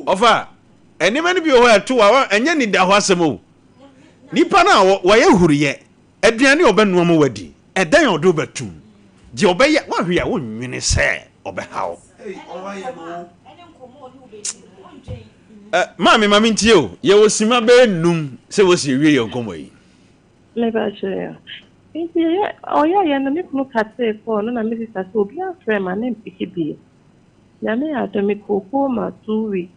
Ɔfa, nneɛma no bi wɔ hɔ a ɛto a ɛnyɛ anidahɔ asɛm o. Nipa no a wɔyɛ huruyɛ, aduane a ɔbɛnoa ma wadi, ɛdan a ɔde wo bɛtom, deɛ ɔbɛyɛ, woahwɛ a wonnwene sɛ ɔbɛha wo. Maame ma mentie o, yɛwɔ sima bɛyɛ num sɛ wɔsi awie yɛn nkɔmmɔ yi. Meba kyerɛ. Nti ɔyɛeɛ no me kunu katee kɔɔ no na me sista sɛ obi afrɛ ma ne mpeke bio. Nyame yɛ adom mekɔɔ coma 2 weeks.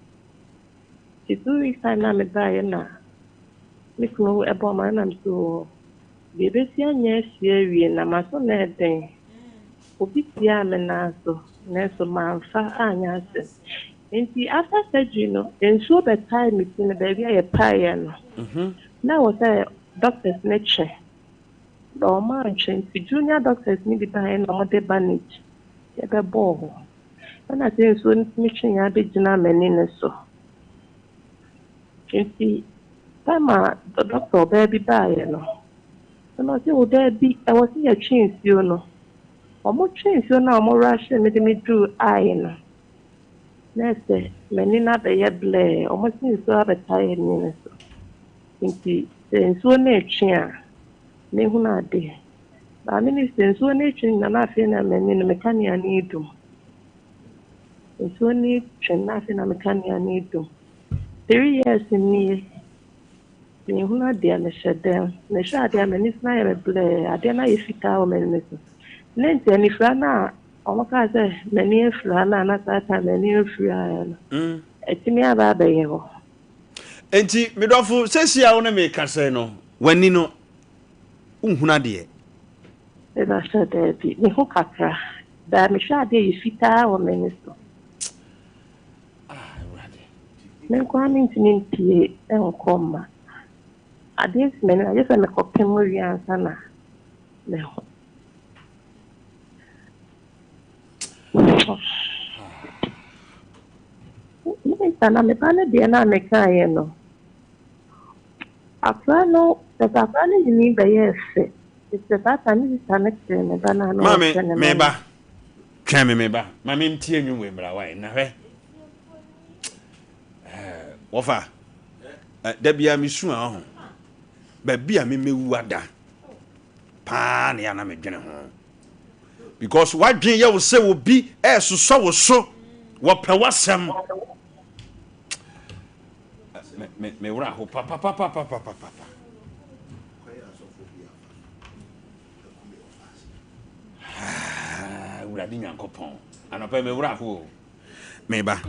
Nti 2 weeks time na mebaeɛ na me kunu ɛbɔ ma na mese wɔ deɛ ɛbɛsi anyɛ asi awie na maso na ɛden. Obi tiaa me nan so nanso mamfa anyɛ asɛm. Nti after surgery no nsuo bɛtae me ti no baabi a yɛpaeɛ no. Na wɔ sɛ doctors ne twe. Na ɔmo antwe nti junior doctors ne bi baeɛ na ɔmo de bandage yɛbɛbɔɔ hɔ. Ɛna sɛ nsuo no tumi twe yɛn abɛgyina m'ani no so. Nti time a doctor ɔbaa bi baeɛ no, ɛna ɔse wo daabi, ɛwɔ sɛ yɛtwe nsuo no. Ɔmo twe nsuo no a ɔmo rush me de me duru eye no. Na ɛsɛ m'ani no abɛyɛ blur. Ɔmo se nsuo abɛtae ani no so. Nti sɛ nsuo no etwe a, mehunu adeɛ. Maame no sɛ nsuo no etwe nyinaa na afei na m'ani no me kanea no edum. Nsuo no etwe na afei na me kanea no edum. 3 years nie. Mehunu adeɛ, mehyɛ dɛm. Mehwɛ adeɛ a m'ani so no ayɛ me blur. Adeɛ no ayɛ fitaa wɔ m'ani so. Ne nti anifira no a ɔmo kaa sɛ m'ani afira no a na saa time m'ani afira no. Ɛtumi aba abɛyɛ hɔ. Enti medɔfo, sɛsi a wo ne me kasa no, w'ani no wonhunu adeɛ? Mebahyɛ daabi. Mehu kakra. Daa mehwɛ adeɛ yɛ fitaa wɔ m'ani so. Ah, Awurade. Me nko ara mentumi mpie nkɔ mma. Adeɛ si m'ani agye sɛ mekɔpem wie ansa na meho. Minister, na me ba no deɛ na mekaeɛ no, akora no, sɛ akora no nyini bɛyɛɛ fɛ. Sɛ saa time me sister no kyerɛ me ba no a na Maame, ɔhwɛ ne ma meba. no. Twɛn me, meba. Ma mentie nnwom wei mmra wae. Na hwɛ. Wɔfa. Da bia mesu a ɔho. Baabi a memɛwu ada. Paa na yɛ na medwene ho. Because wadwen yɛ wo sɛ obi ɛɛsosɔ wo so. Wɔpɛ w'asɛm. Me werɛ ho papapapapapapa. Ah, Awurade Nyankopɔn. Anɔpa yi me werɛ ho o. Meba.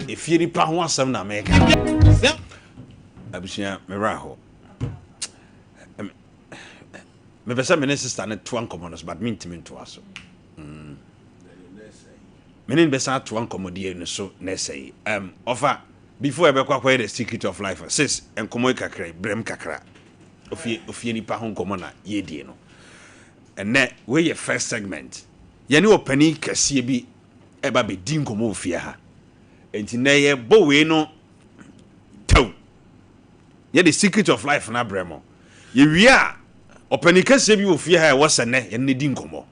Efie nipa ho asɛm na meka. Abusua, me werɛ ahow. Mepɛ sɛ me ne sister no toa nkɔmmɔ no so but mentumi ntoa so. Mm. Me ne no bɛsan atoa nkɔmmɔdie no so na ɛsɛ yi. Um, ɔfa, before ɛbɛkɔ akɔyɛ the secret of life, sis, nkɔmmɔ yi kakra yi, brɛm kakra. Ofie, ofie nipa ho nkɔmmɔ na yɛdie no. Ɛnɛ, wei yɛ first segment. Yɛne ɔpanin kɛseɛ bi ɛba bɛdi nkɔmmɔ wɔ fie ha. Enti nɛ yɛbɔ wei no tɛw. Yɛde secret of life no abrɛ mo. Yɛwie a, ɔpanin kɛseɛ bi wɔ fie ha a ɛwɔ sɛ nnɛ yɛne no di nkɔmmɔ.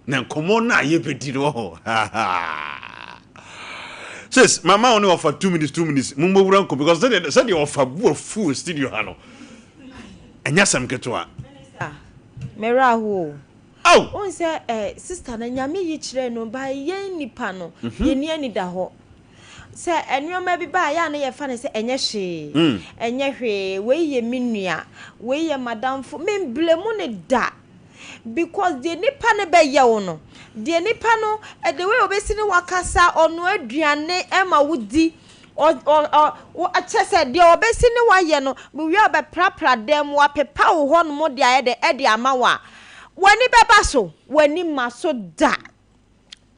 Na nkɔmmɔ no a yɛbɛdi no hɔ. Sis, mama wo ne ɔfa 2 minutes, 2 minutes, mommɔwura nkɔ because sɛdeɛ ɔfa bu afu wɔ studio ha no, ɛnyɛ asɛm ketewa. Mmerɛ aho o. Oh! Wohu sɛ eh, sister no Nyame yi kyerɛɛ no by yɛn nipa no, yɛnni anidahɔ. Sɛ nneɛma bi ba a, ɛyɛ a na yɛfa no sɛ ɛnyɛ hwee, ɛnyɛ hwee, wei yɛ me nua, wei yɛ m'adamfo. Memblame no da because deɛ nipa no bɛyɛ wo no, deɛ nipa no, the way obɛsi ne wakasa, ɔnoa aduane ma wo di, ɔ ɔ ɔ wo kyɛ sɛ deɛ ɔbɛsi ne wayɛ no, wie a ɔbɛprapra dan mu, wapepa wo hɔnom de ayɛ dɛ ɛde ama wo a, w'ani bɛba so, w'ani mma so da.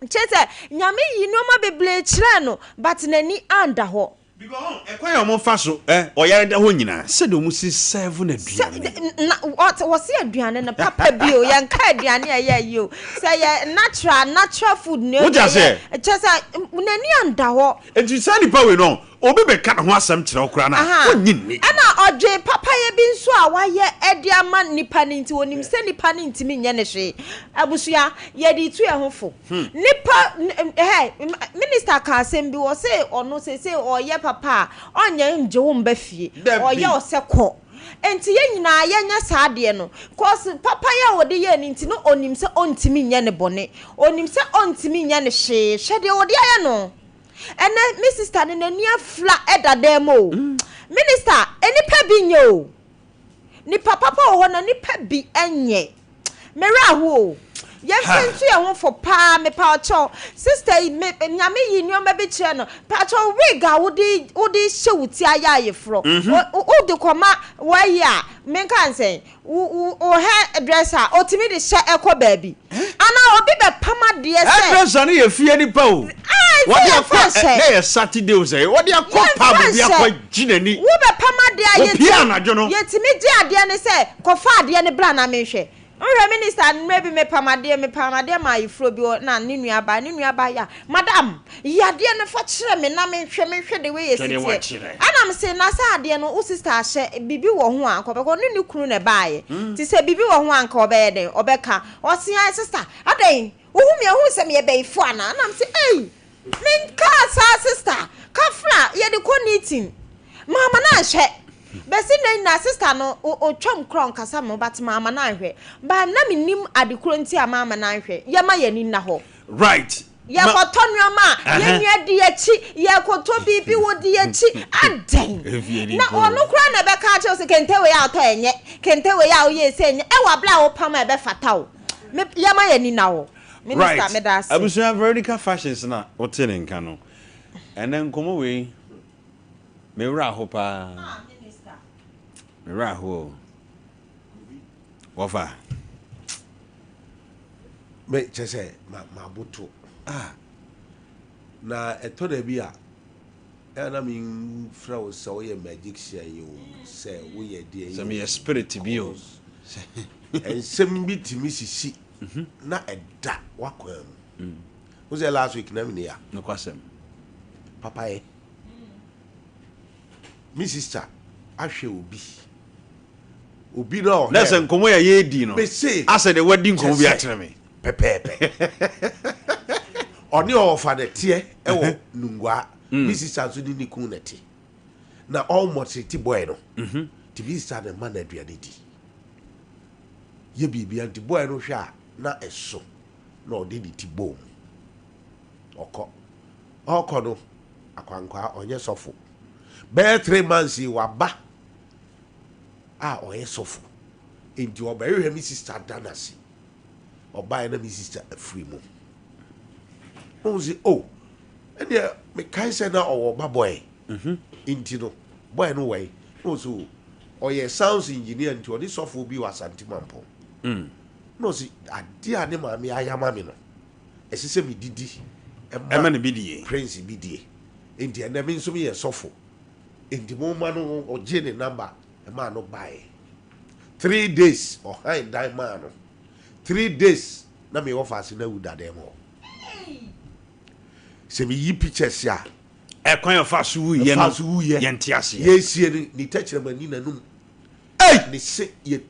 Kyerɛ sɛ Nyame yii nnoɔma bebree kyerɛɛ no but n'ani anda hɔ. Because ɛkwan a wɔn fa so ɛ ɔyare da hɔ nyinaa sɛdeɛ wɔn si serve no Sɛ aduane. na wɔse aduane no papa bi o, yɛnka aduane a ɛyɛ ayi o, sɛ ɛyɛ natural natural food na Wote ɛyɛ aseɛ? kyerɛ sɛ n'ani anda hɔ. Nti saa nipa wei no obi bɛka ne ho asɛm kyerɛ wo koraa no a Aha. wonnye nni. Ɛna ɔdwen papayɛ bi nso a wayɛ de ama nipa no nti onim sɛ nipa no ntumi nyɛ no hwee. Abusua, yɛde retu yɛn ho fo. Nipa, hɛ, minister ka asɛm bi, ɔse ɔno seesei ɔyɛ papa a, ɔnyɛ ngye wo mba fie. Dabi. Ɔyɛ wo sɛ kɔ. Nti yɛn nyinaa yɛnyɛ saa adeɛ no. Cause papayɛ a ɔde yɛɛ no nti no onim sɛ ɔntumi nyɛ no bɔne. Onim sɛ ɔntumi nyɛ no hwee. Hwɛ deɛ ɔde ayɛ no. Ɛnɛ me sister no n'ani afira ɛda dan mu o. Minister, nnipa bi nyɛ o. Nipa papa wɔ hɔ na nipa bi nyɛ. Me werɛ aho o. Yɛmfa ntu yɛn ho fo paa mepakyɛw. Sister yi me Nyame yi nneɛma bi kyerɛ no. Pakyɛw wig a wode wode hyɛ wo ti ayɛ ayeforɔ. Wode kɔma wɔayi a menka nsɛn. Wo wo wo hair dresser a otumi de hyɛ ɛkɔ baabi anaa obi bɛ pam adeɛ sɛ. Hair dresser no yɛ fie nipa o. Ae sɛ Wɔde yɛn akɔ fa ɛ nhyɛ. na yɛ Saturday o sɛ wɔde akɔ Yɛn pub fa bi nhyɛ. akɔ gye n'ani. Wo bɛ pam adeɛ a Opie yɛtumi anadwo no. yɛtumi gye adeɛ no sɛ kɔ fa adeɛ no bra na menhwɛ. Nhwɛ minister mmerɛ bi me pam adeɛ me pam adeɛ maa ayeforɔ bi ɔ na ne nua baa ne nua baa yɛ a madam yi adeɛ no fa kyerɛ me na me nhwɛ me nhwɛ the way esi Sɛdeɛ teɛ wakyerɛ. ɛna me se na sɛ adeɛ no wo sister ahyɛ biribi wɔ ho a anka ɔbɛkɔ ɔne ne kunu na ɛbaayɛ nti sɛ biribi wɔ ho a anka ɔbɛyɛ dɛn ɔbɛka ɔse ae sister adɛn wohu me a wohu sɛ meyɛ bɛyifoɔ anaa ɛna me se ei Menkaa saa sister kafra yɛde kɔ meeting mamma no anhwɛ bɛsi nnɛ nyinaa sister no ɔtwam koraa ɔnkasa me ho but mamma no anhwɛ but na mennim ade korɔ nti a mamma no anhwɛ yɛma yɛn ani nna hɔ. Right ma. Yɛkɔtɔ nnoɔma a yɛn nua di yɛakyi yɛkɔtɔ biribi wɔdi yɛakyi adɛn na ɔno koraa na ɛbɛka akyerɛ wo sɛ kente wei a wotɔ ɛnyɛ kente wei a woyɛɛ sei ɛnyɛ ɛwɔ abere a wopam a ɛbɛfata wo yɛma yɛn ani nna hɔ. Minister, Right. meda ase. Abusua Veronica Fashions na wote ne nka no. Ɛnɛ nkɔmmɔ wei, me werɛ aho paa. Ah, Minister. Me werɛ aho o. Wɔfa. Me kyɛ sɛ ma maboto. Ah. Na ɛtɔ da bi a ɛna na memfrɛ wo sɛ woyɛ magician yi o, sɛ woyɛ deɛ yi Sɛ o. meyɛ spirit bi o. Because nsɛm bi tumi sisi na ɛda w'akwan mu. Wo sɛ last week na meni a. Nokwasɛm. Papa yɛ. Me sister ahwɛ obi. Obi na ɔhwɛ. Na sɛ nkɔmɔ yɛ yɛredi no. Mese. Asɛ de wadi nkɔmɔ bi akyerɛ me. Pɛpɛɛpɛ. Ɔne ɔfa na teɛ ɛwɔ Nungua. Me sister nso ne ne kun na te. Na ɔmmɔtrete boy no. Nti me sister na ɛma no aduane di. Yɛ biribia nti boy no hwɛ a na ɛso na ɔde ne ti bɔɔ mu. Ɔkɔ. Ɔkɔ no, akwankwaa ɔnyɛ sɔfo. Bɛyɛ 3 months yi waba a ɔyɛ sɔfo. Nti ɔbɛhwehwɛ me sister da n'ase. Ɔbaeɛ na me sister afiri mu. Ɔhu sɛ, oh, Ɛnneɛ mekae sɛ na ɔwɔ ba boy nti no boy no wɔ he? Na ɔse o ɔyɛ sounds engineer nti ɔne sɔfoɔ bi wɔ Asante Mampɔn. Na ɔse adeɛ a ne maame ayɛ ama me no ɛsɛ sɛ medidi ɛma no bi die. Prince bi die. Nti ɛnɛ me nso meyɛ sɔfo nti momma no ɔgye ne number ɛmaa no baeɛ. 3 days ɔhan dan maa no. 3 days na mewɔ faase no awu dadan mu hɔ. Sɛ meyi pictures a ɛkwan a ɔfa so wuyɛ no ɛfa so wuyɛ yɛnte aseɛ. Yɛsie no ne tɛkyerɛma ni n'anum Ei! ne se yɛ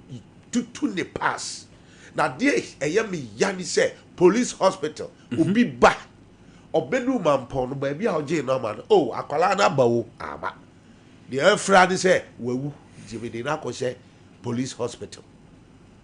tutu ne pass. Na adeɛ ɛyɛ me ya ne sɛ police hospital obi ba ɔbɛdu Mampɔn no baabi a ɔgyee no ama no o akwalaa no aba o ama deɛ ɛfra ne sɛ wawu nti mede no akɔhyɛ police hospital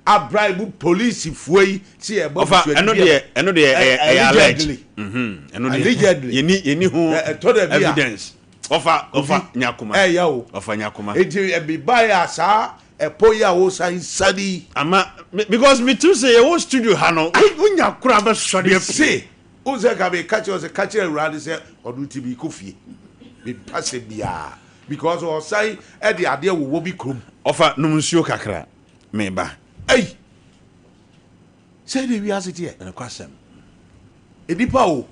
abra mu polisifoɔ yi si ɛbɔ Ɔfa ɛno deɛ, ɛno deɛ ɛyɛ alleged. Ɛno deɛ Allegedly. Yɛni ho Ɛtɔ da bi a evidence. Ɔfa nyakoma. Ɛyɛ o. Ɔfa nyakoma. Eti ɛbi ba yɛ a saa ɛpɔ yi a wosan sani yi. Ama because mi tu sɛ yɛwɔ studio ha no wonya kora bɛsɔre apue. Se o sɛ ka mi ka kyerɛ sɛ ka kyerɛ awura ne sɛ ɔno ti mi kɔ fie mi mpa sɛ biara because ɔsan ɛde adeɛ wowɔ mi kurom. Ɔfa nom nsuo kakra meba. Ɛyi sɛ de wiase teɛ. Ɛnokwasɛm. Nipa o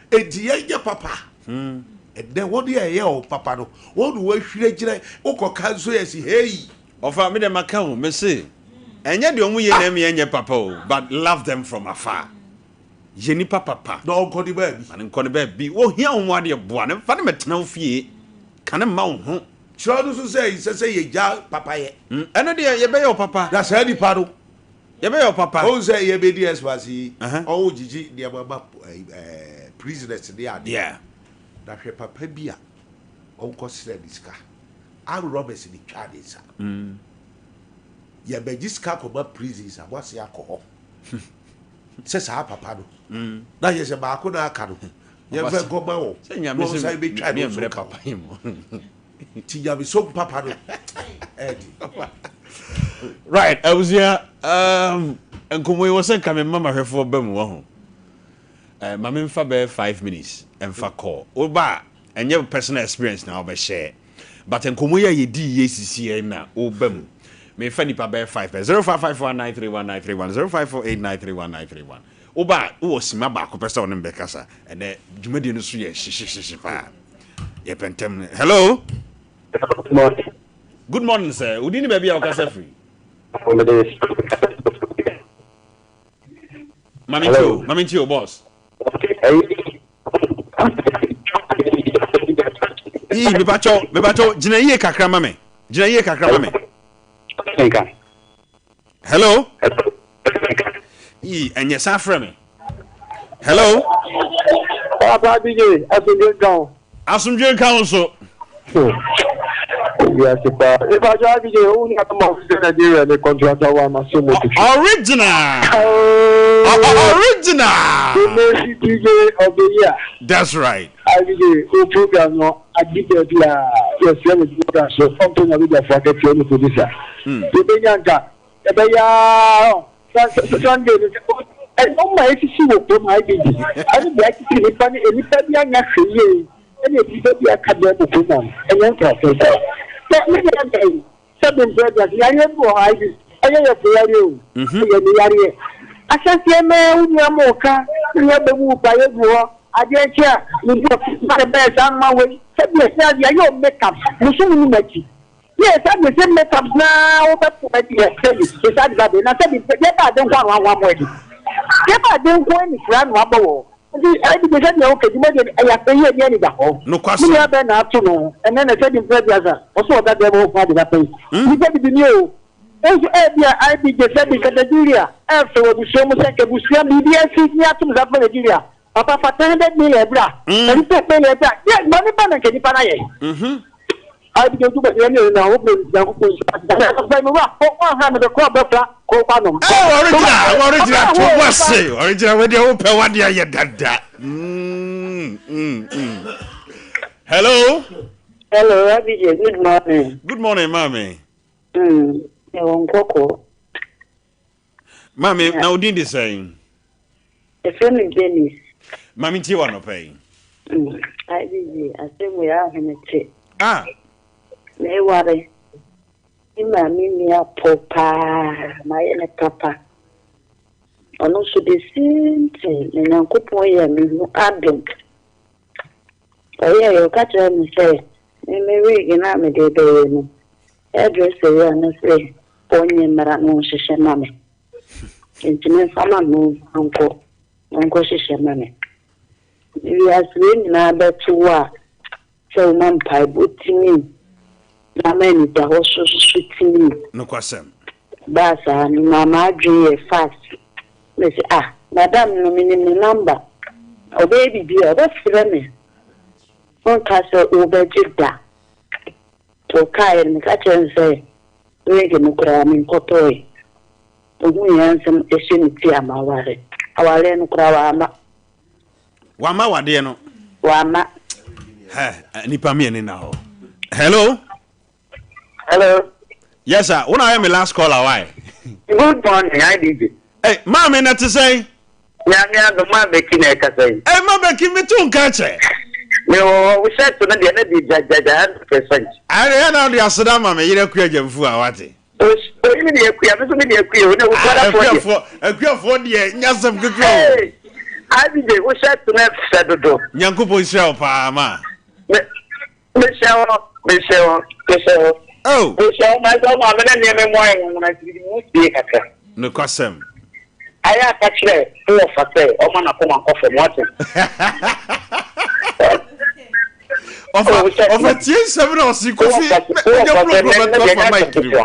eti yɛn nyɛ papa ɛnɛ wɔn yɛ ɛyɛ o papa no wɔn na wɔahwire gyina wokɔ ka nso yɛ si hei. Ɔfa mi de ma ka o, me se ɛnyɛ deɛ ɔmo yɛ na ɛmi ɛnyɛ papa o, but love them from afar. Yɛ nipa papa. Na ɔnkɔ ne baabi. Ma ne nkɔ ne baabi. Ohia wɔn adeɛ boa ne fa ne mɛtena wo fie ka ne mma wo ho. Kyerɛ no so sɛ nsɛ sɛ yɛgya papa yɛ. Ɛno deɛ yɛbɛyɛ wo papa. Na saa nipa no. Yɛbɛyɛ wo papa. Ɔhu sɛ yɛbɛdi Xmas yi, ɔho gyigyi nneɛma ma prisoners ne adeɛ. Na hwɛ papa bi a ɔnkɔ srɛ ne sika. Armed robbers ne twa ne nsa. Yɛbɛgye sika akɔma prisons a moase akɔ hɔ. Sɛ saa papa no. Na yɛ sɛ baako na aka no. Yɛmfa nkɔma wɔn. Sɛ Nyame sɛ sɛ bɛtwa ne nso ka papa yi mu. Nti nyamesom papa no ɛdi. Right, abusua, nkɔmmɔ yi wɔ sɛ nka me mma mahwɛfoɔ ba mu wɔ ho. Ma memfa bɛyɛ 5 minutes ɛmfa call. Woba a, ɛnyɛ personal experience na wobɛhyɛ. But nkɔmmɔ yi a yɛdii yɛ sisi yɛ na woba mu. Mefa nipa bɛyɛ 5 pɛ. 0554931931, 0548931931. Woba a, wowɔ sima baako pɛ sɛ wo ne me bɛkasa. Ɛnɛ dwumadie no so yɛ hyehyehyehye paa. Yɛpɛ ntɛm. Hello? Good morning. Good morning, sir. Wodi ne baabi a wokasa firi? Mame ntie o, mame ntie o, boss. Ii, mepakyɛw, mepakyɛw, gyina yie kakra ma me. Gyina yie kakra ma me. Hello? Ii, ɛnyɛ san frɛ me. Hello? Papa DJ, asomdwe nka wo. Asomdwe nka wo so. Wiase paa. Mepakyɛw DJ, wo nua bɛma wo sɛ Nigeria ne contractor wa ma so mo tutu. Original. Original. The Mercy DJ of the year. That's right. DJ, wo program no adi baabi a yɛsrɛ mo program so ɔmpɛ na bɛgyafo akɛseɛ ne producer. Yɛbɛnya nka ɛbɛyɛ Sunday no ɛno ma esisi wɔ kurom ha IBG ɛne deɛ akyekyere nipa ne nipa bi anya hwɛ yie ɛne nipa bi aka dɛm wɔ kurom ha ɛnyɛ nkurɔfoɔ sɛ sɛ ne deɛ bɛn sɛ bi mpɛ deɛ yareɛ bi wɔ ha IBG ɛyɛ yɛ fo yareɛ o ɛyɛ ne yareɛ ahyɛseɛ mɛ wo nua mo ka ne nua bɛ mu pa yɛ gu hɔ adeɛ nkye a ne bu ma ne bɛyɛ saa noma wei sɛ bi ɛsɛ adeɛ ayɛ o make up musu mu nim akyi yɛ sɛ de sɛ make up na wobɛpo adi sɛbi sɛ ade ba de na sɛbi deɛ ba ade nko ano ahoa mo adi deɛ ba ade nko ani fira no abɔ wɔ nti ɛbi de sɛ deɛ woka dwuma deɛ ɛyɛ afɛ yie ne ani da hɔ Nokwasɛm. me nua bɛn na ato no ɛnɛ na sɛbi mpɛ bi asa ɔso ɔda dɛm ho ade ba pɛn nipa bibi ni o nso ɛbi a IBJ sɛbi nka Nigeria ɛfɛ wɔ abusua mu sɛ nka abusua biribi asi ne atom sa fɛ Nigeria papa fa 10 million bra 30 million bra yɛ bɔne ba na nka nipa na yɛ IBJ ojú bẹ̀rẹ̀ ní ìrìnà àwọn obìnrin ìyàwó Ɛ original, original, to bɔ se original wei deɛ wopɛ wadeɛ ayɛ dada. Hello. Hello, Abigail. Good morning. Good morning, maame. Ɛwɔ nkɔkɔ. Maame, na wo din de sɛn? Ɛfrɛ me Janice. Maame, ntie wɔ anɔpa yi. Mm, IBG, asɛm wei ahome te. Ah. Meware. Me maame nni apɔ paa, mayɛ no papa. Ɔno nso the same thing, na Nyankopɔn yɛɛ me ho adom. Ɔyɛeɛ, ɔka kyerɛɛ me sɛ, me me wig no a mede rebɛyɛ no, hairdresser yi a na sɛ ɔnyɛ mmara na ɔnhyehyɛ ma me. Nti memfa ma no nkɔ, ɔnkɔhyehyɛ ma me. Wiase wei nyinaa bɛto wo a, sɛ woma mpaebɔ tumi na ama anidahɔ so nso tumi. Nokwasɛm. Ɛbaa saa no maa m'adwene yɛɛ fast. Mese ah madam no menim ne number, ɔbɛyɛ biribi a ɔbɛfrɛ me, wonka sɛ wobɛgye da. Nti ɔkaeɛ no meka kyerɛɛ no sɛ ring no koraa menkɔtɔɔe. Ɔhui ara nsɛm ɛhyɛ ne ti a maware. Awareɛ no koraa wamma. Wamma wadeɛ no. Wamma. Hɛ, nipa mmienu na hɔ. Hello. Hello. Yes sir, wo na ayɛ me last caller why? Good morning, IDJ. Hey, maame na te sɛn? Nyame adom, maa Becky na ɛkasa yi. Hey, ma Becky, me to nka kyɛ. Me wɔ hɔ, wo shirt no deɛ na di gyagyagya 100%. Ayɛ yɛ na ɔde aseda ma me yere akua gyamfu a wate. Oyi mi deɛ akua, me nso me deɛ akua o, na wukuadafoɔ deɛ. Akuafoɔ, akuafoɔ deɛ nyɛ asɛm ketewa o. Hey, IDJ, wo shirt no fɛ dodo. Nyankopɔn nhyira wo paa ma. Me, mehyɛ hɔ, mehyɛ hɔ, mehyɛ hɔ. Oh. Mehyɛ hɔ, ma sɛ ɔma me ne nneɛma mu ayɛ nwona nti mede me ho sie kakra. Nokwasɛm. Ayɛ aka kyerɛ wo wɔfa sɛ ɔma n'akoma nkɔ fam, wate? Ɔfa, ɔfa tie nsɛm na ɔsi kofi, mɛnya buroburo bɛto afa mic no mu.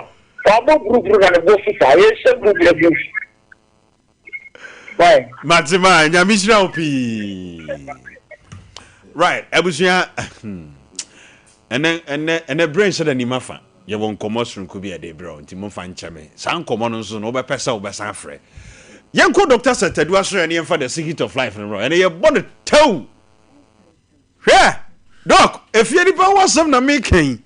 Wabɔ buruburu na ne bo afu saa, yɛnhyɛ buruburu abu. Why? Mate ma, nyame hyira wo pii. Right, abusua, ɛnɛ, ɛnɛ, ɛnɛ berɛ nhyɛ da nim afa. Yɛwɔ nkɔmmɔ soronko bi a yɛde rebrɛ wo, nti momfa nkyɛ me. Saa nkɔmmɔ no nso no, wobɛpɛ sɛ wobɛsan afrɛ. Yɛnkɔ Dr. Seth Adu Asoɛ na yɛmfa The Secret of Life no mmrɛ wo. Ɛnɛ yɛbɔ no tɛw! Hwɛ! Doc, efie nipa ho asɛm na meka yi.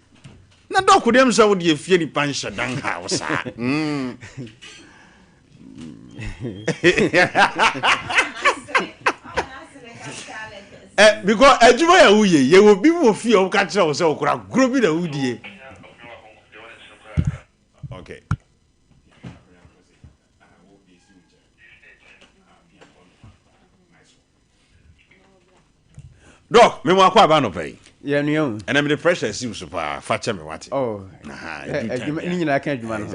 Na Doc deɛ mesɛ wo deɛ efie nipa nhyɛ da nha wo saa. Mm. Eh, because adwuma yɛ woyɛ yɛ wɔ bi wɔ fie a wɔka kyerɛ wo sɛ wokora agorɔ bi na wodie. Okay. Doc, me mu akɔ aba anɔpa yi. Yɛ nua o. Ɛnna mede pressure asi wo so paa, fa kyɛ me wate. Oh. Adwuma ne nyinaa ka adwuma no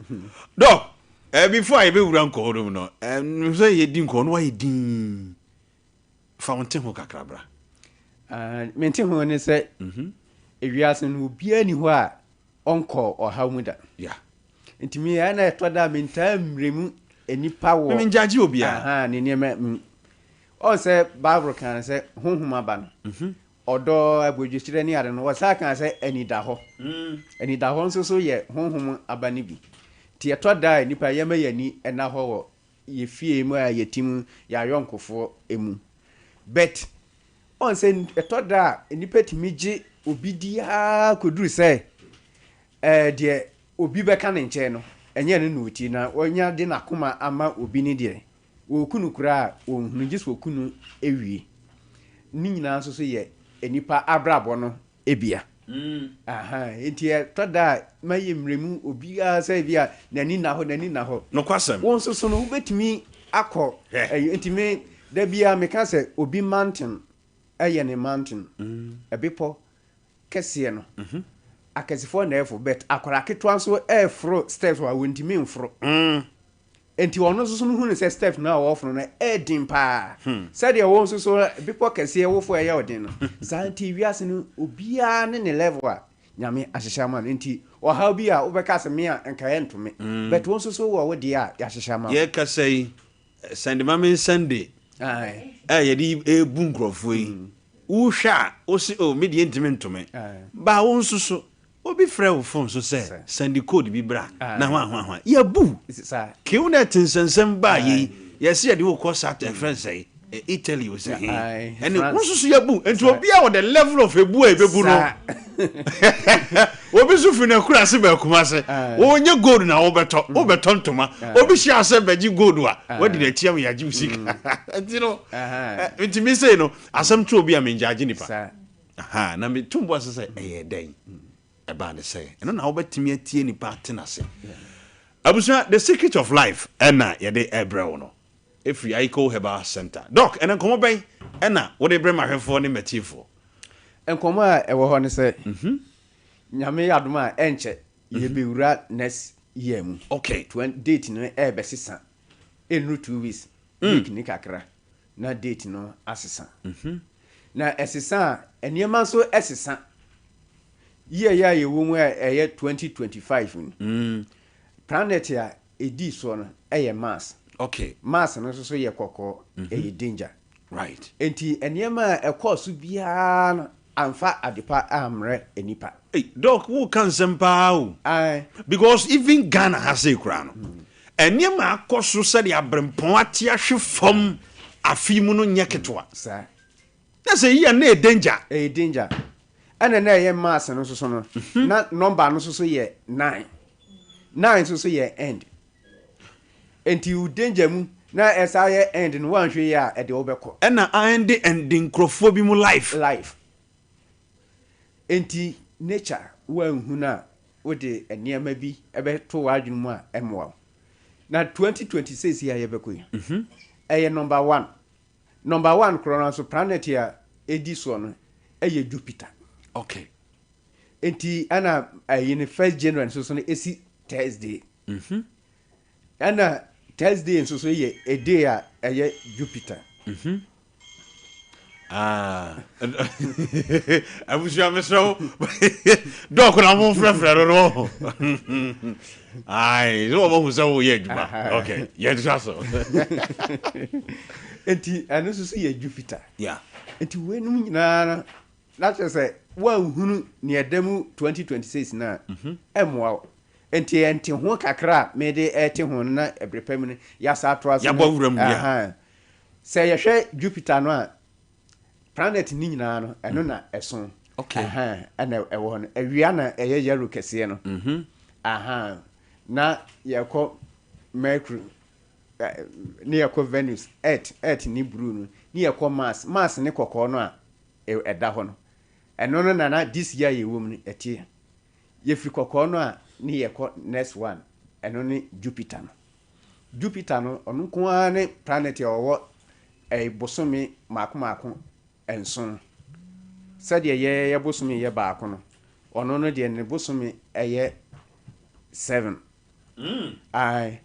ho. Doc, eh, before a yɛbɛwura nkɔɔ no mu no, eh, sɛ yɛdi nkɔɔ no wayɛ din. Fa wo nte ho kakra bra. Uh, me nte ho ne sɛ, mhm. ewiase no obiara ni hɔ a ɔnkɔɔ ɔhaw mu da. Yeah. Nti me ɛyɛ na ɛtɔ da a mentaa mmrɛ mu nnipa wɔ. Me mengyagye obiara. Ahaa ne nneɛma mu. Ɔn sɛ Bible kaa no sɛ honhom aba no. Mhm. Ɔdɔ, abodwokyerɛ ne ade no, wɔsan kaa sɛ anidahɔ. Mm. Anidahɔ nso so yɛ honhom aba no bi. Nti ɛtɔ da a nnipa yɛma yɛn ani nna hɔ wɔ yɛ fie mu a yɛte mu, yɛ ayɔnkofoɔ mu. But ɔn sɛ ɛtɔ da a nnipa tumi gye obi di ara kɔduru sɛ ɛɛ deɛ obi bɛka ne nkyɛn no, ɛnyɛ ɛno na ɔtie, na wanya de n'akoma ama obi no deɛ, wɔreku no koraa a, ɔnhunu, gye sɛ wɔku no wie. Ne nyinaa nso so yɛ nnipa abrabɔ no bia. Aha, nti ɛtɔ da a, ma yɛ mmerɛ mu obiara sɛ bi a n'ani nna hɔ, n'ani nna hɔ. Nokwasɛm. Wo nso so no, wobɛtumi akɔ, nti me, da biara meka sɛ obi mountain yɛ ne mountain, ɛbepɔ kɛseɛ no, akɛsefoɔ na ɛforo but akwadaa ketewa nso ɛreforo steps a wɔntumi mforo. Nti ɔno nso so no hunu sɛ steps no a wɔforo no ɛɛden paa. Sɛdeɛ wo nso so bepɔ kɛseɛ wofo ɛyɛ ɔden no, saa nti wiase no obiara ne ne level a Nyame ahyehyɛ ama no. Nti ɔhaw bi a wobɛka sɛ me a nka ɛnto me, but wo nso so wɔ wo deɛ a yɛahyehyɛ ama wo. Yɛrekasa yi, Sɛnde ma me nsɛnde a yɛde rebu nkurɔfoɔ yi, wohwɛ a wose oh me deɛ ntumi nto me. Ba wo nso so, obi frɛ wo phone so sɛ sɛnde code bi bra na hwan hwan hwan. Yɛabu wo. Qnet nsɛnsɛm baa yei, yɛse yɛde wo kɔ sat ɛfrɛ no sɛn? Italy o sɛ he Aye, ɛne France. wo nso so yɛbu nti obi a wɔ the level of ebu a ebebu no obi nso firi n'akura ase bɛ akuma ase wɔnyɛ gold na wobɛtɔ wobɛtɔ ntoma obi hyɛ ase bɛgye gold a wadi n'akyi ama yɛagye wo sika nti no nti mi sei no asɛm to obi a mengyagye nipa Aha, na meto bo ase sɛ ɛyɛ dɛn ɛbaa ne sɛ ɛno na wobɛtumi atie nipa ate n'ase. Abusua, the secret of life ɛna yɛde ɛbrɛ wo no ɛfiri Aiko Herbal Center. Doc, ɛnɛ nkɔmmɔ bɛn ɛna wode brɛ m'ahwɛfoɔ ne m'atiefoɔ? Nkɔmmɔ a ɛwɔ hɔ ne sɛ, Nyame yɛ adom a ɛnkyɛ yɛbɛwura next year mu. Okay. Date no ɛrebɛsesa, ɛnnuru 2 weeks, week ne kakra na date no asesa. Na ɛsesa a, nneɛma nso ɛsesa. Year yi a yɛwɔ mu a ɛyɛ 2025 no, planet a ɛdii soɔ no ɛyɛ Mars. Mars no nso so yɛ kɔkɔɔ, ɛyɛ danger. Nti nneɛma a ɛkɔɔ so biara no amfa adepa ammrɛ nipa. Hey, Doc, woka nsɛm paa o. Aye. Because even Ghana ha sei koraa no, nneɛma akɔ so sɛdeɛ aberempɔn ate ahwe fam afe mu no nyɛ ketewa. Saa. Na sɛ yi a na yɛ danger. Ɛyɛ danger. Ɛna na ɛyɛ Mars no nso so no, na number no nso so yɛ 9. 9 nso so yɛ end. Nti wo danger mu na ɛsa yɛ end no, woanhwɛ yi a ɛde wobɛkɔ. Ɛna ɛnde ɛnde nkurɔfoɔ bi mu life. Life. Nti nature woanhu no a, wode nneɛma bi ɛbɛto w'adwene mu a ɛmmoa wo. Na 2026 yi a yɛbɛkɔ yi, ɛyɛ number one. Number one korɔ no nso, planet a ɛdi soɔ no ɛyɛ Jupiter. Nti ɛna ɛyi no first January nso so no ɛsi Thursday. Ɛna Thursday nso so yɛ a day a ɛyɛ Jupiter. Ah. Abusua, mesrɛ wo, Doc na momfrɛfrɛ no no. Ai, sɛ wɔmahu sɛ woyɛ adwuma. Okay, yɛntoa so. Nti ɛno nso so yɛ Jupiter. Nti weinom nyinaa no na kyerɛ sɛ woanhunu nea ɛda mu 2026 no a, ɛmmoa wo. Nti ɛnte ho kakra a mede ɛte ho no na ɛberɛ pa mu no yɛasa atoa so. Yɛabɔ wura mu, yeah. Aha. Sɛ yɛhwɛ Jupiter no a, planet ne nyinaa no, ɛno na ɛso. Aha, ɛna ɛwɔ hɔ no. Awia na ɛyɛ yellow kɛseɛ no. Aha. Na yɛkɔ Mercury, ne yɛkɔ Venus, Earth ne blue no, ne yɛkɔ Mars. Mars ne kɔkɔɔ no a ɛda hɔ no. Ɛno no na this year yɛwɔ mu no ɛteɛ. Yɛfiri kɔkɔɔ no a ne yɛkɔ next one, ɛno ne Jupiter no. Jupiter no, ɔno nko ara ne planet a ɔwɔ bosome mako mako 7. Sɛdeɛ yɛyɛ bosome yɛ baako no, ɔno no deɛ ne bosome ɛyɛ 7. Ae.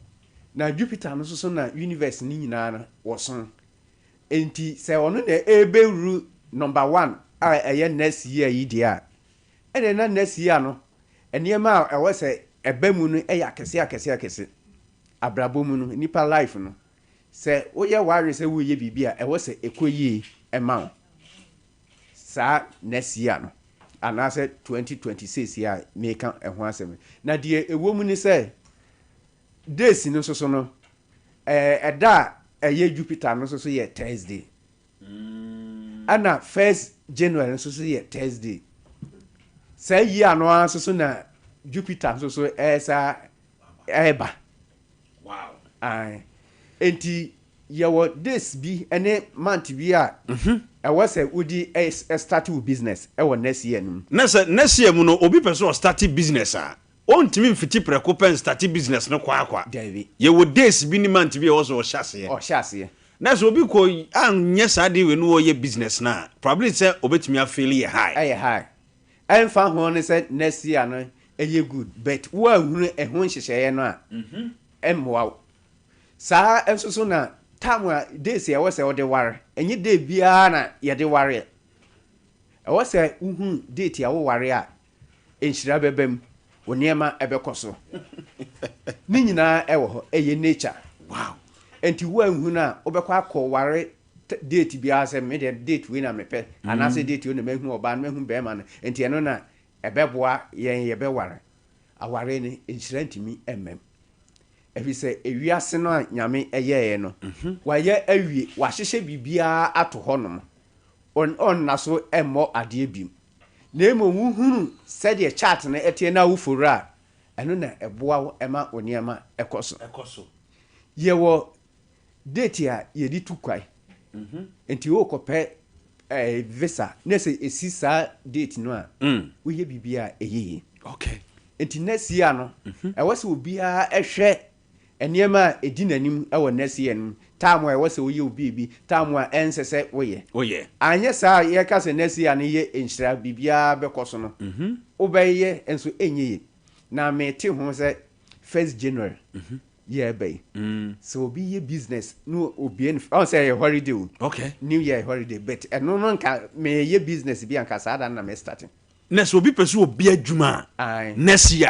Na Jupiter no nso so na universe ne nyinaa no wɔso. Nti sɛ ɔno na ɛbɛwuru number one a ɛyɛ next year yi deɛ a, ɛna na next year no, nneɛma a ɛwɔ sɛ ɛba mu no ɛyɛ akɛse akɛse akɛse. Abrabɔ mu no, nipa life no, sɛ woyɛ w'adwene sɛ woyɛ biribi a ɛwɔ sɛ ɛkɔ yie ɛma wo. Saa next year no, anaasɛ 2026 yi a meka ɛho asɛm. Na deɛ ɛwɔ mu ne sɛ, days no nso so no, ɛda a ɛyɛ Jupiter no nso so yɛ Thursday. Ɛna first January nso so yɛ Thursday. Saa year no ara nso so na Jupiter nso so ɛsa ɛɛba. Ae. Nti yɛwɔ days bi ne month bi a ɛwɔ sɛ wodi start wo business ɛwɔ next year no mu. Na sɛ next year mu no obi pɛ sɛ ɔstart business a, ɔntumi mfiti prɛko pɛ nstart business no kwaakwa. Dabi. Yɛwɔ days bi ne month bi a ɛwɔ sɛ ɔhyɛ aseɛ. Ɔhyɛ aseɛ. Na sɛ obi kɔ anyɛ saa deɛ wei no wɔyɛ business no a, probability sɛ obɛtumi afail yɛ high. Ɛyɛ high. Ɛmfa ho ne sɛ next year no ɛyɛ good, but woanhunu ɛho nhyehyɛeɛ no a, ɛmmoa wo. Saa nso so na time a days a ɛwɔ sɛ wode ware, ɛnyɛ day biara na yɛde wareɛ. Ɛwɔ sɛ wohunu date a woware a, nhyira bɛba mu, wo nneɛma ɛbɛkɔ so. Ne nyinaa ɛwɔ hɔ, ɛyɛ nature. Nti woanhunu a, wobɛkɔ akɔ ware date biara sɛ me deɛ date wei na mepɛ, anaasɛ date wei na mahu ɔbaa no, mahu bɛrima no, nti ɛno na ɛbɛboa yɛn yɛbɛware. Aware no, nhyira ntumi mmam. Ɛfiri sɛ ewiase no a Nyame yɛeɛ no, wayɛ awie, wahyehyɛ biribiara ato hɔnom. Ɔnna so mmɔ adeɛ bio. Na mmom wohunu sɛdeɛ chart no teɛ na woforo a, ɛno na ɛboa wo ma wo nneɛma kɔ so. Yɛwɔ date a yɛde tu kwan. Nti worekɔpɛ visa na sɛ ɛsi saa date no a, woyɛ biribi a ɛyɛ yie. Nti next year no, ɛwɔ sɛ obiara hwɛ nneɛma a ɛdi n'anim wɔ next year no mu, time a ɛwɔ sɛ woyɛ wo biribi, time a ɛnsɛ sɛ woyɛ. Anyɛ saa a yɛka sɛ next year no yɛ nhyira, biribiara bɛkɔ so no, wobɛyɛ nso ɛnyɛ yie. Na mete ho sɛ first January yɛ ɛba yi, sɛ obi yɛ business na obie no, ɔn sɛ ɛyɛ holiday o. New year holiday, but ɛno no nka meyɛ business bi anka saa da no na me start. Na sɛ obi pɛ sɛ obi adwuma a, next year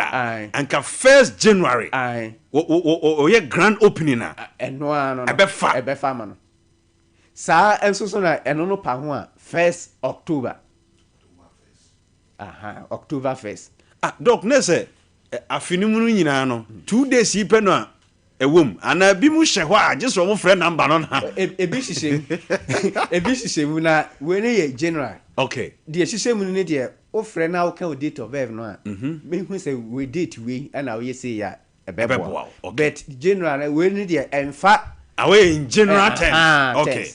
anka first January ɔyɛ grand opening a, ɛno ara no, ɛbɛfa. Ɛbɛfa ama no. Saa nso so na ɛno no pa ho a, first October. Aha, October 1st. Ah, Doc, ne sɛ afe no mu no nyinaa no, 2 days yi pɛ no a ɛwɔ mu anaa bi mu hyɛ hɔ a gye sɛ ɔmo frɛ number no na? Ebi hyehyɛ mu, ebi hyehyɛ mu, na wei ne yɛ general. Deɛ hyehyɛ mu no ne deɛ wofrɛ na woka wo date of birth no a, mehu sɛ wei date wei ɛna woyɛ sei a ɛbɛboa. But general no, wei ne deɛ ɛmfa. Awei in general terms, okay.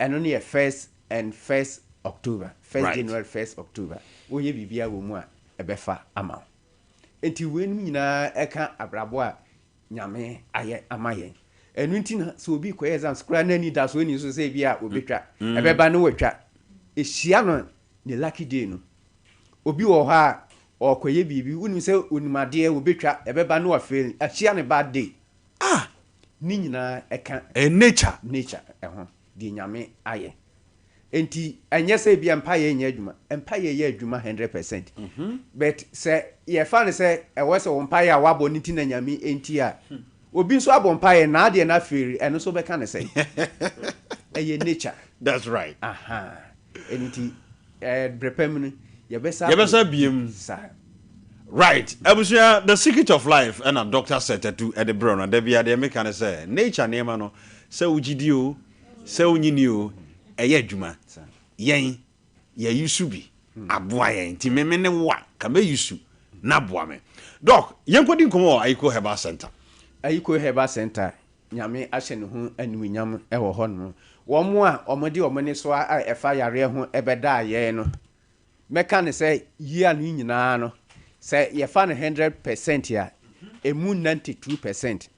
Ɛno ne yɛ first and first October, first January, first October, woyɛ biribiara wɔ mu a ɛbɛfa ama wo. Nti weinom nyinaa ɛka abrabɔ a Nyame ayɛ ama yɛn. Ɛno nti na sɛ obi kɔyɛ exams koraa n'ani da so ani so sɛ ebi a obɛtwa, ɛbɛba ne watwa, ɛhyia no ne lucky day no. Obi wɔ hɔ a ɔkɔyɛ biribi, wonim sɛ onim adeɛ, obɛtwa, ɛbɛba ne wafail, ahyia ne bad day. Ah. Ne nyinaa ɛka Nature. Nature ɛho deɛ Nyame ayɛ. Nti ɛnyɛ sɛ ebia mpaeɛ nyɛ adwuma. Mpaeɛ yɛ adwuma 100%, but sɛ yɛfa no sɛ ɛwɔ sɛ wo mpaeɛ a wabɔ no nti na Nyame nti a, obi nso abɔ mpaeɛ na adeɛ no afeeri, ɛno nso bɛka ne sɛ ɛyɛ nature. That's right. Aha, ɛno nti berɛ pa mu no yɛbɛsa. Yɛbɛsa biem. Saa. Right, abusua, The Secret of Life ɛna Dr. Seth ɛde brɛ no. Da bia deɛ meka ne sɛ nature nneɛma no, sɛ wogye di o, sɛ wonyi ni o, ɛyɛ adwuma. Yɛn yɛyi bi aboa yɛn, nti meme ne wo a ka mɛyi su na aboa me. Doc, yɛnkɔdi nkɔmmɔ wɔ Ayiko Herbal Center. Ayiko Herbal Center, Nyame ahyɛ ne ho animuonyam wɔ hɔ nom. Wɔn a wɔde wɔn ani so a ɛfa yareɛ ho bɛdaa yɛn no, mɛka ne sɛ yia no nyinaa no, sɛ yɛfa no 100% a, ɛmu 92%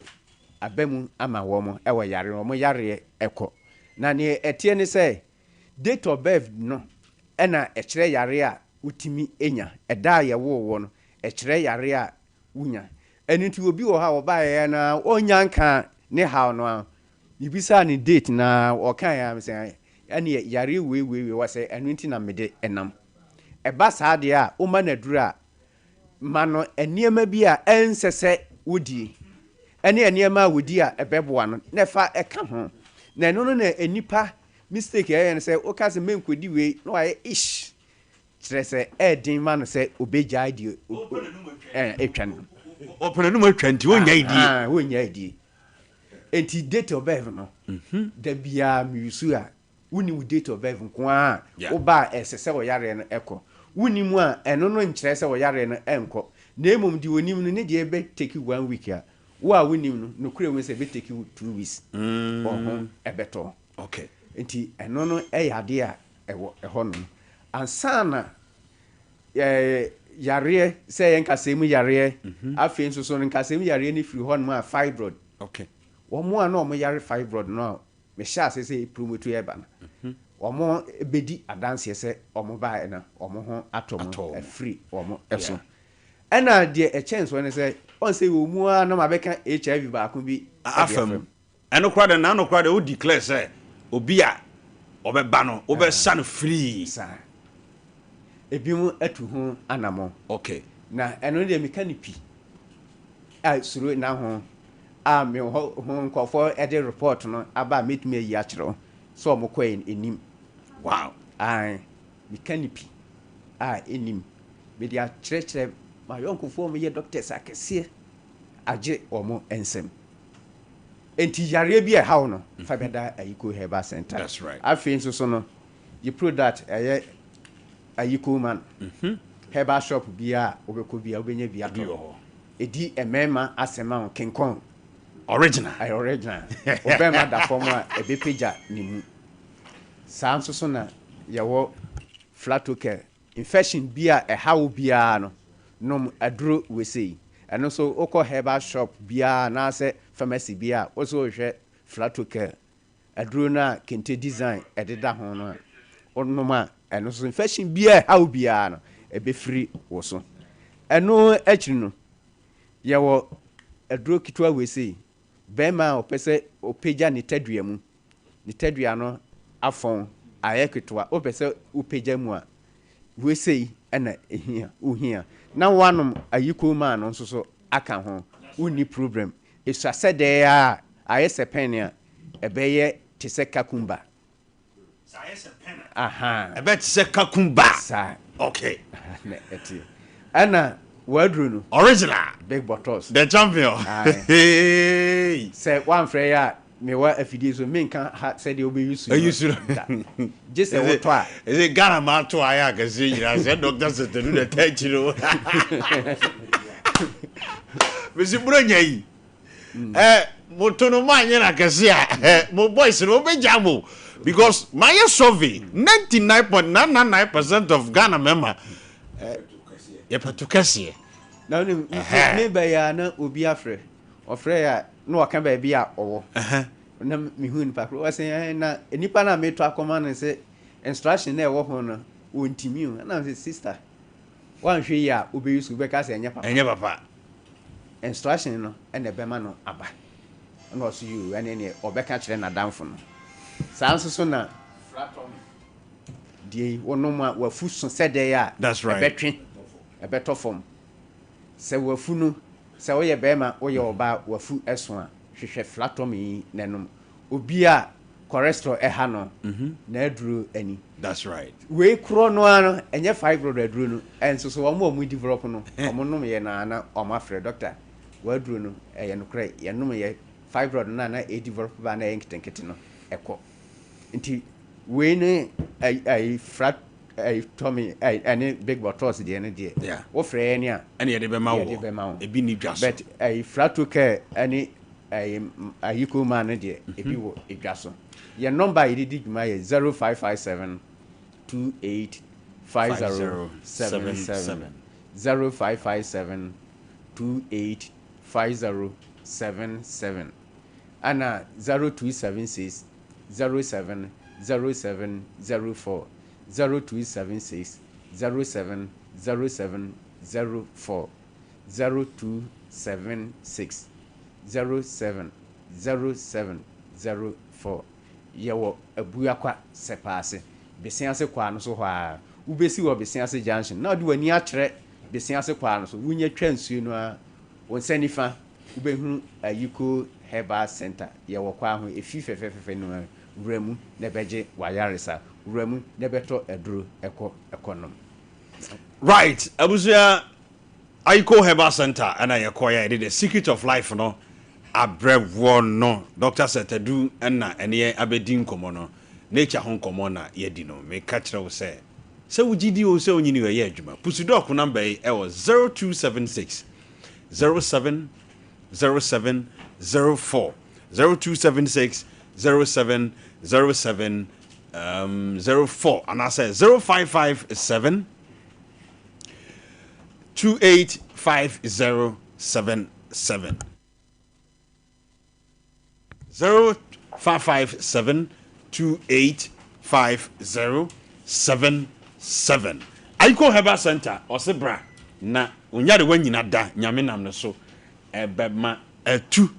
aba mu ama wɔn wɔ yareɛ, wɔn yareɛ ɛkɔ. Na neɛ ɛteɛ ne sɛ date of birth no ɛna ɛkyerɛ yareɛ a wotumi nya. Ɛda a yɛwoo wɔ no ɛkyerɛ yareɛ a wonya. Ɛno nti obi wɔ hɔ a wɔbaeɛ na ɔnya nka ne haw no a, mebisaa ne date na ɔkaeɛ a, sɛ ɛneɛ yareɛ wei wei wei wɔ sɛ ɛno nti na mede ɛnam. Ɛba saa deɛ a, woma no aduru a, ma no nneɛma bi a ɛnsɛ sɛ wodie ɛne nneɛma a wodi a ɛbɛboa no na ɛfa ɛka ho. Na ɛno no na nipa mistake ɛyɛ no sɛ woka sɛ menkɔdi wei na wayɛ ish, kyerɛ sɛ ɛɛden ma no sɛ obɛgyae deɛ ɛtwa no. Ɔpɛnɛ no mu atwa nti wɔnya idie. Wɔnya idie. Nti date of birth no, da biara meyusu a, wonni wo date of birth nko a, woba a ɛsɛ sɛ ɔyareɛ no ɛkɔ. Wonni mu a, ɛno no nkyerɛ sɛ ɔyareɛ no ɛnkɔ, na mmom deɛ onim no ne deɛ bɛ take one week a, wo a wonim no nokorɛ mu sɛ bɛ take 2 weeks, ɔho ɛbɛtɔ. Nti ɛno no ɛyɛ adeɛ a ɛwɔ ɛhɔ nom. Ansa na yareɛ sɛ ɛyɛ nkasɛɛ mu yareɛ, afei nso so no nkasɛɛ mu yareɛ no firi hɔ nom a, fibroid. Wɔn a na wɔn yare fibroid no a mehyɛ ase sɛ promote ɛba no, wɔn bɛdi adanseɛ sɛ wɔn baeɛ no wɔn ho atɔ mo afiri wɔn so. Ɛna deɛ ɛkyɛn soɔ ne sɛ ɔn sɛ wɔ mu a na ma bɛka HIV baako bi. Afam ɛno koraa de, n'ano koraa de, o declare sɛ obi a ɔbɛba no wobɛsa no free. Saa, ebi mu atu ho anammɔ. Na ɛno deɛ meka ne pi a suro na ho a me hɔ ho nkɔfoɔ ɛde report no aba a mɛtumi ayi akyerɛ wo sɛ ɔmo kɔ anim. Ae, meka ne pi a ɛnim mede akyerɛkyerɛ mayɔnkofoɔ, ɔmo yɛ doctors akɛseɛ. Agye wɔn nsam. Enti yareɛ bi a ɛha wo no, fa bɛda Ayiko Herbal Center. That's right. Afei nso so no, yɛ product ɛyɛ Ayiko Man. Herbal shop biara a wobɛkɔ biara wobɛnya bi Bi wɔ atɔ. hɔ. Ɛdi mmarima asɛm a wo kenkɔn. Original. Ɛyɛ original. Wo bɛrima da fam a, ɛbɛpagya ne mu. Saa nso so na yɛwɔ Flatocare. Infection bi a ɛha wo biara no, nom aduro wei sei. Ɛno nso wokɔ herbal shop biara anaasɛ pharmacy bi a, wo nso wohwehwɛ Flatocare aduro no a kente design ɛdeda ho no a, wonom a, ɛno nso infection biara a ɛha wo biara no, ɛbɛfiri wo so. Ɛno akyiri no, yɛwɔ aduro ketewa wei sei, barima a ɔpɛ sɛ ɔpagya ne tadua mu, ne tadua no afɔn ayɛ ketewa, wopɛ sɛ wopagya mu a, wei sei na ɛhia, wohia. Na woanom ayikoo no nso so aka ho, wonni problem. Ɛsua sɛ dɛɛ a, ayɛ sɛ pɛn a, ɛbɛyɛ te sɛ kakumba. Aha. Ɛbɛyɛ te sɛ kakumba. Saa. Okay. Na ɛte. Ɛna waduro no. Original. Big bottles. The champion. Aye. Sɛ wamfrɛ yɛ a, mewɔ afidie so menka ha sɛdeɛ wobɛyi su no da. Gye sɛ wotɔ a. Ɛsɛ Ghana ma ato ayɛ akɛseɛ nyinaa sɛ Dr. Setanu na ɛta akyi no. Mesi buro nya yi. Mo to no ma anyɛ no akɛse a, mo boys no wɔbɛgya mo because mayɛ survey 99.999% of Ghana mmarima yɛpɛ to kɛseɛ. Na wonim, me bɛyɛ a na obi afrɛ. Ɔfrɛ a na ɔka baabi a ɔwɔ. Na mehu nipa koro. Ɔsɛ na nipa no a metɔ akɔma no sɛ instruction na ɛwɔ ho no, ɔntumi o. Ɛna sɛ sister, woanhwɛ yi a wobɛyi so wobɛka sɛ ɛnyɛ papa. Ɛnyɛ papa. Instruction no ɛna ɛbɛma no aba. Ɛna ɔso yi o, ɛne neɛ ɔbɛka kyerɛ n'adamfo no. Saa nso so na fratɔm deɛ yi, wonom a wafu so sɛ dɛn a That's right. ɛbɛtwe, ɛbɛtɔ fam. Sɛ wafu no, sɛ woyɛ bɛrima, woyɛ ɔbaa, wafu ɛso a, hwehwɛ flatɔm yi n'anom. Obi a cholesterol ɛha no, na aduro ani. That's right. Wei korɔ no ara no, ɛnyɛ fibroid aduro no, ɛnso so wɔn a wɔn develop no, wɔn nom yɛ na na wɔn afrɛ doctor, wɔaduro no ɛyɛ nokorɛ, yɛnom yɛ fibroid no a na ɛdevelop ba na ɛyɛ nketenkete no, ɛkɔ. Nti wei ne ɛyi flat ɛyi tɔmi ɛyi ɛne big bottles deɛ no deɛ, wofrɛ yɛn a, ɛne yɛde bɛma wo, yɛde bɛma wo. Ebi ni dwa so. But ɛyi flatocare ɛne ɛyi ayikoma no deɛ, ebi wɔ edwa so. Yɛn number a yɛde di dwuma yɛ 0557 28 50 77, 0557 28 50 77, ɛna 0276 07 07 04, 0276 07 07 04, 0276 07 07 04. Yɛwɔ Abuakwa Sɛpaase, Besease kwaa no so hɔ a, wobɛsi wɔ Besease junction na wode w'ani akyerɛ Besease kwaa no so, wonya twa nsuo no a, wo nsa nifa wobɛhunu Ayiko Herbal Center. Yɛwɔ kwaa ho, ɛfi fɛfɛfɛfɛ no a, wura mu na ɛbɛgye w'ayaresa, wura mu na ɛbɛtɔ aduro ɛkɔ ɛkɔ nom. Right, abusua, Ayiko Herbal Center ɛna yɛkɔ yɛ yɛde the secret of life no abrɛ wɔ no. Dr. Setadu ɛna ɛne yɛn abɛdi nkɔmmɔ no, nature ho nkɔmmɔ na yɛdi no. Meka kyerɛ wo sɛ sɛ wogye di o sɛ wonyini o, ɛyɛ adwuma. Pusu doc number yi ɛwɔ 0276 07 07 04, 0276 07 07 04 anaasɛ 0557 285077, 0557 285077. Ayiko Herbal Center ɔse bra na onyarewa nyina da Nyame nam no so ɛbɛma atu.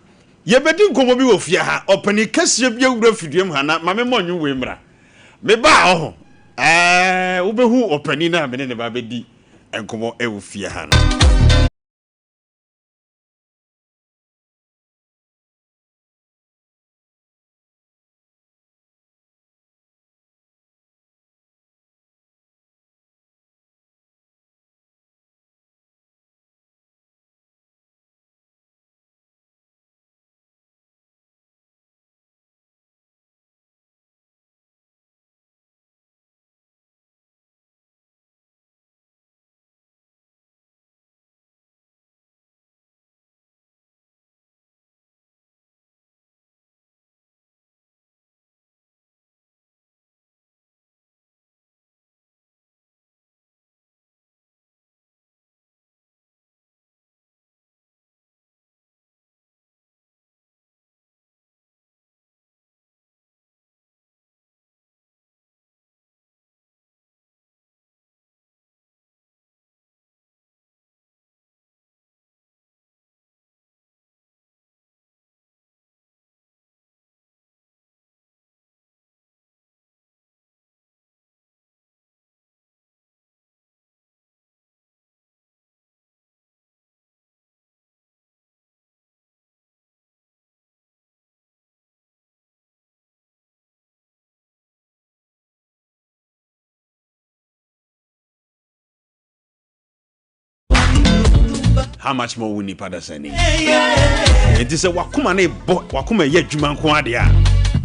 Yɛbɛdi nkɔmmɔ bi wɔ fie ha. Ɔpani kɛseɛ bi awura fiduam ha na ma memmɔ nnwom wei mmra. Mebaa ɔho ɛɛ wobɛhu ɔpani no a mene ne ba bɛdi nkɔmmɔ ɛwɔ fie ha no. How much more wo nipa dasani? Enti sɛ wakoma no bɔ, wakoma ɛyɛ adwuma nko adeɛ a,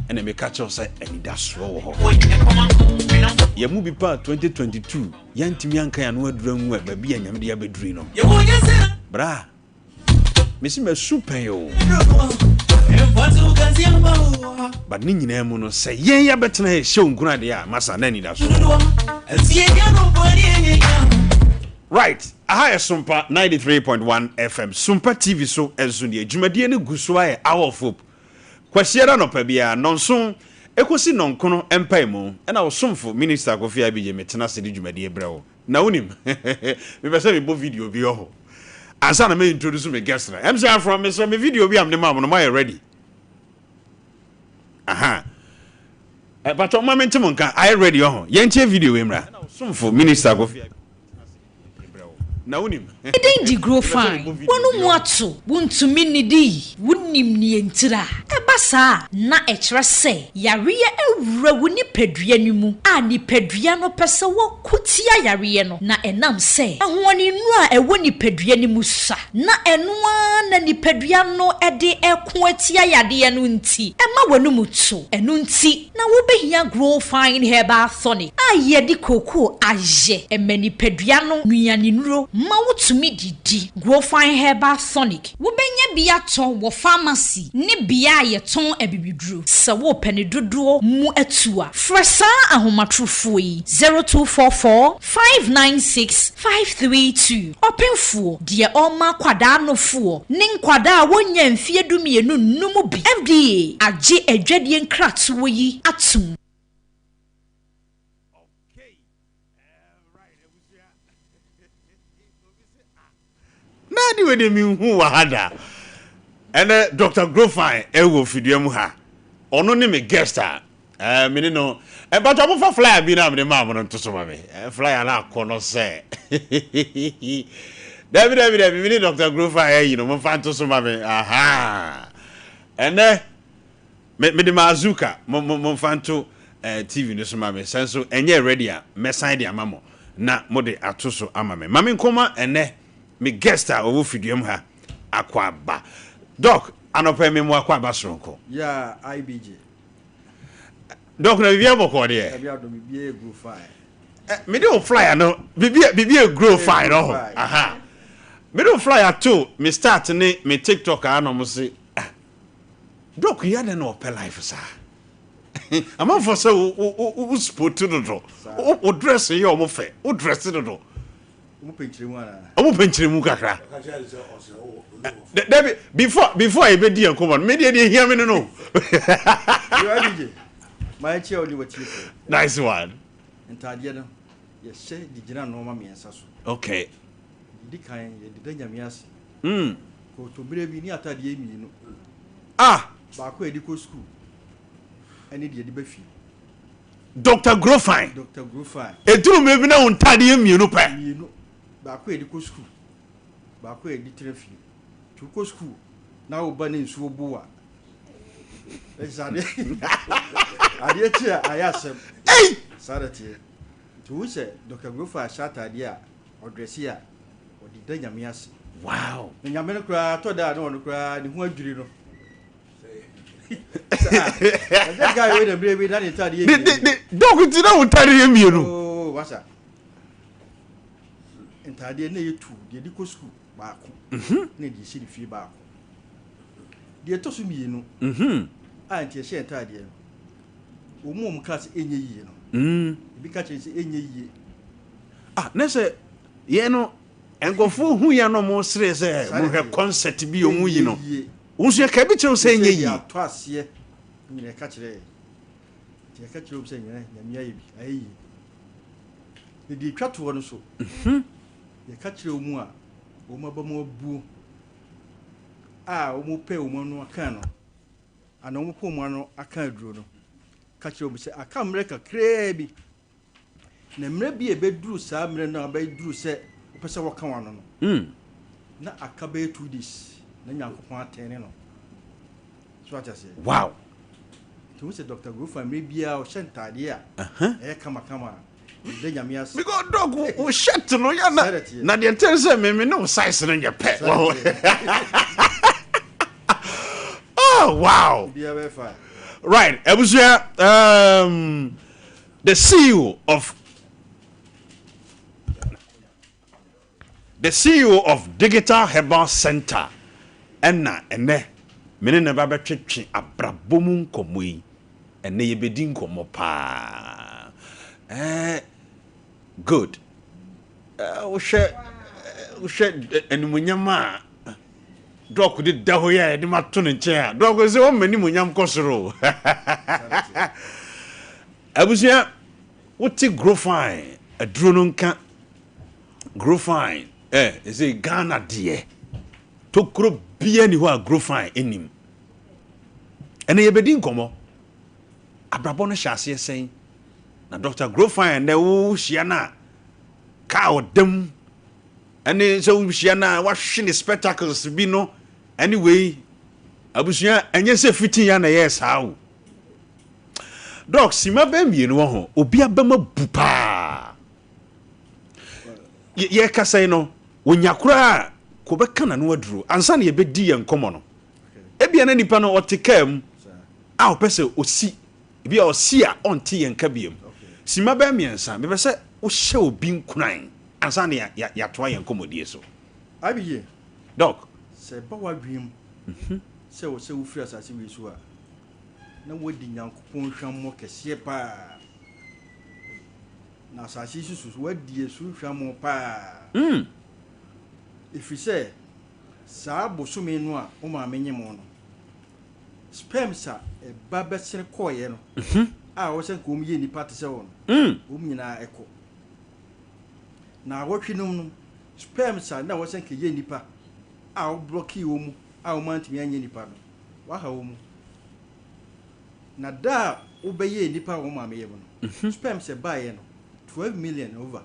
ɛna meka kyerɛw sɛ anidasoɔ wɔ hɔ. Yɛn mu bi paa 2022 yɛntumi anka yɛn ano aduru angu a baabi a Nyame de abɛduru no. Bra, mesi masu pɛn o. But ne nyinaa mu no sɛ yɛn yɛbɛtena yɛ hyɛ nkunu adeɛ a masa na anidasoɔ. Right, aha yɛ Sompa 93.1 FM, Sompa TV so nso nie. Dwumadie no gu so ayɛ Hour of Hope. Kwasiada anɔpa biara, nnɔnson ɛkɔsi nnɔnkono mpaemu, ɛna wo somfo Minister Kofi Abigye metena ase de dwumadie brɛ wo. Na wonim, mepɛ sɛ mebɔ video bi wɔ hɔ ansa na me introduce me guest no. MC Afro, mesrɛ me video bi a mede maa mo no, moayɛ ready? Aha. Eh, patro, ma mente mo nka. Ayɛ ready ɔho. Yɛntie video wei mmra. Ɛna ɔsomfo Minister Kofi Na wonim. Din de Grow Fine. W'ano mu ato, wuntumi nnidi, wunnim nea entira. Ɛba saa a, na ɛkyerɛ sɛ yareɛ awura wo nipadua no mu a nipadua no pɛ sɛ wɔko tia yareɛ no, na ɛnam sɛ ahoɔdennuro a ɛwɔ nipadua no mu sua na ɛno ara na nipadua no de reko atia yadeɛ no nti, ɛma w'anom to. Ɛno nti na wobɛhia Grow Fine Herbal Tonic a yɛde kookoo ayɛ. Ɛma nipadua no nnuanennuro ma wotumi didi. Grow Fine Herbal Tonic, wobɛnya bi atɔ wɔ pharmacy ne bea a yɛtɔn abibiduro. Sɛ worepɛ ne dodoɔ mu atu a, frɛ saa ahomatorofoɔ yi, 0244 596 532, Ɔpemfoɔ, deɛ ɔrema akwadaa nofoɔ ne nkwadaa a wɔnnya mfeɛ dumienu nnom bi. FDA agye adwadie nkratoɔ yi atom. Na ade wei deɛ menhu wɔ ha da. Ɛnɛ Dr. Grofine ɛwɔ fidua mu ha. Ɔno ne me guest a ɛɛ me ne no. Ɛbata mo fa flyer bi na mede maa mo no nto so ma me. Ɛɛ flyer no akɔ no sɛ. Dabi dabi dabi me ne Dr. Grofine ayi no mo fa nto so ma me. Aha. Ɛnɛ Me mede m'azuka mo mo momfa nto eh, TV no so ma me. Sɛ nso ɛnyɛ ready a, mɛsan de ama mo na mode ato so ama me. Ma me nkɔma ɛnɛ me guest a ɔwɔ fiduam ha Akwaaba. Doc, anɔpa yi me mo Akwaaba soronko. Yeah, IBJ. Doc, na biribiara bɔkɔɔ deɛ? Nyame adom, biribiara ɛgu fine. Eh, mede wo flyer no, biribi biribi ɛgrow fine no ho. Aha. Mede wo flyer to me start ne me TikTok a na ɔmo se, ah, Doc yi adɛn na ɔpɛ life saa? Amanfoɔ sɛ wo wo wo wo sport dodo. Wo wo dress yɛ ɔmo fɛ. Wo dress dodo. Ɔmo pɛ nkyerɛmu anaa? Ɔmo pɛ nkyerɛmu kakra. Dabi before before a yɛbɛdi yɛn nkɔmmɔ no, me deɛ deɛ hia me no no. Yo IBJ, ma yɛnkyia wo ne w'atiefoɔ. Nice one. Ntaadeɛ no, yɛhyɛ de gyina nnoɔma mmiɛnsa so. Okay. Deɛ ɛdi kan, yɛde da Nyame ase. Mm. Kɔtɔberɛ bi ne atadeɛ mmienu. Ah! Baako a yɛde kɔ sukuu ɛne deɛ yɛde ba fie. Dr. Grofine. Dr. Grofine. Ɛduru mmerɛ bi na wo ntadeɛ mmienu pɛ. Mmienu. Baako a yɛde kɔ sukuu, baako a yɛde tena fie. Nti wokɔ sukuu na wo ba ne nsuo bo a, ɛsɛ adeɛ adeɛ kye a ayɛ asɛm. Ei! Saa na teɛ. Nti wohu sɛ Dr. Grofine ahyɛ atadeɛ a ɔdrɛse a ɔde da Nyame ase. Wow. Na Nyame no koraa tɔ da a na ɔno koraa ne ho adwiri no. Ɛsɛ guy wei na mmerɛ bi na ne ntaade yɛ mmienu. Dɔk ti na wo ntaade yɛ mmienu. Oh, wasa. Ntaadeɛ na ɛyɛ tu deɛ de kɔ sukuu baako mhm. na deɛ ɛhyɛ ne fie baako. Deɛ ɛtɔ so mmienu mhm. a nti ɛhyɛ ntaadeɛ no wɔn a wɔn kaa sɛ ɛnyɛ yie no mm. ebi ka kyerɛ sɛ ɛnyɛ yie. Ah, ne sɛ yɛn no nkurɔfoɔ hu yɛn no wɔn sere sɛ mohwɛ concert bi wɔn yi no wɔn nso yɛka bi kyerɛ sɛ ɛnyɛ yie. Atɔ aseɛ nyina ɛka kyerɛ yɛ nti ɛka kyerɛ wɔn sɛ nyina nyame ayɛ bi ayɛ yie na deɛ etwa toɔ no so mhm. yɛka kyerɛ wɔn a wɔn aba mu abuo a wɔn pɛ wɔn ano aka no ana wɔn pɛ wɔn ano aka aduro no ka kyerɛ wɔn sɛ aka mmerɛ kakraa bi. Na mmerɛ bi a ɛbɛduru saa mmerɛ no a bɛduru sɛ wopɛ sɛ wɔka w'ano no, mm. na aka bɛyɛ 2 days na Nyankopɔn atɛne no. So ate aseɛ? Wow. Nti wo sɛ Dr. Grofa mmerɛ biara ɔhyɛ ntaadeɛ a ɛyɛ kamakama a Meda Nyame ase. Because dog wo wo shirt no ya na Sɛ na teɛ. na deɛ ntɛn sɛ me me ne wo size no nyɛ pɛ. Sɛ na teɛ. Oh wow. Biribiara bɛyɛ fine. Right, abusua the CEO of The CEO of Digital Herbal Centre na ɛnnɛ me ne no ba bɛtwetwe abrabɔ mu nkɔmmɔ yi. Ɛnnɛ yɛbɛdi nkɔmmɔ paa. Eh, good. Eh, wohwɛ wohwɛ animuonyam a dɔk de da hɔ yi a yɛde ma to ne nkyɛn a dɔk sɛ wɔma animuonyam kɔ soro. Abusua, wote Grofine aduro no nka Grofine eh ɛsɛ Ghana deɛ tokuro bia ni hɔ a Grofine ɛnim. Ɛnɛ yɛbɛdi nkɔmmɔ. Abrabɔ no hyɛ aseɛ sɛn? Na Dr. Grofine ɛnɛ wohyia no a kaa ɔda mu ɛne sɛ wohyia no a wahwe ne spectacles bi no ɛne wei abusua ɛnyɛ sɛ fitin ya na ɛyɛɛ saa o. Dɔk, sima bɛɛ mmienu wɔ ho obi abɛma bu paa. Yɛrekasa yi no, wɔnya koraa a, kɔbɛka n'ano aduro ansa na yɛbɛdi yɛn nkɔmmɔ no. Ebia na nipa no ɔte kaa mu a ɔpɛ sɛ ɔsi, ebi a ɔsi a ɔnte yɛn ka biom. Simma bɛyɛ mmiɛnsa, mepɛ sɛ wohyɛ obi nkuran ansa na yɛatoa yɛn nkɔmmɔdie so. IBJ, Doc. Sɛ ɛba w'adwene mu sɛ ɛwɔ sɛ wofiri asase wei so a, na woadi Nyankopɔn hwammɔ kɛseɛ paa. Na asase yi so so, woadi ɛso hwammɔ paa. Ɛfiri sɛ, saa bosome no a wo maame nyem wo no, sperms a ɛba bɛsene kɔeɛ no, a ɛwɔ sɛ nka wɔn yɛ nnipa te sɛ wo no, wɔn nyinaa ɛkɔ. Na awɔtwe nom no, sperms a na ɛwɔ sɛ nka ɛyɛ nnipa a woblɔkee wɔn mu a wɔn antumi anyɛ nnipa no, woaha wɔn mu. Na da a wobɛyɛɛ nnipa wɔ wo maame yam no, sperms a ɛbaeɛ no, 12 million over.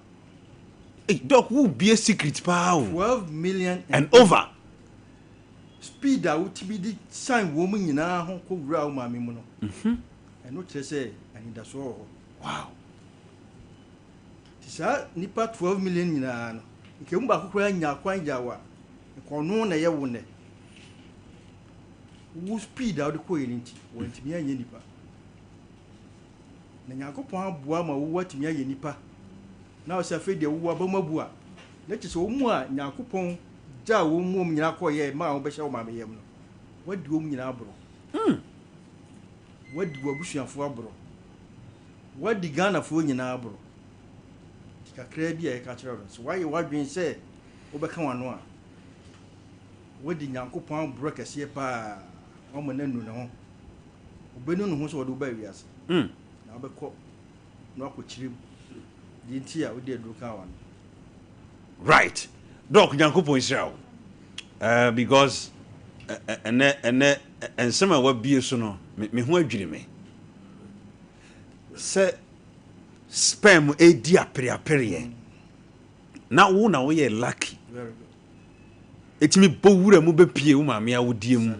Ei, Doc, wo bie secret paa o. 12 million and over. Speed a wotumi de san wɔn nyinaa ho kɔ wuraa wo maame mu no, ɛno kyerɛ sɛ anidasoɔ wɔ hɔ. Wow. Nti saa nnipa 12 million nyinaa no, nka emu baako koraa nyaa kwan gyaa wo a, nka ɔno na ɛyɛ wo nnɛ. Wo speed a wode kɔeɛ no nti, wɔantumi anyɛ nipa. Na Nyankopɔn aboa ma wo atumi ayɛ nipa. Na ɔsɛ afei deɛ wo aba mu abu a, na kyerɛ sɛ wɔn mu a Nyankopɔn gyaa wɔn mu wɔn nyinaa kɔeɛ maa wɔbɛhyɛ wo maame yam no, woadi wɔn nyinaa aborɔ. Woadi w'abusuafoɔ aborɔ. Woadi Ghanafoɔ nyinaa aborɔ. Nti kakraa bi a yɛka kyerɛ wo no, sɛ woayɛ w'adwene sɛ wobɛka w'ano a, Wadi Nyankopɔn aborɔ kɛseɛ paa, wama no anu ne ho. Ɔbɛnu ne ho sɛ ɔde wo baa wiase, na wobɛkɔ na woakɔkyerɛ mu deɛ nti a wode aduro kaa w'ano. Right Doc Nyankopɔn nhyira wo eh, because ɛnɛ ɛnɛ nsɛm a wabie so no me, me ho adwiri me sɛ sperm ɛredi apereapereɛ na wo na woyɛ lucky Ɛtumi bɔ wura mu bɛpue wo maame awodeɛ mu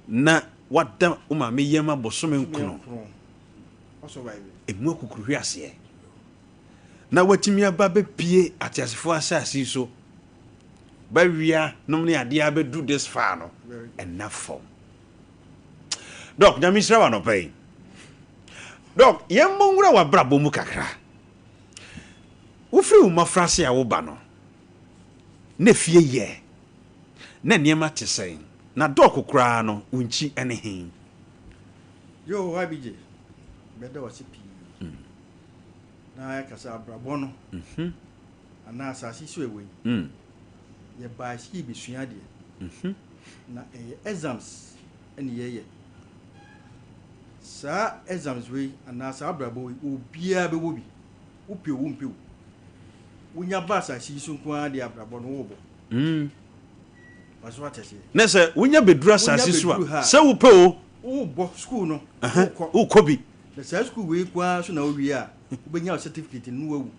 na wada wo maame yam abosome nkono. Ɛmu akukuruhweaseɛ. Na watumi aba bɛpue ateasefoɔ asase yi so bɛwia nom ne adeɛ abɛdu this far no, ɛnna fam. Dɔk, Nyame nhyira wo anɔpa yi. Dɔk, yɛmmɔ nwura w'abrabɔ mu kakra. Wofiri wo mmɔfraase a woba no, Na fie yɛ? Na nneɛma te sɛn? Na dɔɔko koraa no, wo nkyi ne he? Yoo IBJ, mɛda wo ase pii. Na yɛka sɛ abrabɔ no anaa asase so ɛwɔ yi, yɛbae sɛ yɛbɛsua adeɛ. Na ɛyɛ exams ɛne yɛyɛ. Saa exams wei anaa saa abrabɔ wei, obiara bɛwɔ bi. Wopɛ o, wompɛ o, wonya ba asase yi so nko ara deɛ abrabɔ no wobɔ. Mm. Waso wate aseɛ. Ne sɛ wonya bɛduru asase so a, sɛ wopɛ o. Wobɔ sukuu no, wokɔ. Wokɔ bi. Na saa sukuu wei nko ara so na wowie a, wobɛnya wo certificate no na wawu.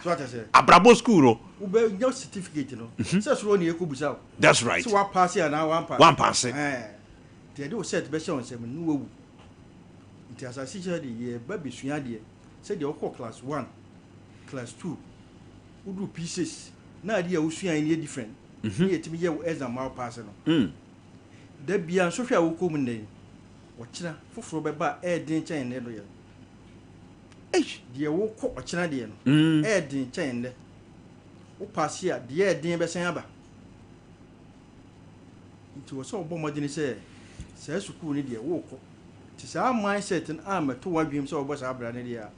So wate aseɛ. Abrabɔ sukuu no. Wobɛnya wo certificate no. Mhm. Sɛ soro ne yɛkɔbusa wo. That's right. Sɛ woapaase anaa woampaase. Woampaase. Nti yɛde wo cert bɛhyɛ wo nsam no na wawu. Nti asase yi so ha deɛ yɛba bɛsua adeɛ. Sɛdeɛ wokɔɔ class one, class two, woduru P6 na adeɛ a wosuaeɛ no yɛ different na yɛtumi yɛ wo exam ma wo paase no. Da biara nsɔhwɛ a wokɔ mu nnɛ yi, ɔkyena foforɔ bɛba a ɛyɛ den kyɛn nnɛ deɛ no. Deɛ wokɔ ɔkyena deɛ no, ɛyɛ den kyɛn nnɛ. Wo paase a, deɛ ɛyɛ den bɛsan aba. Nti wɔ sɛ wobɔ mmɔden sɛ saa sukuu no deɛ wokɔ. Nti saa mindset no ammɛto w'adwene mu sɛ wobɔ saa bra no deɛ a,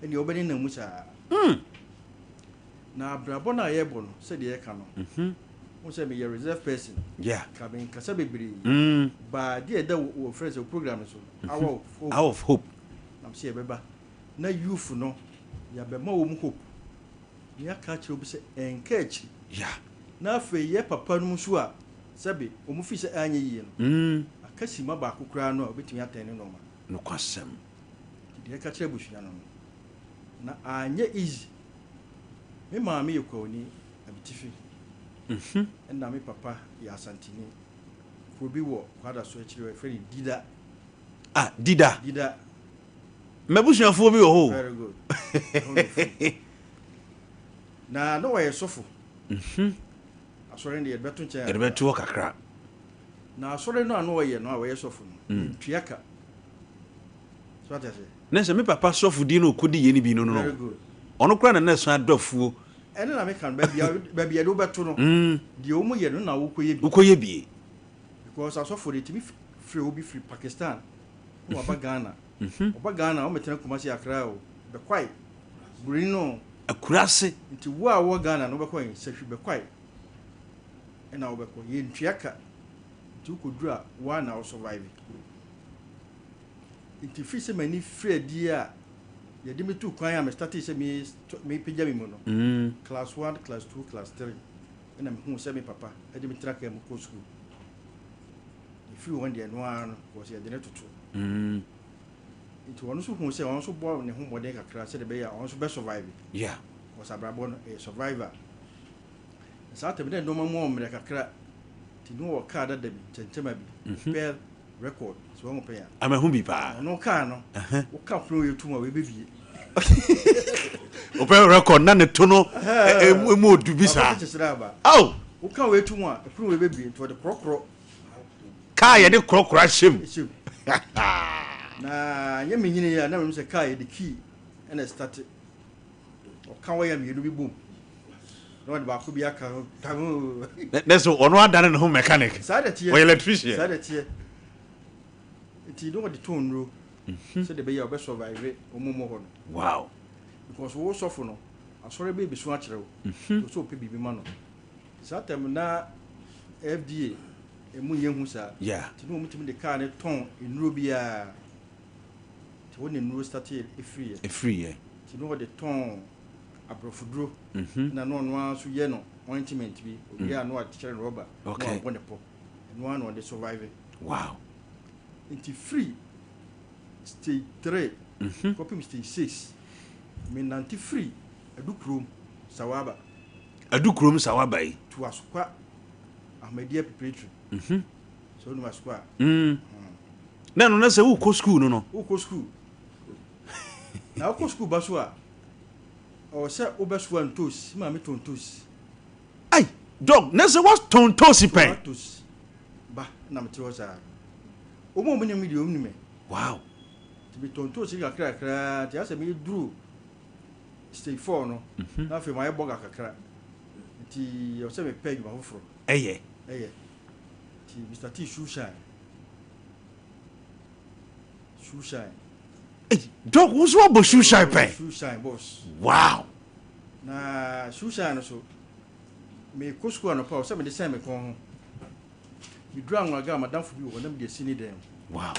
ɛnneɛ wobɛnenam mu saa. Na abrabɔ no a yɛbɔ no, sɛdeɛ yɛka no, wohu sɛ meyɛ reserve person, nka menkasa bebree, but adeɛ a ɛda wo wɔfrɛ no sɛ wo program no so no, Hour of Hope, Hour of Hope. Na mese yɛbɛba na youth no, yɛabɛma wɔn hope, na yɛaka akyerɛ wɔn sɛ ɛnka akyiri. Na afei yɛ papa nom nso a sɛbe wɔn fii sɛ anyɛ yie no, aka simma baako koraa no a wɔbɛtumi atɛn ne nnoɔma. Nokwasɛm. Nti deɛ ɛka kyerɛ abusua no no, na anyɛ easy. Me maame yɛ Kwauni, Abitifi, ɛna me papa yɛ Asanteni. Kuro bi wɔ Kwadaso akyiri hɔ, yɛfrɛ no Dida. Ah, Dida. Dida. M'abusuafoɔ bi wɔ hɔ o. Very good. Ɛhɔ na ofiri. Na na ɔyɛ sɔfo. Asɔre no deɛ yɛde bɛto nkyɛn Yɛde bɛto hɔ kakra. Na asɔre no a na ɔyɛ no a ɔyɛ sɔfo no, yɛntua ka. So ate aseɛ? Na sɛ me papa sɔfodie no ɔkɔdi yɛ no bi no no Very good. ɔno koraa na na ɛsan adɔ afuo. Ɛno na meka no, baabi a baabi a yɛde wo bɛto no, deɛ wɔn yɛ no na wokɔyɛ bi. Wokɔyɛ bie. Because asɔfo de tumi frɛ obi firi Pakistan na waba Ghana. Ɔba Ghana a, ɔmmɛtena Kumasi, Accra o, Bɛkwae, Buroni no o. Akurase. Nti wo a wowɔ Ghana no wobɛkɔ he? Sahwi Bɛkwae ɛna wobɛkɔ. Yɛntua ka. Nti wokɔduru a, wo ara na wo survive. Nti firi sɛ m'ani firi adie a yɛde me tuu kwan a me startee sɛ mepagya me mu no, class one, class two, class three ɛna mehuu sɛ me papa de me tena kaa mu kɔ sukuu. Ɛfiri hɔ deɛ ɛno ara no, because yɛde no toto. Nti ɔno nso huu sɛ ɔno nso bɔ ne ho mmɔden kakra sɛdeɛ ɛbɛyɛ a ɔno nso bɛ survive. Because abrabɔ no ɛyɛ survivor. Na saa tɛm na nneɛma mu ɔmmerɛ kakra. Nti ne wɔ kaa dada bi, nkyɛnkyɛma bi, Opel Record, sɛ wɔn pɛn a. Amahu bi paa. Ɔno kaa no, woka pono yɛ tum a wɔbɛbie. Opel Record na ne to no emu odu bi saa. Aw! Woka wei tum a, pono wei bɛbie nti wɔde korɔkorɔ. Kaa yɛde korɔkorɔ ahyɛ mu. Na nyɛ me nyini a na menim sɛ kaa yɛde key ɛna ɛstate. Ɔka wɔyɛ mmienu bi bom na ɔde baako bi aka ho tam. Ne so ɔno adane ne ho mechanic. Saa na ɛteɛ. Ɔyɛ electrician. Saa na ɛteɛ. Nti na ɔde tɔn nnuro sɛdeɛ ɛbɛyɛ a ɔbɛ survive wɔn mu hɔ no. Wow. Because wo sɔfo no asɔre bɛyɛ bi so akyerɛ wo. Nti ɔsɛ ɔpɛ biribi ma no. Saa tam na FDA emu nyɛ hu saa. Yeah. Nti na wɔtumi de kaa no tɔn nnuro biara. Nti hɔ na nnuro startee firiiɛ. Ɛfiriiɛ. Nti na wɔde tɔn aborɔfoduro. Ɛna na ɔno ara nso yɛ no ointment bi. Owie a na wakyekyere no rɔba. Na wabɔ ne pɔ. Ɛno ara na ɔde survive. Wow. Nti firi stage 3 kɔpem stage 6 menante firi Adukurom Sawaba. Adukurom Sawaba yi. To Asokwa Ahmadiyya Preparatory. Sɛ wonim Asokwa a. Na ɛno na sɛ wokɔ sukuu no no. Wokɔ sukuu. Na wokɔ sukuu ba so a, ɔwɔ sɛ wobɛsoa ntoos. Maame tɔn ntoos. Ai, dɔg, na sɛ woatɔn ntoosi pɛn? Soa ntoos ba na mete hɔ saa. Wɔn a wɔnim me deɛ, wɔnim me. Wow. Nti metɔn ntoosi kakra kakra nti asɛ meduru stage 4 no, na afei mayɛ bɔga kakra. Nti ɛwɔ sɛ mepɛ adwuma foforɔ. Ɛyɛ. Ɛyɛ. Nti Mister T shoe shine. Shoe shine. Hey, dɔg, wo nso wabɔ shoe shine pɛn? Shoe shine, boss. Wow. Na shoe shine no so, mekɔ sukuu anɔpa sɛ mede sɛn me kɔn ho. Meduru Anwraga a madamfo bi wɔ hɔ na mede asi ne dan mu. Wow.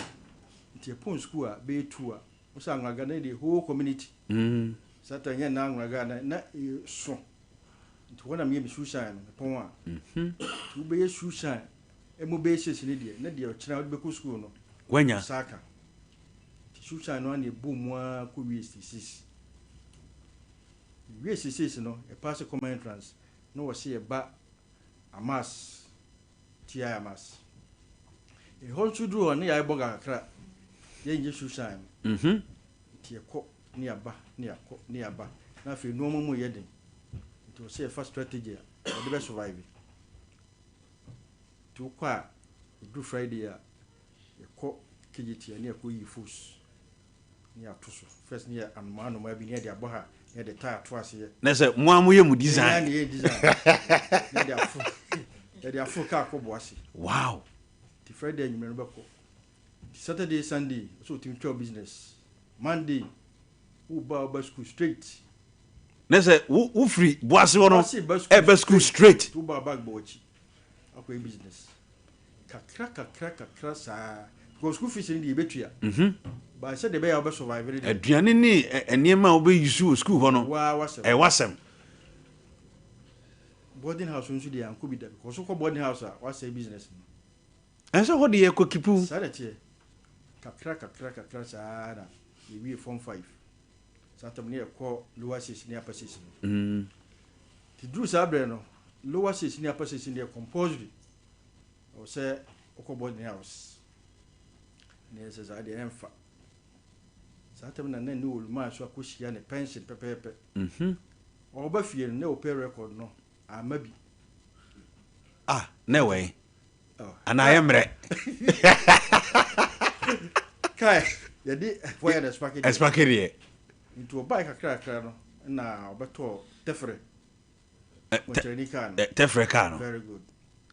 Nti ɛpɔn sukuu a bɛyɛ 2 a, wo sɛ Anwraga na the whole community. Saa time nyɛ na Anwraga na so. Nti hɔ na meyɛ me shoe shine no, mepɔn a. Nti wobɛyɛ shoe shine ɛmu bɛyɛ six ne deɛ, na deɛ ɔkyena wode bɛkɔ sukuu no. Wanya. Saa ka. Nti shoe shine no ana ɛbɔ mu ara kɔ wie stage 6. Wie stage 6 no, ɛpaase common entrance na wɔse yɛba Amas, TI Amas. Ɛhɔ nso duru hɔ ne yɛayɛ bɔga kakra, yɛnyɛ shoe shine no. Nti yɛkɔ. ne yɛaba ne yɛakɔ ne yɛaba. Na afei nnoɔma mu reyɛ den. Nti ɛwɔ sɛ yɛfa strategy a yɛde bɛ survive. Nti wokɔ a, ɛduru Friday a, yɛkɔ KJT a ne yɛkɔ yi fos ne yɛato so. First ne yɛ anomaa anomaa bi ne yɛde abɔ ha ne yɛde tie ato aseɛ. Na sɛ mo ara moyɛ mo design. Yɛn ara na yɛyɛ design. Ne yɛde aforo yɛde aforo kaa kɔ Boase. Wow. Nti Friday anwummerɛ no bɛkɔ. Nti Saturday Sunday sɛ wotumi twa wo business. Monday woba a woba school straight. Na sɛ wo wofiri Boase hɔ no ɛba school straight. Nti woba a bag bɔ w'akyi akɔyɛ business. Kakra kakra kakra saa because school fees no deɛ yɛbɛtua. But sɛdeɛ ɛbɛyɛ a wobɛ survive no deɛ. Aduane ne nneɛma a wobɛ use wɔ school hɔ no Waa w'asɛm. ɛyɛ w'asɛm. Boarding house nso deɛ yɛankɔ bi da because wokɔ boarding house a woasɛe business no. Ɛnsɛ hɔ deɛ yɛkɔ keep o. Saa na ɛteɛ. Kakra kakra kakra saa na yɛwie form five. Saa tam no yɛkɔ lower six ne upper six no. Nti duru saa berɛ no lower six ne upper six no deɛ compulsory. Ɛwɔ sɛ wokɔ boarding house. Na ɛsɛ saa deɛ ɛmfa. Saa tam na na ne Olumaa nso akɔhyia ne pension pɛpɛɛpɛ. Ɔba fie no na ɔpɛ record no amma bi. Ah, na ɛwɔ he? Anaa ayɛ mmerɛ? Kai, yɛde ɛfɔ yɛ na ɛspake deɛ. Ɛspake deɛ. Nti ɔbae kakrakra no na ɔbɛtɔɔ tɛfrɛ. Mɔkyerɛni kaa no. Tɛfrɛ kaa no. Very good.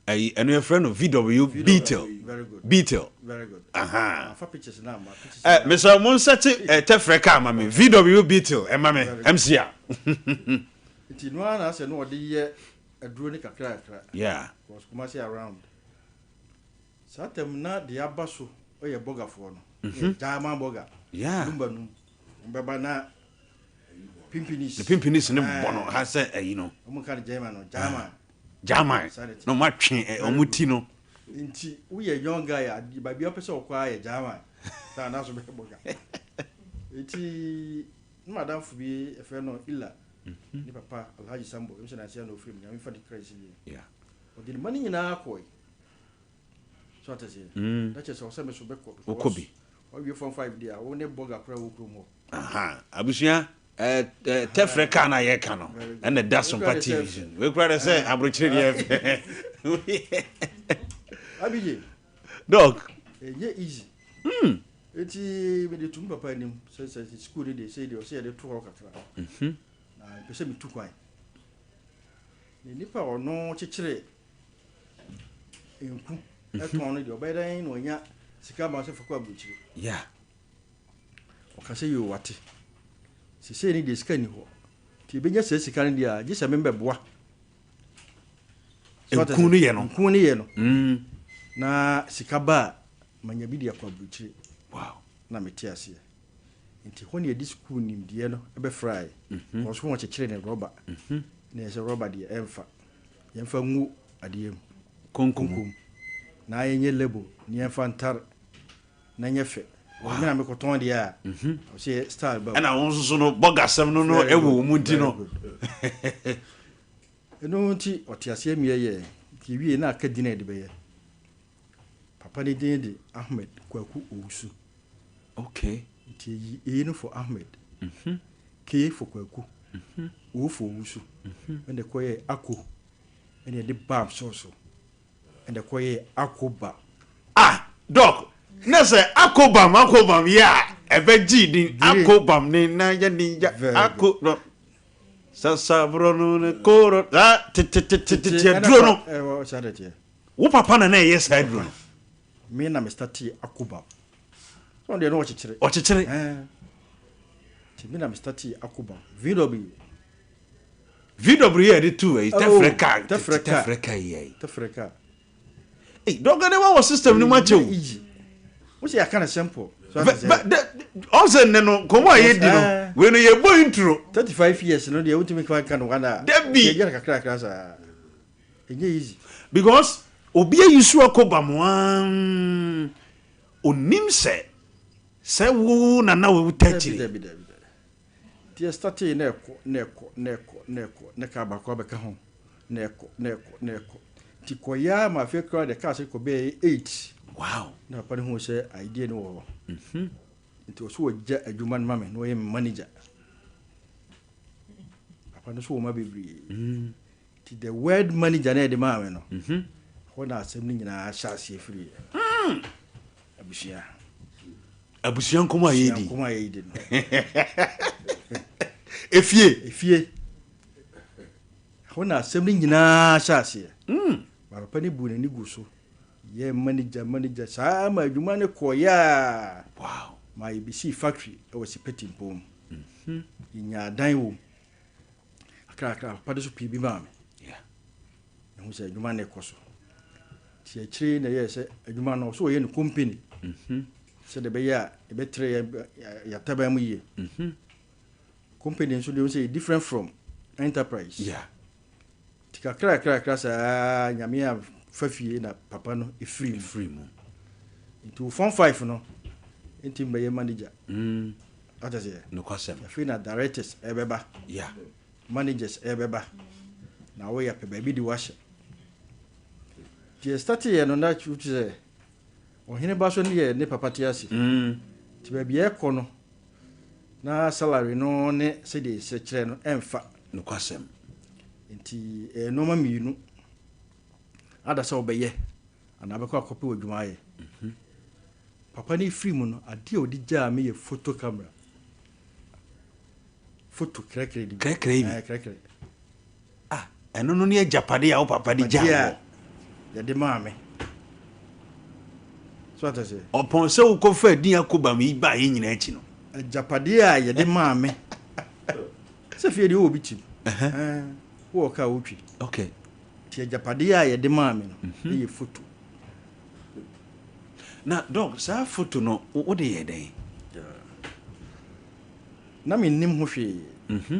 Ayi, ɛno yɛfrɛ no VW Beetle. Very good. Beetle. Very good. Aha. Afa pictures na ama. Pictures. Eh, mesɛ mo nsɛte eh, tɛfrɛ kaa ma me. VW Beetle ɛma me. MC a. Nti no ara na asɛ no ɔde yɛ aduro ne kakra kakra. Yeah. Because Kumasi around. Saa tam na deɛ aba so yɛ bɔgafoɔ no. German bɔga. Yeah. Numba num. Wɔbɛba na Pimpinis. Ne pimpinis ne bɔ no ha sɛ ayi no. Wɔn ka no German no, German. German. Na wɔn atwe wɔn ti no. Nti woyɛ young guy a baabi a wopɛ sɛ wɔkɔ ara yɛ German. Saa na so bɛyɛ bɔga. Nti ne madamfo bi ɛfrɛ no Ila. Ne papa Alhaji Sambo, ɛmu sɛ nansi na ofiri mu, Nyame fa ne kra nsi yie. Ɔde ne mma no nyinaa kɔe. So ate aseɛ? Na kyerɛ sɛ ɔsɛ me so bɛkɔ. Wokɔ bi. Wawie form 5 deɛ a, wo ne bɔga koraa wɔ kurom hɔ. Aha, abusua, eh, eh, tɛfrɛ kaa no a yɛka no ɛna da Sompa TV so. Wei kura de sɛ aburokyire deɛ fɛ. Abigye. Dɔk. Ɛnyɛ easy. Eti mede tum papa anim sɛ sɛ sukuu no deɛ sɛ deɛ ɔsɛ yɛde to hɔ kakra. Na mpɛ sɛ metu kwan. Na nipa a ɔno kyekyere nku ɛtɔn no deɛ ɔbɛyɛ dɛn na ɔnya sika ma sɛ fa kɔ aburokyire. Yeah. Ɔka sɛ yoo wate. Sesei no deɛ sika nni hɔ. Nti yɛbɛnya saa sika no deɛ a, gye sɛ membɛboa. Nku no yɛ no. Nku no yɛ no. Na sika ba a, manya bi de akɔ aburokyire. Wow. Na mete aseɛ. Nti hɔ na yɛde sukuu nimdeɛ no bɛfraeɛ. Kɔɔ so wɔkyekyere ne rɔba. Na yɛ sɛ rɔba deɛ ɛmfa. Yɛmfa ngu adeɛ mu. Konko mu. Na yɛnyɛ label na yɛmfa ntare. Na nyɛ fɛ. Wow. Me na mekɔtɔn deɛ a, ɔsɛ style ba. Ɛna wo nso so no bɔgasɛm no no ɛwɔ wo mu nti no. Ɛno nti ɔte aseɛ mmiɛ yɛ nti wie na aka din a yɛde bɛyɛ. Papa ne din de Ahmed Kwaku Owusu. Okay. Nti eyi A no for Ahmed. K for Kwaku. O for Owusu. Ɛna ɛkɔyɛ Ako. Ɛna yɛde bam sɔɔ so. Ɛna ɛkɔyɛɛ Akoba. Ah Doc na sɛ Akobam Akobam yɛ a ɛbɛ gye din Akobam ne na yɛ ne ya Ako no sasaborɔ no ne koro saa tetetetete aduro no wo papa na na ɛyɛ saa aduro no. Me na me startee Akobam. Sɛ ɔno deɛ na ɔkyekyere. Ɔkyekyere. Nti me na me startee Akobam. VW. VW yɛ de tu ɛyi tɛfrɛ kaa tɛfrɛ kaa tɛfrɛ kaa yi ɛyi. Tɛfrɛ kaa. Ee dɔgɔ ne wa wɔ system ni mu akyɛ o. Mo sɛ yɛaka no simple. Bɛ dɛ ɔsɛ nnɛ no nkɔmɔ a yɛdi no wei no yɛbɔ intro. 35 years no deɛ wotumi nka nka no wana. Dabi. Yɛyɛ no kakra kakra saa. Ɛnyɛ easy. Because obi ayi so akɔ ba mo aa onim sɛ sɛ wo na na wo ta akyire. Dabi dabi dabi. Nti yɛ startee na ɛkɔ na ɛkɔ na ɛkɔ na ɛkɔ na car baako abɛka ho na ɛkɔ na ɛkɔ na ɛkɔ nti kɔyɛ ara ma afei koraa deɛ cars no kɔbɛyɛ 8. Wow. Na papa no huu sɛ idea no wɔ hɔ. Nti ɔsɛ ɔgya adwuma no ma me na ɔyɛ me manager. Papa no so wɔ mma bebree. Nti the word manager na yɛde maa me no, hɔ na asɛm no nyinaa hyɛ aseɛ firiiɛ. Abusua. Abusua nkɔmɔ a yɛredi. Abusua nkɔmɔ a yɛredi no. Efie. Efie. Hɔ na asɛm no nyinaa hyɛ aseɛ. Ma papa no buu n'ani gu so. Yɛ manager manager saa ma adwuma no kɔeɛ a. Wow. Ma yɛbɛsii factory wɔ Sipati Mpom. Yɛnyaa dan wɔ mu. Kakrakra papa no so pii bi maa me. Yeah. Mehu sɛ adwuma no rekɔ so. Nti akyire na ɛyɛɛ sɛ adwuma no ɔsɛ ɔyɛ no company. Sɛdeɛ ɛbɛyɛ a ɛbɛtrɛ yɛn ataban mu yie. Company nso deɛ sɛ different from enterprise. Yeah. Nti kakra kakra kakra saa Nyame amfa fie na papa no firi mu. Firi mu. Nti wo form 5 no nti mbɛyɛ manager. Wate aseɛ? Nokwasɛm. Afei na directors ɛbɛba. Yeah. Managers ɛbɛba. Na woyɛ pɛ baabi de wahyɛ. Nti yɛ start yɛ no na wote sɛ ɔhene ba so ne yɛ ne papa te ase. Nti baabi ɛkɔ no na salary no ne sɛdeɛ ɛsɛ kyerɛ no ɛmfa. Nokwasɛm. Nti ɛyɛ nneɛma mmienu. Ada sɛ wobɛyɛ anaa bɛkɔ akɔpɛ w'adwuma ayɛ. Papa no firi mu no, adeɛ a ɔde gyaa me yɛ photo camera. Photo krɛkrɛ de bi. Krɛkrɛ yi bi? Ɛɛ, krɛkrɛ. Ah, ɛno no ne agyapadeɛ a wo papa de gyaa Adeɛ a wɔ. yɛde maa me. So ate aseɛ? Ɔpɔn sɛ wokɔfa din akobam yi baeɛ nyinaa akyi no. Agyapadeɛ a yɛde maa me. Sɛ fie deɛ wowɔ bi tim. Ɛɛ, wowɔ kaa wotwi. Okay. Nti agyapadeɛ a yɛde maa me no, ɛyɛ photo. Na dɔk, saa photo no, wode yɛ dɛn? Na mennim ho hwee,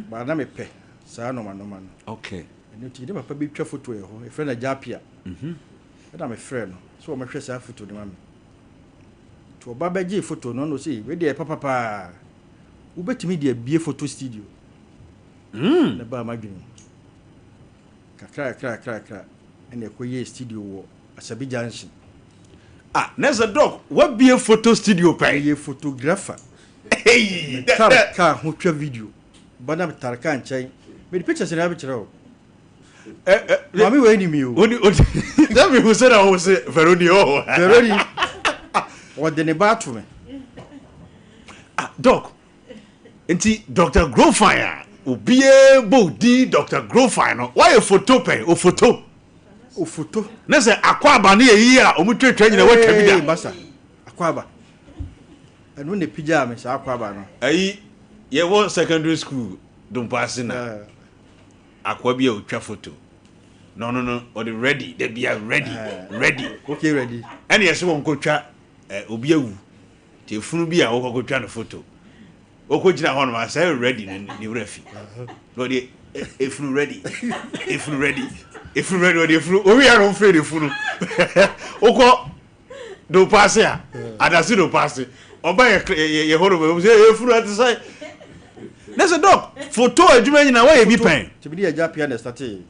but na mepɛ saa nɔma nɔma no. Okay. Ɛno nti, ne papa bi twa photo yɛ hɔ, yɛfrɛ no Agya Apia. Ɛna mefrɛ no sɛ ɔmmɛhwɛ saa photo no ma me. Nti ɔba bɛgyee photo no, ɛna ɔse, wei deɛ ɛyɛ papa paa. Wobɛtumi de abue photo studio. Na ɛbaa m'adwene mu. Kakra kakra kakra kakra, ɛna ɛkɔyɛɛ studio wɔ Asabi Junction. Ah, na sɛ dɔk, wabue photo studio pɛn? Meyɛ photographer. Hey, Metare car ho twa video. Ba na metare car nkyɛn. Mede pictures na abɛkyerɛ wo. Maame wei ni mi o. Oni oni. Na mi hu sɛ na wo se Veroni o. Veroni. Ɔde ne ba ato me. Ah, dɔk. Nti Dr. Grofine a obiara bɔ din Dr. Grofine no, wayɛ photo pɛn, o photo. O photo. Ne sɛ akwaaba ne yɛ yi a wɔn twatwa nyina watwa bi da. Ee basa akwaaba. Ɛno na epigyaa me saa akwaaba no. Ayi yɛwɔ secondary school Dompo na akoa bi a otwa photo. Na ɔno no ɔde ready da bia ready ready. Okay ready. Ɛna yɛsɛ wɔn kɔtwa obi awu. Nti efunu bi a wɔkɔ kɔtwa no photo. Ɔkɔgyina hɔ nom a sɛ ready no ne werɛ fi. Na ɔde efunu ready, efunu ready, efunu ready, ɔde efunu, owi a na ɔmfrɛ no efunu. Wokɔ Dopaase a, Adase Dopaase, ɔba yɛ yɛ hɔ nom, ɔmo sɛ efunu ɛte sɛ. Ne sɛ dɔk, foto adwuma nyinaa wɔyɛ bi pɛn. Nti mede Agya Appiah na ɛstartee.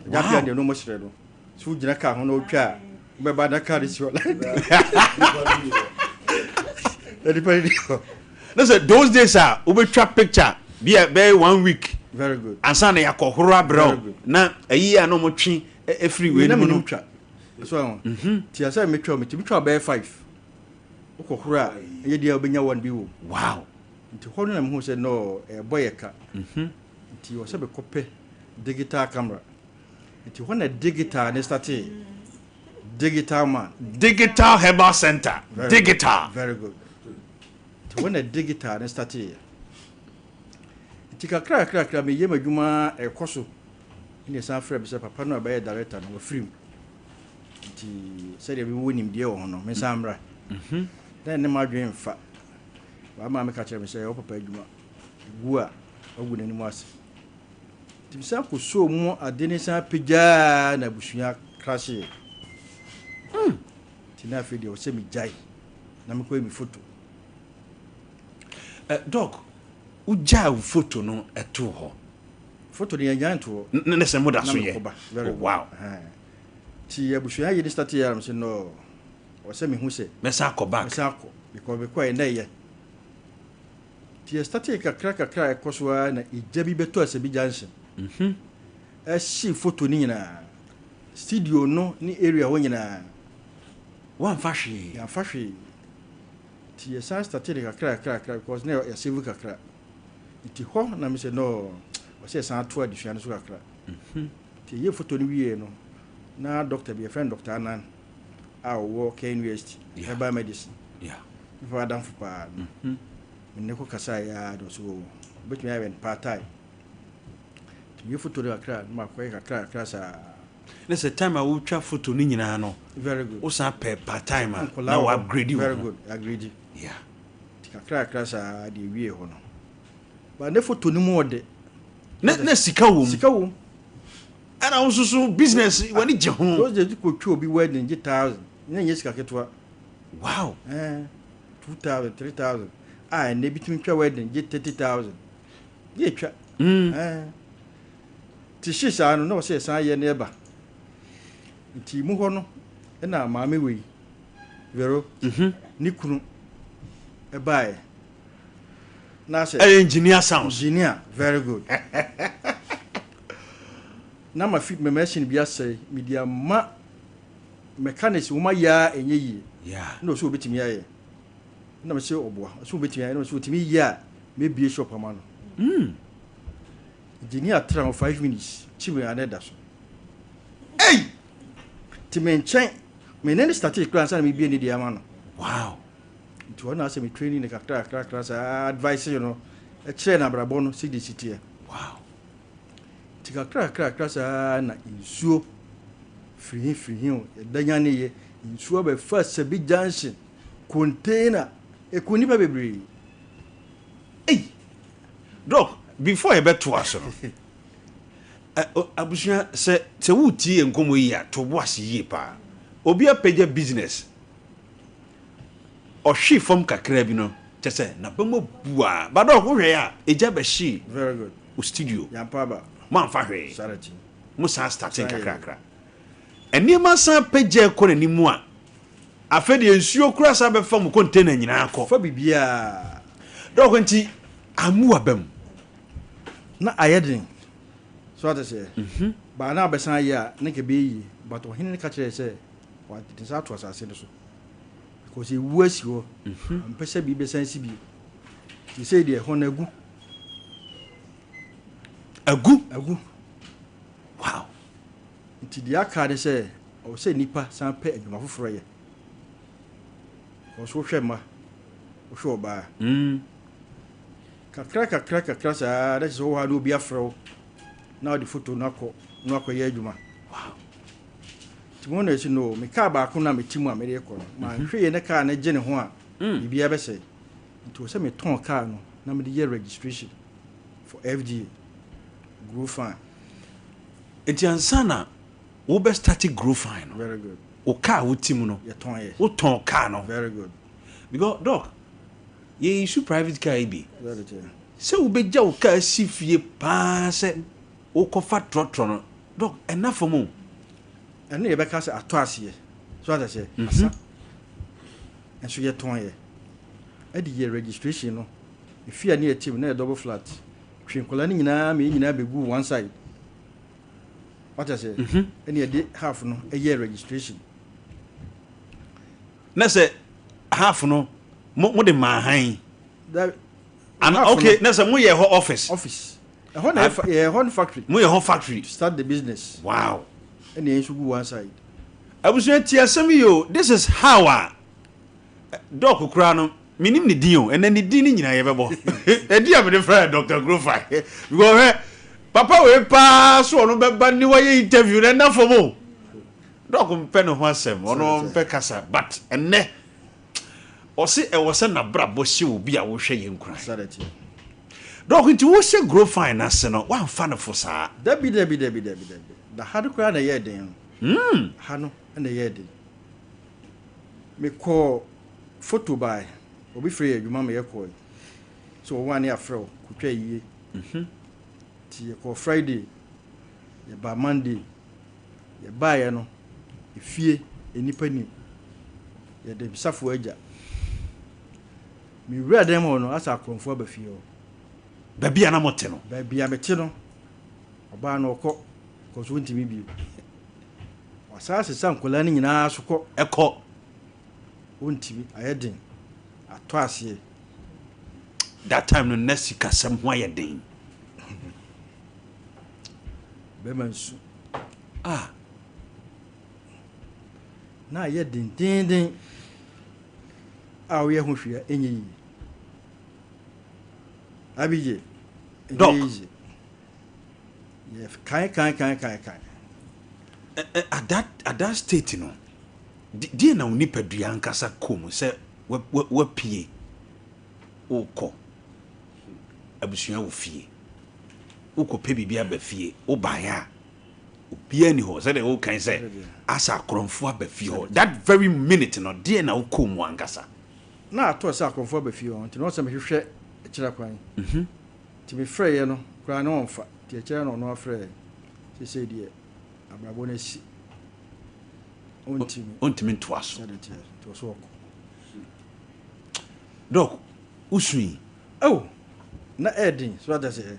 Agya Appiah deɛ no mo serɛ no. Sɛ wogyina kaa ho na wotwa a, wobɛba na kaa no si hɔ. Na nipa no ni hɔ. Ne sɛ those days a wobɛtwa picture bi a bɛyɛ one week. Very good. Ansa na yɛakɔhoro abrɛ wo. Na ayi a na wɔtwe firi wei no mu no. Na menim twa. So ɛho. Nti asɛ metwa, metumi twa bɛyɛ 5. Wokɔhoro a, ɛyɛ deɛ wobɛnya one bi wɔ mu. Wow. Nti hɔ no na mehu sɛ no ɛbɔ yɛ ka. Nti ɔsɛ mekɔpɛ digital camera. Nti hɔ na digital ne startee. Digital man. Digital Herbal Center. Very digital. Good. Very good. Nti hɔ na digital ne startee. Nti kakra kakra kakra meyɛ m'adwuma ɛkɔ so. Ɛna ɛsan frɛ me sɛ papa no a bɛyɛ director no wafiri mu. Nti sɛdeɛ mewɔ nimdeɛ wɔ ho no mensan mmra. Na ɛne m'adwene mfa. Wama meka kyerɛ me sɛ wo papa adwuma gu a wagu n'anim ase. Nti mesan kɔsɔɔ mu ade ne san pagyaa na abusua krahyeeɛ. Nti na afei deɛ ɔsɛ megyae na mekɔyɛ me foto. Doc, wogyaa wo foto no too hɔ? Foto no yɛngyae nto hɔ. Ne sɛ moda so yɛ? Very Oh, good. wow. Nti abusua yi ne start yɛ a mesɛ no ɔsɛ mehu sɛ mɛsan akɔ back. Mɛsan akɔ because mekɔɛ na ɛyɛ. Nti yɛ startee kakra kakra a ɛkɔ so ara na egya bi bɛtɔ Asabi junction. Ɛhyee photo no nyinaa. Studio no ne area hɔ nyinaa. Woamfa hwee? Yɛamfa hwee. Nti yɛsan startee no kakra kakra kakra because na yɛ save kakra. Nti hɔ na mesɛ no ɔsɛ yɛsan atoa adesua no so kakra. Nti yɛyɛɛ photo no wieɛ no na doctor bi yɛfrɛ no Doctor Anan a ɔwɔ KNUST herbal medicine. Me papa adamfo paa no. Me ne kɔ kasaeɛ ara na ɔsɛ oo ɔbɛtumi ayɛ no part time. Nti meyɛ photo no kakra na makɔyɛ kakra kakra saa. Ne sɛ time a wotwa photo no nyinaa no, Very good. wosan pɛ part time a Nkwadaa na wɔ wa hɔ. upgrade wo Very ho. good, upgrade. Yeah. Nti kakra kakra saa deɛ ewie hɔ no. But ne photo no mu ɔdɛ. Ne na sika wɔ mu. Sika wɔ mu. Ɛna wo nso so business w'ani gye ho. Those days kɔ twa obi wedding gye thousand. Ne nyɛ sika ketewa. Wow. Eh, 2,000, 3,000. Ah, ɛnɛ bi tumi twa wedding gye 30,000. Gye twa. Eh. Ti hye saa no na ɔsɛ yɛsan yɛ ne ɛba. Nti mu hɔ no ɛna maame wei Vero ne kunu ɛbaeɛ. Na sɛ Ɛyɛ engineer sounds. Engineer, very good. Na ma fi me machine bi asɛe, me di ama mechanics wɔn ayɛ a ɛnyɛ yie. Na ɔsɛ obetumi ayɛ. Na me sɛ ɔboa, ɔsɛ obetumi ayɛ, na ɔsɛ otumi yɛ a mebie shop ama no. Engineer tra ho 5 minutes, kyi me ana ɛda so. Hey! Ti me nkyɛn, me ne ne started kura ansa na mebie ne deɛ ama no. Wow. Nti ɔno asɛ me training ne kakra kakra kakra saa advice no, ɛkyerɛ no abrabɔ no sɛdeɛ si teɛ. Wow. Nti kakra kakra kakra saa na nsuo firi he firi he o, yɛda nyane yɛ, nsuo abɛfa Sabi Junction, container, ɛku nnipa bebree. Ei! Doc, before yɛbɛtoa so no, abusua, sɛ sɛ woretie yɛn nkɔmmɔ yi a, to bo ase yie paa. Obi apagya business, ɔhwe fam kakra bi no, kyɛ sɛ n'aba mu abu a. But Doc, wohwɛ a, egya bɛhyee Very good. wo studio. Yɛampa aba. Moamfa hwee. Sarati. Mo san starting San yɛ. kakrakra. Nneɛma san pagya kɔ n'anim a, afei deɛ nsuo koraa san bɛfa mo container nyinaa kɔ. Fa biribiara. Doc, nti ammu w'aba mu? Na ayɛ den. So ate aseɛ? But na abɛsan ayɛ a, na nka ɛbɛyɛ yie. But ɔhene no ka kyerɛɛ sɛ, wade ne nsa ato asase no so. Because ewu asi hɔ. Ɔmpɛ sɛ biribi bɛsan asi bio. Seesei deɛ, ɛhɔ no agu. Agu? Agu. Wow. Nti deɛ aka ne sɛ, ɔwɔ sɛ nnipa san pɛ adwuma foforɔ yɛ. Because wohwɛ mma, wohwɛ ɔbaa. Kakra kakra kakra saa na kyerɛ sɛ wowɔ ha na obi afrɛ wo na ɔde foto no akɔ na wakɔyɛ adwuma. Wow. Nti mo na ɛsi no, me kaa baako no a mete mu a mede kɔ no, manhwɛ yie na kaa no gye ne ho a, biribiara bɛsɛe. Nti wɔ sɛ metɔn kaa no na mede yɛ registration for FDA, Grow Fine. Nti ansa na wobɛ start Grow Fine no, Very good. wo kaa wote mu no, Yɛtɔn yɛ. wotɔn kaa no. Very good. Because Doc, yɛ use private car yi bi. Very good. Sɛ wobɛgya wo kaa si fie paa sɛ wokɔfa trɔtrɔ no, Doc, ɛna fam o. Ɛno yɛbɛka sɛ atɔ aseɛ. So ate aseɛ? Asa. Nso yɛtɔn yɛ. Ɛde yɛ registration no. Efie a ne yɛte mu na yɛ double flat. Twe nkwadaa no nyinaa ma yɛn nyinaa bɛgu one side. Wate aseɛ? Ɛne yɛde half no ɛyɛ registration. Na sɛ half no, mo de maa han. That, Ana, half okay, no, na sɛ moyɛ hɔ office. Office. Ɛhɔ na yɛ hɔ no factory. Moyɛ hɔ factory. To start the business. Wow. Ɛne yɛn nso gu one side. Abusua ti asɛm yi o, this is how a Doc koraa no, menim ne din o, ɛnɛ ne din no nyinaa yɛbɛbɔ. Ɛdi a mede frɛ Dr. Grofai. Because hwɛ, papa wei paa so ɔno bɛba ne wayɛ interview na ɛna fam o. Doc mpɛ ne ho asɛm, ɔno mpɛ kasa, but ɛnɛ ɔse ɛwɔ sɛ n'abrabɔ hyɛ obi a wohwɛ yɛn nkuran. Doc, nti wohyɛ Grofai no ase no, woamfa no fo saa? Dabi, dabi, dabi, dabi, dabi. Na ha no koraa na ɛyɛɛ den no. Ha no na ɛyɛɛ den. Mekɔɔ photo by obi frɛ yɛ adwuma ma yɛkɔe. So wɔn a ne yɛafrɛ wo kotwa yie. Nti yɛkɔɔ Friday, yɛbaa Monday. Yɛbaeɛ no, efie nnipa nim. Yɛde Safo agya. Mewura dan mu hɔ no, asɛ akorɔmfoɔ aba fie hɔ. Baabi a na mote no? Baabi a mete no, ɔbaa no ɔkɔ, kɔ so ɔntumi bio. Wasan asesa nkwadaa no nyinaa so kɔ. Ɛkɔ. Ɔntumi, ayɛ den, atɔ aseɛ. That time no na sikasɛm ho ayɛ den. Bɛma nsu. Ah. Na ayɛ dendeenden a woyɛ ho hwee a ɛnyɛ yie. Abigye, ɛnyɛ easy. Yɛ kan kan kan kan kan. At that at that state no, deɛ na wo nipadua ankasa kɔ mu sɛ wapue wokɔ abusua wɔ fie wokɔpɛ biribi aba fie wobaeɛ a obiara ni hɔ sɛdeɛ wokan sɛ asa akorɔmfoɔ aba fie hɔ that very minute no deɛ na wokɔ mu ankasa. Na atɔ sɛ akorɔmfoɔ aba fie hɔ nti na ɔsɛ mehwehwɛ akyira kwan nti mefrɛeɛ no koraa na ɔmfa nti akyira na ɔno afrɛɛ seesei deɛ abrabɔ no asi ɔntumi ɔntumi ntoa so sɛdeɛ teɛ nti ɔsɛ ɔkɔ. Doc wosui? Oh na ɛyɛ so ate aseɛ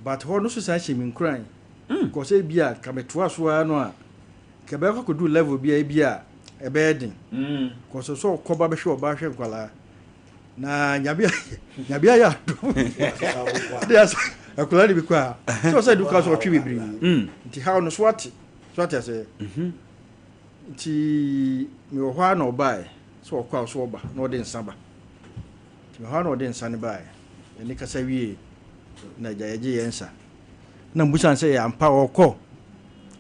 but hɔ no so san hyɛ me nkuran because ebi a ka metoa so ara no a ka ɛbɛkɔ akɔduru level bi a ebi a ɛbɛyɛ den because sɛ ɔkɔ ba bɛhwɛ ɔba hwɛ nkwalaa na nyabe nyabe ayɛ adom de asa akwadaa de bi kɔ a sɛ ɔsɛ du ka so ɔtwe bebree nti haw no so ate so ate aseɛ nti mewɔ hɔ a na ɔbaeɛ sɛ ɔkɔ a so ɔba na ɔde nsa ba nti mewɔ hɔ a na ɔde nsa no baeɛ ɛne kasa wie na agya yɛgye yɛn nsa na mbusa sɛ yɛ ampa ɔkɔ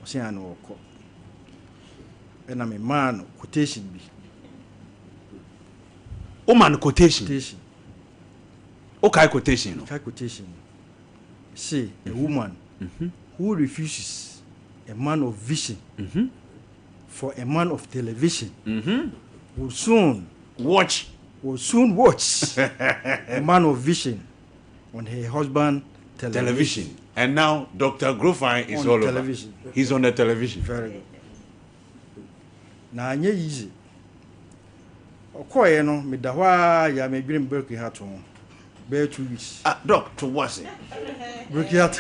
ɔsɛ yɛn na ɔkɔ ɛna memaa no quotation bi. Woma no quotation? Quotation. Wokae quotation no? Mekae quotation no. Say a woman who refuses a man of vision for a man of television will soon watch will soon watch a man of vision on her husband television. Television. And now Dr. Grofine is On all television. over. He's on the television. Very good. Na anyɛ easy. Ɔkɔɔeɛ no meda hɔ ara yɛ a medwene me broken heart ho bɛyɛ 2 weeks. Ah, Doc, to wo ase. Broken heart.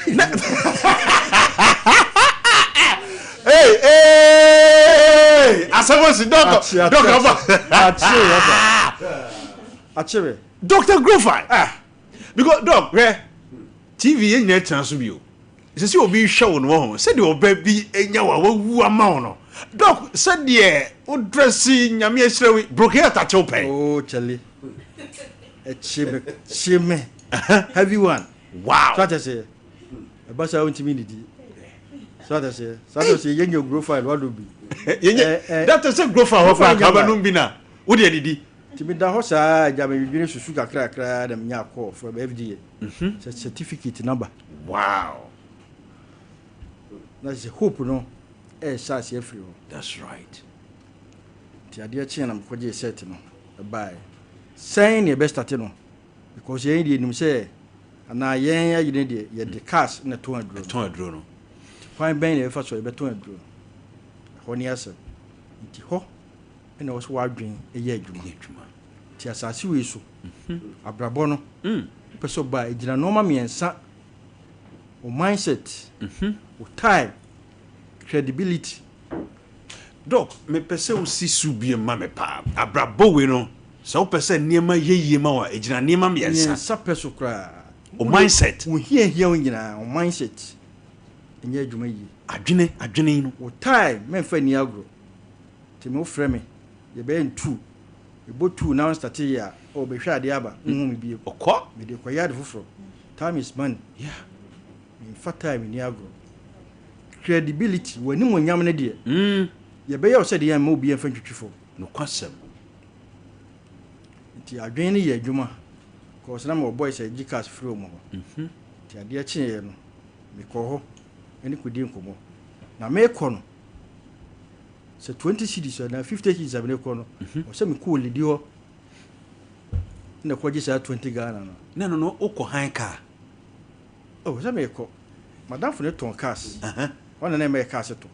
Hey, hey! Asɛm si Doc. Akye, akye, Doc aba. Akye, aba. Akye me. Dr. Grofine. Ah. Because Doc, hwɛ TV yɛn nyinaa tena so bio. Sɛ sɛ obi hwɛ wo no wɔ ho sɛdeɛ ɔbɛ bi anya wo a wawu ama wo no. Doc, sɛdeɛ wo dress nyame ahyira wo yi, broken heart akye wo pɛn. Oh, Charlie. Ɛkye me, kye me. Heavy one. Wow. So ate aseɛ. Ɛba saa wontumi nnidi. So ate aseɛ. Saa sɛ sɛ yɛnya Grofine wado bi. Yɛnyɛ that is sɛ Grofine hɔ koraa ka wobɛnom bi na wode adidi. Nti meda hɔ saa agya medwene susu kakrakra na menya call from FDA. Sɛ certificate naba. Wow. Na sɛ hope no ɛɛhyɛ aseɛ afiri hɔ. That's right. Nti adeɛ kyeɛ na mekɔgyee cert no ɛbaeɛ. Sɛn ne ɛbɛstarte no because yɛn deɛ nim sɛ anaa yɛn ayi ne deɛ yɛde cars na ɛtɔn aduro no. Ɛtɔn aduro no. Nti kwan bɛn na yɛbɛfa so a yɛbɛtɔn aduro no. Ɛhɔ ne asɛm. Nti hɔ ɛna ɛwɔ sɛ w'adwen ɛyɛ adwuma. Ɛyɛ adwuma. Nti asase wei so abrabɔ no wopɛ sɛ ɔba a ɛgyina nneɛma mmiɛnsa wo mindset wo time credibility. Doc, mepɛ sɛ wosi so bie ma me paa. Abrabɔ wei no, sɛ wopɛ sɛ nneɛma yɛ yie ma wo a, ɛgyina nneɛma mmiɛnsa. Mmiɛnsa pɛ so koraa. Wo mindset. Wo hia hia wo nyinaa, wo mindset ɛnyɛ adwuma yie. Adwene, adwene no. Wo time mɛmfa nni agorɔ. Nti me wofrɛ me, yɛbɛyɛ ntu. Ɛbɔ tu na wo start yɛ a, oh, bɛhwɛ adeɛ aba, nhu me bio. Ɔkɔ. Mede kɔyɛ ade foforɔ. Time is money. Yeah. Memfa time nni agorɔ. Credibility, w'animonyam no deɛ, yɛbɛyɛ wo sɛ deɛ yɛmma obi yɛmfa ntwitwi fam. Nokwasɛm. Nti adwene no yɛ adwuma. Cause na mewɔ boys a yɛgye cars firi wɔn hɔ. Nti adeɛ kyeeɛ no, mekɔɔ hɔ ne kɔdi nkɔmmɔ. Na mekɔ no, sɛ 20 cedis anaa 50 cedis a mede kɔ no, ɔsɛ mekɔ olidi hɔ na ɛkɔgye saa 20 Ghana no. Na no no wokɔ han car. Oh, sɛ mekɔ. Madamfo no tɔn cars. Ɔna na ɛmɛyɛ cars tɔ.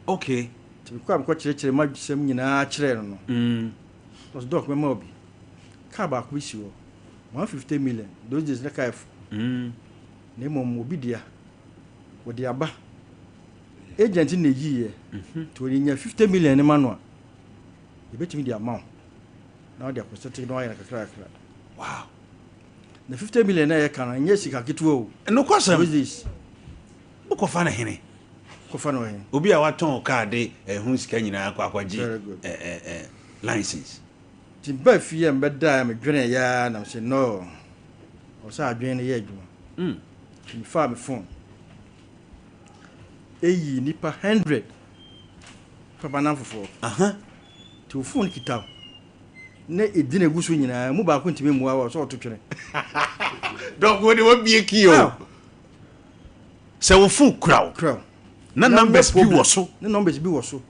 Okay. Nti mekɔ a mekɔ kyerɛkyerɛ m'asɛm nyinaa kyerɛɛ no no. Ɔsɛ Doc mɛma wo bi. Car baako bi si hɔ. 150 million, those days na kaa ɛfo. Na mmom obi dea, wɔde aba. Agent na eyiiɛ. Nti wɔde nya 50 million no ma no a, yɛbɛtumi de ama wo. Na wɔde akɔsɛte na wɔayɛ no kakra kakra. Wow. Na 50 million na yɛka no, ɛnyɛ sika ketewa o. Nokwasɛm. Those days. Wokɔfa no hene? Kɔfa no hene. Obi a watɔn kaa de ɛho sika nyinaa kɔ akɔgye Very good. license. Nti mebaa fie a mebɛdaeɛ a medweneeɛ ara na mese no, ɛwɔ sɛ adwene no yɛ adwuma. Nti mefaa me phone ɛyii nnipa 100 papa nnamfofoɔ. Nti wo phone kita wo na ɛdin a ɛgu so nyinaa mu baako ntumi mmoa wo a, sɛ ɔto twene. Dɔk, wo de wabie key o. Sɛ wo phone kura wo. Kura wo. Na numbers bi wɔ so. Na numbers bi wɔ so.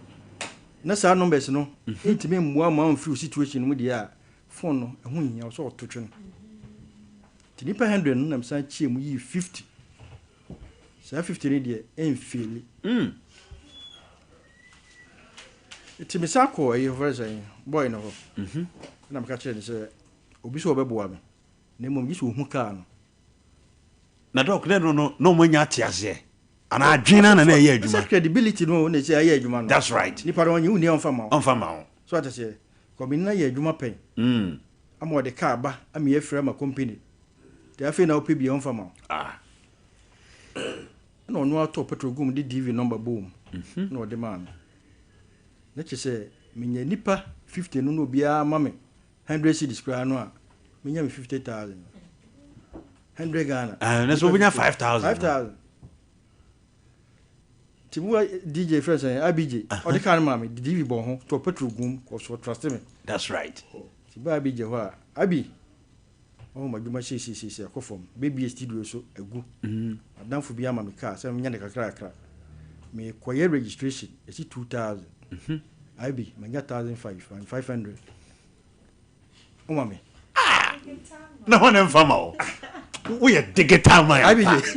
Na saa numbers no ntumi mmoa ma womfiri wo situation no mu deɛ a, phone no ɛho nhia wo sɛ ɔto twene. Nti nnipa 100 no na mesan kyeɛ mu yii 50. Saa 50 no deɛ ɛmfeeli. Nti mesan kɔɔ ɛyi hɔ sɛ boy no hɔ. Ɛna meka kyerɛɛ no sɛ obi sɛ ɔbɛboa me na mmom gye sɛ ɔhu kaa no. Na dɔk dɛ no no na ɔmo anya ate aseɛ anaa adwene no na na ɛyɛ adwuma. Sɛ credibility no na ɛsɛ ayɛ adwuma no. That's right. Nipa no ɔnye wo ni ɔnfa ma wo. Ɔnfa ma wo. So ate aseɛ. Kɔmini no ayɛ adwuma pɛn. Ama ɔde kaa ba ama yɛafiri ama company. Nti afei na wopɛ bi a ɔnfa ma wo. Ah. Ɛna ɔno atɔ petrol gu mu de DV number bɔɔ mu. Na ɔde maa me. Na kyerɛ sɛ menya nipa 50 no na obiara ma me 100 cedis koraa no a, menya me 50,000. 100 Ghana. Ah, na so wobɛnya 5,000. 5,000. Nti mu DJ frɛ sɛ IBJ, ɔde kaa no maa me, de DV bɔ ho, tɔ petrol gum, kɔ so trust me. That's right. Nti ba IBJ hɔ a, Abi, ɔho m'adwuma seiseiseisei akɔ fam, bɛbie studio so agu. Adamfo bi ama me kaa sɛ menyɛ no kakra kakra. Mekɔyɛ registration, ɛsi 2,000. IB, manya 1,500, 500. Woma me. Ah! Na hɔ ne mfa ma wo. Woyɛ digital man. IBJ.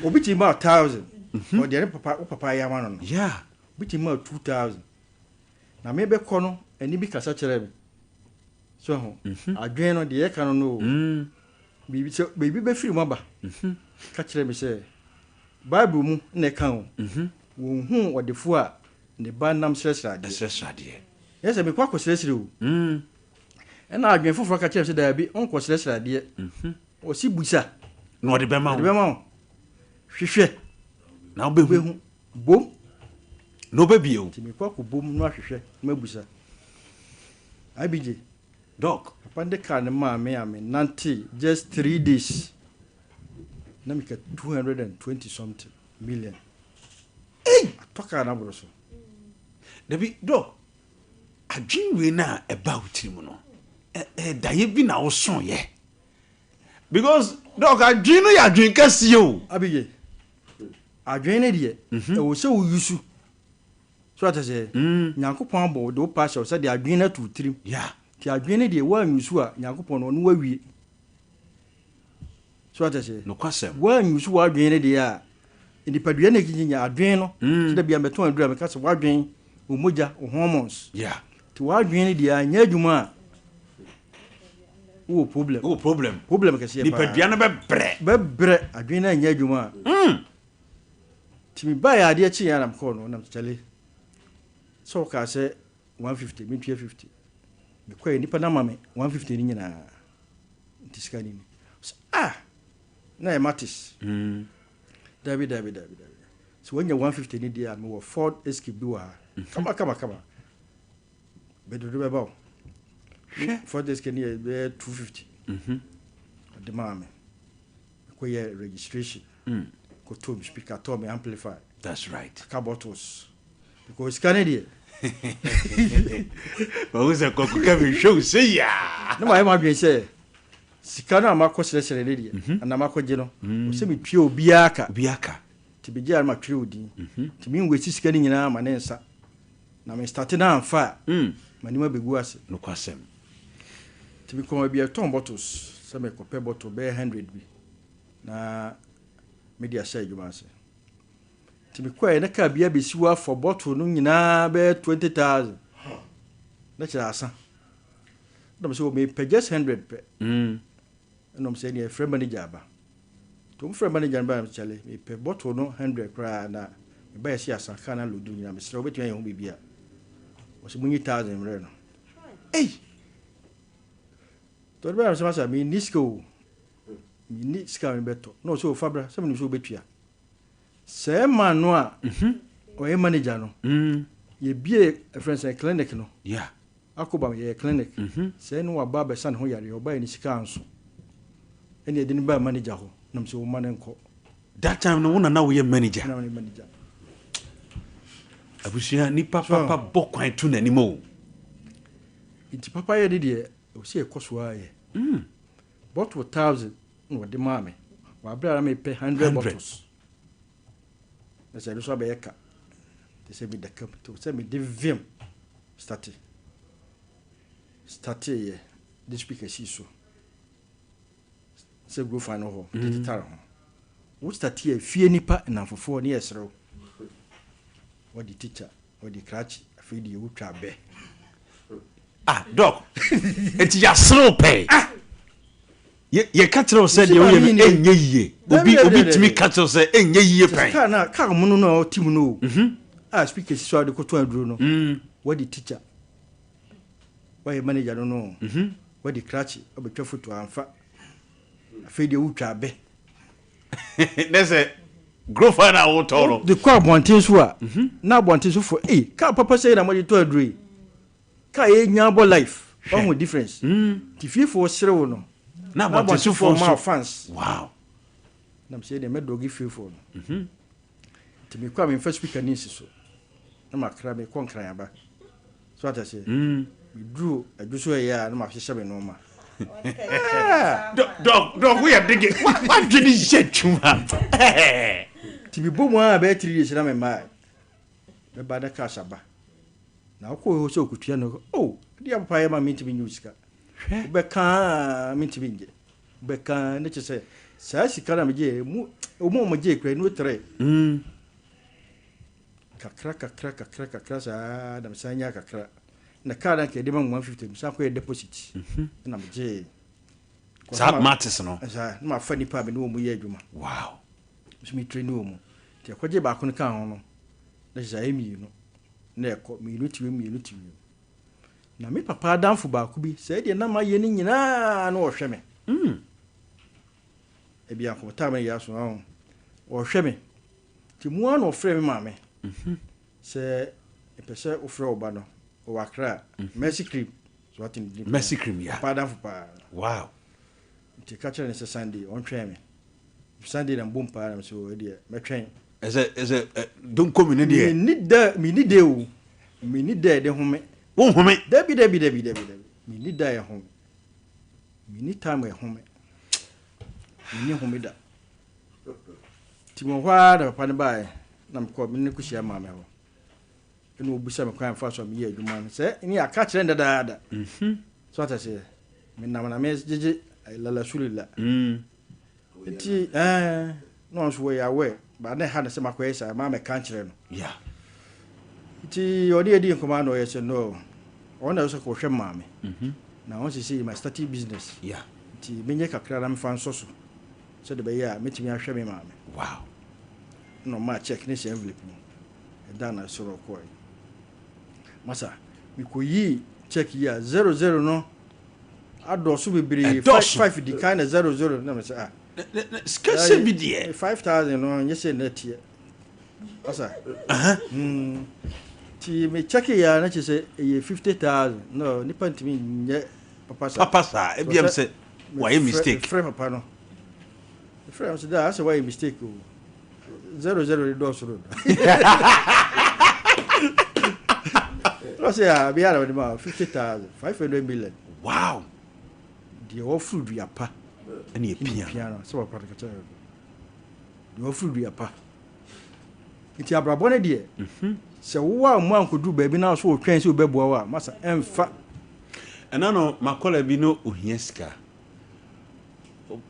Obi ti ma 1,000. Ɔdeɛ ne papa, wo papa ayɛ ama no no. Yeah. Obi ti ma 2,000. Na me bɛkɔ no, ɛne bi kasa kyerɛ me. So ho, adwene no, deɛ yɛka no no o. Biribi sɛ biribi bɛfiri mu aba. Ka kyerɛ me sɛ, Bible mu na ɛka o. Wɔnhuu ɔdefoɔ a ne ba nam srɛsrɛ adeɛ. Srɛsrɛ adeɛ. Yɛ sɛ mekɔ akɔsrɛsrɛ o. Ɛna adwene foforɔ ka kyerɛ me sɛ daabi, ɔnkɔsrɛsrɛ adeɛ. Ɔsi busa. Na ɔde bɛma wo. Ɔde bɛma wo. Hwehwɛ. Na wobɛhu. Wobɛhu. Bom. Na wobɛbie o. Nti mekɔ akɔbom na ahwehwɛ na mabusa. IBJ. Doc. Papa no de car no maa me a me nante just 3 days. Na meka 220 something million. Ei! Atɔ car no aboro so. Dabi, Doc, adwene wei no a ɛba wo tirim no, daeɛ bi na wosoeɛ. Because, Doc, adwene no yɛ adwene kɛseɛ o. Abigye, adwene no deɛ, ɛwɔ sɛ wo use. So ate aseɛ? Nyankopɔn abɔ wo de wo pɛ ahyɛ wo sɛ de adwene no ato wo tirim. Nti adwene no deɛ, woanuse a, Nyankopɔn no, ɔno wawie. So ate aseɛ? Nokwasɛm. Woanuse w'adwene no deɛ a, nipadua no ɛkyinkyini adwene no. Sɛ da bia mɛtɔn aduru a, meka sɛ w'adwene, wo mogya, wo hormones. Nti w'adwene no deɛ anyɛ adwuma a, wowɔ problem. Wowɔ problem. Problem kɛseɛ paa. Nipadua no bɛbrɛ. Bɛbrɛ, adwene no anyɛ adwuma a. Nti mebaeɛ adeɛ kyeeɛ a na mekɔɔ no, na kyale sɛ ɔkaa sɛ 150, mentua 50. Mekɔɛ, nipa no ama me 150 no nyinaa. Nti sika no ni. Ɔsɛ, ah! Na ɛyɛ matis. Dabi, dabi, dabi, dabi. Sɛ wanya 150 no deɛ a, mewɔ Ford Escape bi wɔ ha. Kama, kama, kama. Bɛdodo bɛba o. Hwɛ. Ford Escape no yɛ bɛyɛ 250. Ɔde maa me. Mekɔyɛ registration. Kɔtɔɔ me speaker, tɔɔ me amplifier. That's right. Aka bottles. Because sika no deɛ. Mahu sɛ Kwaku ka mehwɛ wo sɛ yaa. Na mayɛ m'adwene sɛ sika no a makɔ srɛsrɛ no deɛ, anaa makɔgye no, ɛwɔ sɛ metua obiara ka. Obiara ka. Nti megye a na matwerɛ wo din. Nti menwasi sika no nyinaa ma ne nsa. Na me starte no amfa a, m'anim abɛgu ase. Nokwasɛm. Nti mekɔɔ baabi a yɛtɔn bottles sɛ mekɔpɛ bottle bɛyɛ 100 bi na mede ahyɛ adwuma ase. Nti mekɔɛ na kaa bi abɛsi hɔ afɔ bottle no nyinaa bɛyɛ 20,000. Na kyerɛ asa. Ɛna ɔmo sɛ oh mepɛ just 100 pɛ. Ɛna ɔmo sɛ ɛneɛ frɛ manager aba. Nti ɔmo frɛ manager no baeɛ na ɔmo sɛ kyale mepɛ bottle no 100 koraa na mebaeɛ sɛ asa car no aload nyinaa mesrɛ wo wobɛtumi ayɛ ho biribi a. Ɔse monyi 1000 mmerɛ no. Ei! Nti ɔde baeɛ na mesɛ masa menni sika o. Menni sika a mebɛtɔ. Na ɔse oh fa bra sɛ menim sɛ wobɛtua. Sɛɛ man no a ɔyɛ manager no yɛbie ɛfrɛ no sɛn clinic no. Yeah. Akoba yɛyɛ clinic sɛɛ ne waba abɛsa ne ho yareɛ ɔbaeɛ ne sika anso ɛne yɛde no baa manager hɔ na mesɛ woma no nkɔ. That time no wo na na woyɛ manager. Na meyɛ manager. Abusua nipa papa bɔ kwan to n'anim o. Nti papa yɛ ne deɛ ɛwɔ sɛ yɛkɔ so ara yɛ. Bottle thousand na ɔde maa me wɔ abere a na mepɛ hundred bottles. Na sɛ ɛno nso abɛyɛ ka te sɛ meda kam te sɛ mede vim starte starteeɛ de speaker sii so sɛ guro no hɔ de tetare ho. Wo starte a fie nipa nnamfofoɔ ne yɛserew. Wɔde teacher, wɔde krakye, afei deɛ wotwa abɛ. Ah, doc, enti yɛaserew pɛn. Ah! Yɛka kyerɛ wo sɛ deɛ woyɛ no ɛnyɛ yie. Obi obi tumi ka kyerɛ wo sɛ ɛnyɛ yie pɛn. Kaa na kaa mono no a ɔte mu no o. Mhm. A speaker si so a wɔde kɔtɔn aduro no. Mm. Wɔde teacher. Wɔyɛ manager no no. Mhm. Wɔde krakye ɔbɛtwa foto amfa. Afei deɛ wotwa abɛ. Ne sɛ grofa na wotɔ no. De kɔ abɔnten so a. Mhm. Na abɔnten so fo, ei kaa papa sɛ na mode tɔ aduro yi. Car yɛ nya bɔ life wahu difference nti fiefoɔ sere wo no na abɔntensofoɔ ma wo fans wow na mesɛ deɛ mɛdɔge fiefoɔ no nti mekɔ a memfa speaker ne nsi so na makra mekɔ nkran aba so ate aseɛ meduru adwo so ɛyɛ a na mahyehyɛ me nnoɔma. Dɔg dɔg woyɛ dege wadwene yɛ adwuma. Nti mebɔ mu a bɛyɛ 3 days na memmae mɛba na cash aba. Na ɔkɔɔ hɔ sɛ ɔkɔtua no, oh, adeɛ a papa yɛ ma mentumi nye wo sika. Wobɛka a mentumi ngye. Wobɛka ne kyɛ sɛ saa sika no a megye mu, ɔmu a wɔgye kura ɛnu tere. Mm. Kakra kakra kakra kakra saa na mesan nya kakra. Na kaa na nka yɛde ma 150 mesan kɔyɛ deposit. Mhm. Na megye. Saa mates no. Saa na mafa nipa a me ne wɔn yɛ adwuma. Wow. Nso me train wɔn. Nti ɛkɔgye baako no kaa ho no, na kyerɛ sɛ ayɛ mmienu. Na ɛkɔ, mmienu te wei, mmienu te wei. Na me papa adamfo baako bi, sɛɛ deɛ na mayɛ no nyinaa na ɔhwɛ me. Mm. Ebi anko time no yɛ aso ahụ. Ɔhwɛ me. Nti mu ara na ɔfrɛ me maame. Mhm. Sɛ mepɛ sɛ wofrɛ wo ba no, ɔwɔ Accra. Mhm. Mercy Cream. So wate ne din. Mercy Cream, yeah. Papa adamfo paa. Wow. Nti ka kyerɛ no sɛ Sunday ɔntwɛn me. Sunday na mebɔ mpaeɛ na mesɛ o ɛdeɛ mɛtwɛn. Ɛsɛ ɛsɛ ɛ donkomi no deɛ. Menni da menni da o menni da yɛde home. Wo home. Dabi dabi dabi dabi dabi menni da yɛ home menni time yɛ home menni home da. Nti mewɔ hɔ ara na papa no baeɛ na mekɔ me ne no kɔhyia maame hɔ. Ɛna ɔbisa me kwan a mfa so a meyɛ adwuma no sɛ ne aka kyerɛ no dadaada. So ate aseɛ? Menam na megyegye lalasulila. Nti ɛɛ na ɔno nso wɔyɛ aware but na ɛha no sɛ makɔyɛ saa maa mɛka nkyerɛ no. Yeah. Nti ɔne yɛdi nkɔmmɔ na ɔyɛ sɛ no ɔno na ɛsɛ kɔhwɛ maame. Na ɔno sɛ ma start business. Yeah. Nti menyɛ kakra na mefa nsɔ so sɛde bɛyɛ a mɛtumi ahwɛ me maame. Wow. Na ɔmaa check ne hyɛ envelope mu. Ɛda na soro kɔe. Masa, mekɔyii check yi a 00 no adɔɔso bebree. Ɛdɔɔso. 5 di kan na 00 na mesɛ ah. Sika sɛ bi deɛ. 5000 no nyɛ sɛ na ɛteɛ. Masa. Hmm. Ti me check yi a na kyerɛ sɛ ɛyɛ 50,000. No, nipa ntumi nyɛ papa saa. Papa saa. Ebi am sɛ wayɛ mistake. Frɛ papa no. Frɛ no sɛ da asɛ wayɛ mistake o. 00 de dɔɔso dodo. Ɔsɛ a bia na ɔde ma 50,000, 500 million. Wow. Deɛ wɔforo dua pa. Ɛne epia. Epia no sɛ wɔpa no kakyɛ. Deɛ wɔforo dua pa. Nti abrabɔ no deɛ. Mhm. Sɛ wowɔ a mu ankoduru baabi na so wɔtwɛn sɛ wobɛboa wo a masa ɛmfa. Ɛna no makɔla bi no ohia sika.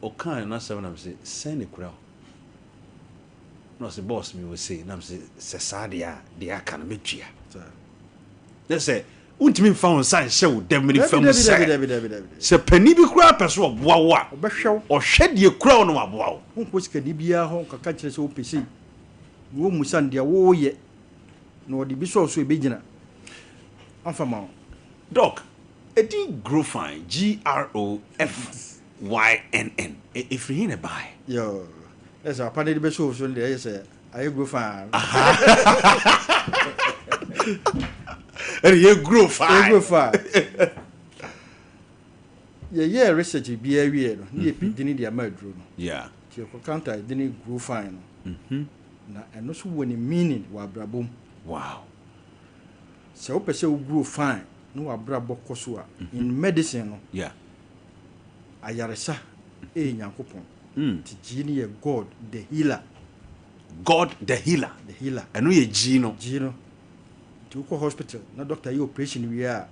Ɔkaa n'asɛm na mese sɛn ne kura wo. Na ɔse boss mewɔ sei na mese sɛ saa deɛ a deɛ aka no mɛtua. Ne sɛ. Wontumi mfa wo nsa nhyɛ wo dam nifa mu Dabi, sɛ, dabi, dabi, dabi, dabi. sɛ panin bi koraa pɛ sɛ ɔboa wo a, Ɔbɛhwɛ wo. ɔhwɛ deɛ ɛkura wo na waboa wo. Wonkɔ sikani biara hɔ nkɔka nkyerɛ sɛ wopɛ sei, na wɔmmisa no deɛ woreyɛ, na ɔde bi sɔ wo so a ɛbɛgyina. Ɔmfa mma wo. Doc, edin Grofine, G-R-O-F-Y-N-N, ɛfiri he na ɛbaeɛ? Yoo, na sɛ papa no de bɛsɔ wo so no deɛ, ɛyɛ sɛ ayɛ Grofine. Ɛne yɛ Grofine. Yɛ Grofine. Yɛyɛɛ research biara wieɛ no, ne yɛpɛ dini de ama aduro no. Nti yɛkɔ counter dini Grofine no. Na ɛno nso wɔ ne meaning wɔ abrabɔ mu. Wow. Sɛ wopɛ sɛ wo grow fine na w'abrabɔ kɔ so a, in medicine no, ayaresa yɛ Nyankopɔn. Nti G no yɛ God the healer. God the healer. The healer. Ɛno yɛ G no. G no. Nti wokɔ hospital na doctor yɛ operation wie a,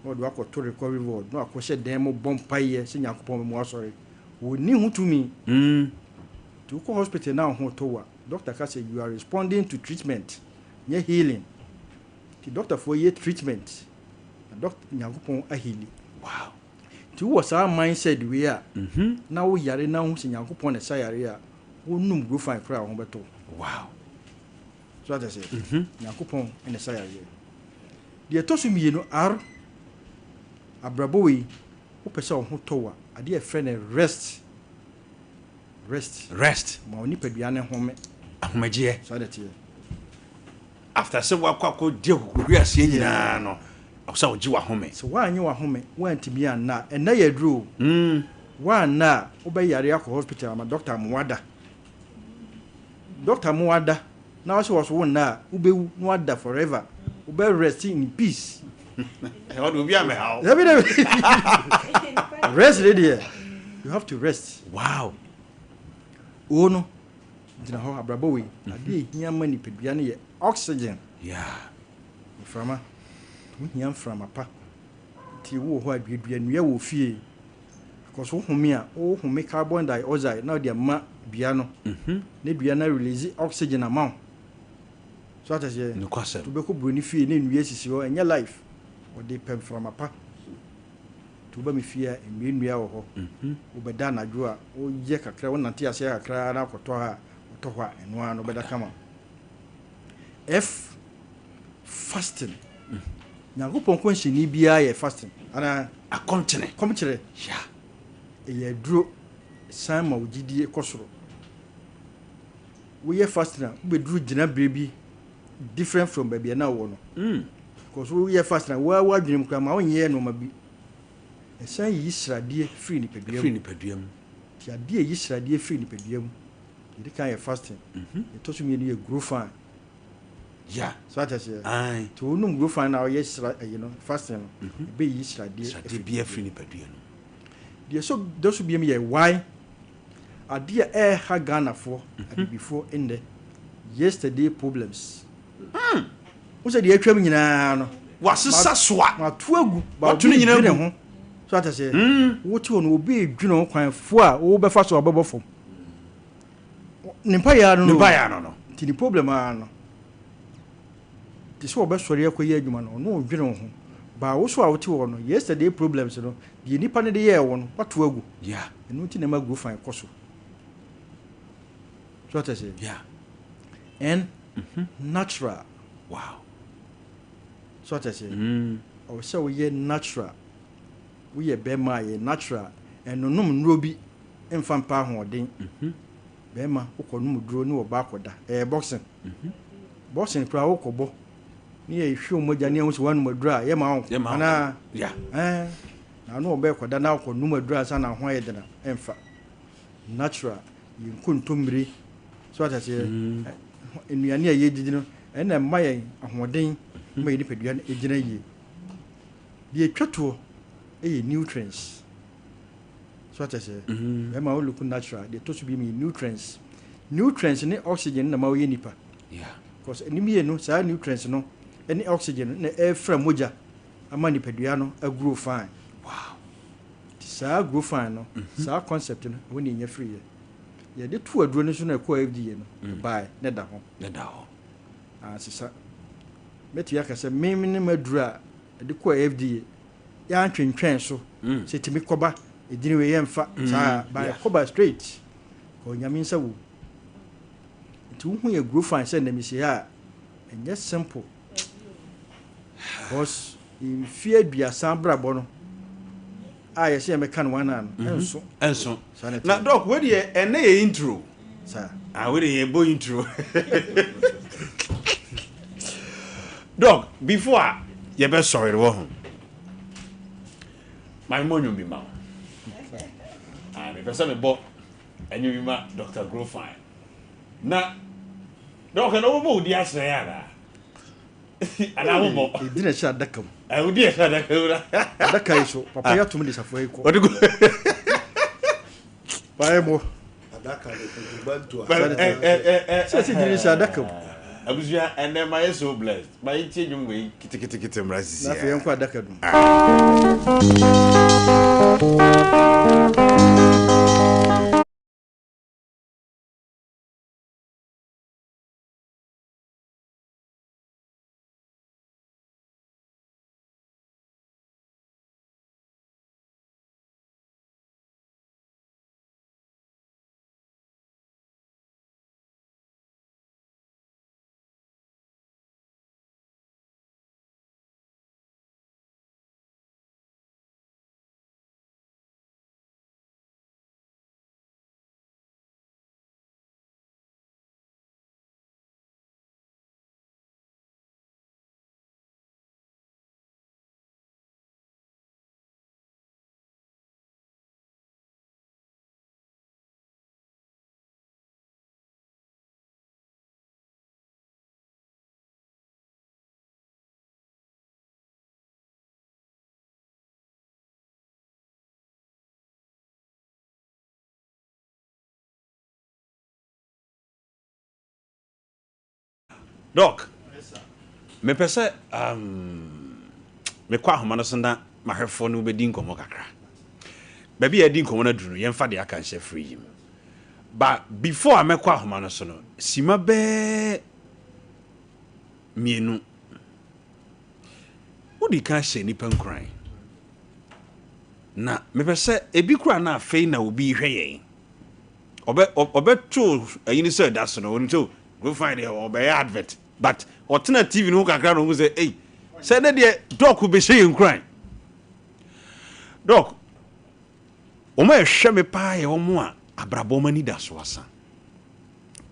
na ɔde wakɔto recovery ward na wakɔhyɛ dan mu bɔ mpaeɛ sɛ Nyankopɔn bɛma wasɔre. Wɔnni ho tumi. Nti wokɔ hospital na wo ho tɔ wo a, doctor ka sɛ you are responding to treatment. Nyɛ healing nti doctor foɔ yɛ treatment na doctor Nyankopɔn ahili. Wow. Nti wowɔ saa mindset wei a na wo yare na wohu sɛ Nyankopɔn na ɛsa yare a wo nom Grofine koraa wo ho bɛtɔ wo. Wow. So ate aseɛ? Nyankopɔn na ɛsa yareɛ. Deɛ ɛtɔ so mmienu R abrabɔ wei wopɛ sɛ wo ho tɔ wo a adeɛ a ɛfrɛ no rest. Rest. Rest. Ma wo nipadua no home. Ahomegyeɛ. Saa na ɛteɛ. After sɛ woakɔ akɔdi akokohwi aseɛ nyinaa no, ɛwɔ sɛ wogye w'ahome. Sɛ woannye w'ahome, woantumi anna a, ɛnna yɛ aduro o. Woanna a, wobɛyare akɔ hospital ama doctor ama woada. Doctor ama woada na wo sɛ wɔ so wonna a, wobɛwu na woada forever. Wobɛ rest in peace. Ɛhɔ de obi amɛha wo. Dabi dabi. Rest de deɛ, you have to rest. Wow. O no gyina hɔ abrabɔ wei. Adeɛ ehia ma nipadua no yɛ oxygen. Yeah. Mframa. Wohia mframa pa. Nti wowɔ hɔ a duadua nnua wɔ fie. Because wo home a, wo home carbon dioxide na wode ama dua no. Na dua no release oxygen ama wo. So ate aseɛ? Nokwasɛm. Nti wobɛkɔ buroni fie na nnua sisi hɔ, ɛnyɛ life. Ɔde pɛ mframa pa. Nti woba me fie a, nnua nnua wɔ hɔ. Wobɛda anadwo a, woyɛ kakra, wonante aseɛ kakra na akɔtɔ ha a, wotɔ hɔ a, ɛno ara no wobɛda kama. F, fasting. Nyankopɔn kɔnhyɛni biara yɛ fasting. Anaa? Akɔmkyene. Kɔmkyerɛ. Yeah. Ɛyɛ aduro, san ma wo gyidie kɔ soro. Woyɛ fasting a, wobɛduru gyinaberɛ bi different from baabi a na wowɔ no. Because woyɛ fasting a, woa w'adwene mu koraa ma wonyɛ nneɛma bi. Ɛsan yiyi sradeɛ firi nipadua mu. Firi nipadua mu. Nti adeɛ a ɛyi sradeɛ firi nipadua mu, deɛ ɛdi kan yɛ fasting, deɛ ɛtɔ so mmienu yɛ grofine. Yeah. So ate aseɛ? Aye. Nti wonom grofine na woyɛ sra ɛyi no, fasting no, ɛbɛyiyi sradeɛ Sradeɛ biara firi nipadua no mu. Deɛ ɛsɔ dɔ so biom yɛ why adeɛ a ɛreha Ghanafoɔ, abibifoɔ nnɛ, yesterday problems. Wo sɛ deɛ atwam nyinaa no, Wasesa soa. mato agu, ba Wato obi ne nyinaa redwene agu. ho. So ate aseɛ? Wote hɔ no, obi redwene ho kwan fo a wobɛfa so a wobɛbɔ fam. Ne mpaeɛ ara no Ne no. mpaeɛ ano no. Nti ne problem ara no. Te sɛ ɔbɛsɔre akɔyɛ adwuma no, ɔno ɔndwene wo ho. Ba wo so a wote hɔ no, yesterday problems no, deɛ nipa no de yɛɛ wo no, wato agu. Yeah. Ɛno nti na ɛma growth kɔ so. So ate aseɛ? Yeah. N, natural. Wow. So ate aseɛ? Ɔwɔ sɛ woyɛ natural. Woyɛ bɛrima a yɛ natural. Ɛnonom nnuro bi mfa mpa ahoɔden. Bɛrima wokɔ nom duro ne ɔbaa kɔda. Ɛyɛ boxing. Boxing koraa wokɔbɔ ne yɛ hwɛ wɔn mogya ne ɛho sɛ wɔanom aduro a yɛma wo Yɛma wo. anaa? Yeah. Ɛɛ na ano ɔbɛɛ kɔda na akɔ nom aduro ansa na ho ayɛ dena ɛmfa. Natural yɛn nkontommire so ate aseɛ. Nnuane a yɛdidi no ɛna ɛma yɛn ahoɔden ma yɛn nipadua no gyina yie. Deɛ ɛtwa toɔ yɛ nutrients. So ate aseɛ. Bɛrima wo look natural. Deɛ ɛtɔ so bi yɛ nutrients. Nutrients ne oxygen na ma woyɛ nipa. Yeah. Because ɛnim mmienu saa nutrients no ne oxygen no na ɛfra mogya ama nipadua no agrow fine. Wow. Nti saa grow fine no, saa concept no, ɛhɔ na ɛnya firi yɛ. Yɛde to aduro no so na ɛkɔɔ FDA no, ɛbaeɛ na ɛda hɔ. Na ɛda hɔ. Ansesa. Mɛtumi aka sɛ me ne m'aduro a Ɛde kɔɔ FDA. Yɛantwentwɛn so sɛ ɛtumi kɔba edin wei yɛmfa saa but ɛkɔba straight. Kɔ Nyame nsa wom. Nti wohu yɛ grow fine sɛ nnɛ mesi ha a, ɛnyɛ simple. Because mfeɛ aduasa abrabɔ no a yɛsɛ yɛmɛka no one no, ɛnso. Ɛnso. Saa na Na ɛteɛ. Doc, wei deɛ ɛnnɛ yɛ intro. Saa. Ah, wei deɛ yɛbɔ intro. Doc, before a yɛbɛsɔre wɔ ho, ma memmɔ nnwom bi ma wo. Ah, mepɛ sɛ mebɔ nnwom bi ma Dr. Grofine. Na Doc, ɛna wobɛbɔ wo di akyerɛ yɛ anaa? Anaa wobɔ? Ɛdi na ɛhyɛ adaka mu. Ah, wodi ɛhyɛ adaka mu na. Adaka yi so, papa yi atom de safoa yi kɔ. Ɔde kɔ. Pae mo. Adaka no kɔdwuma nto a. Sɛ sɛ gyina hyɛ adaka mu. Abusua, ɛnɛ ma yɛ so blessed. Ma yɛ tie nnwom wei keteketekete mmra sisi. Na afei yɛnkɔ adaka no mu. Doc, mepɛ sɛ um, mekɔ ahoma no so na mahwɛfoɔ no wobɛdi nkɔmmɔ kakra. Baabi a yɛadi nkɔmmɔ no aduru no, yɛmfa deɛ aka nhyɛ fridge mu. Ba before a mɛkɔ ahoma no so no, sima bɛɛ mmienu. Wodi kan hyɛ nnipa nkuran. Na mepɛ sɛ ebi koraa na afei na obi rehwɛ yɛn. Ɔbɛ ɔbɛto ayi no sɛ ɛda so no, onim sɛ go find deɛ ɔbɛyɛ advert. But ɔtena TV no ho kakra na ɔhu sɛ ei, sɛ ne deɛ Doc bɛhyɛ yɛn nkuran. Doc, wɔn a ɛhwɛ me paa yɛ wɔn a abrabɔ wɔn ani da so asa.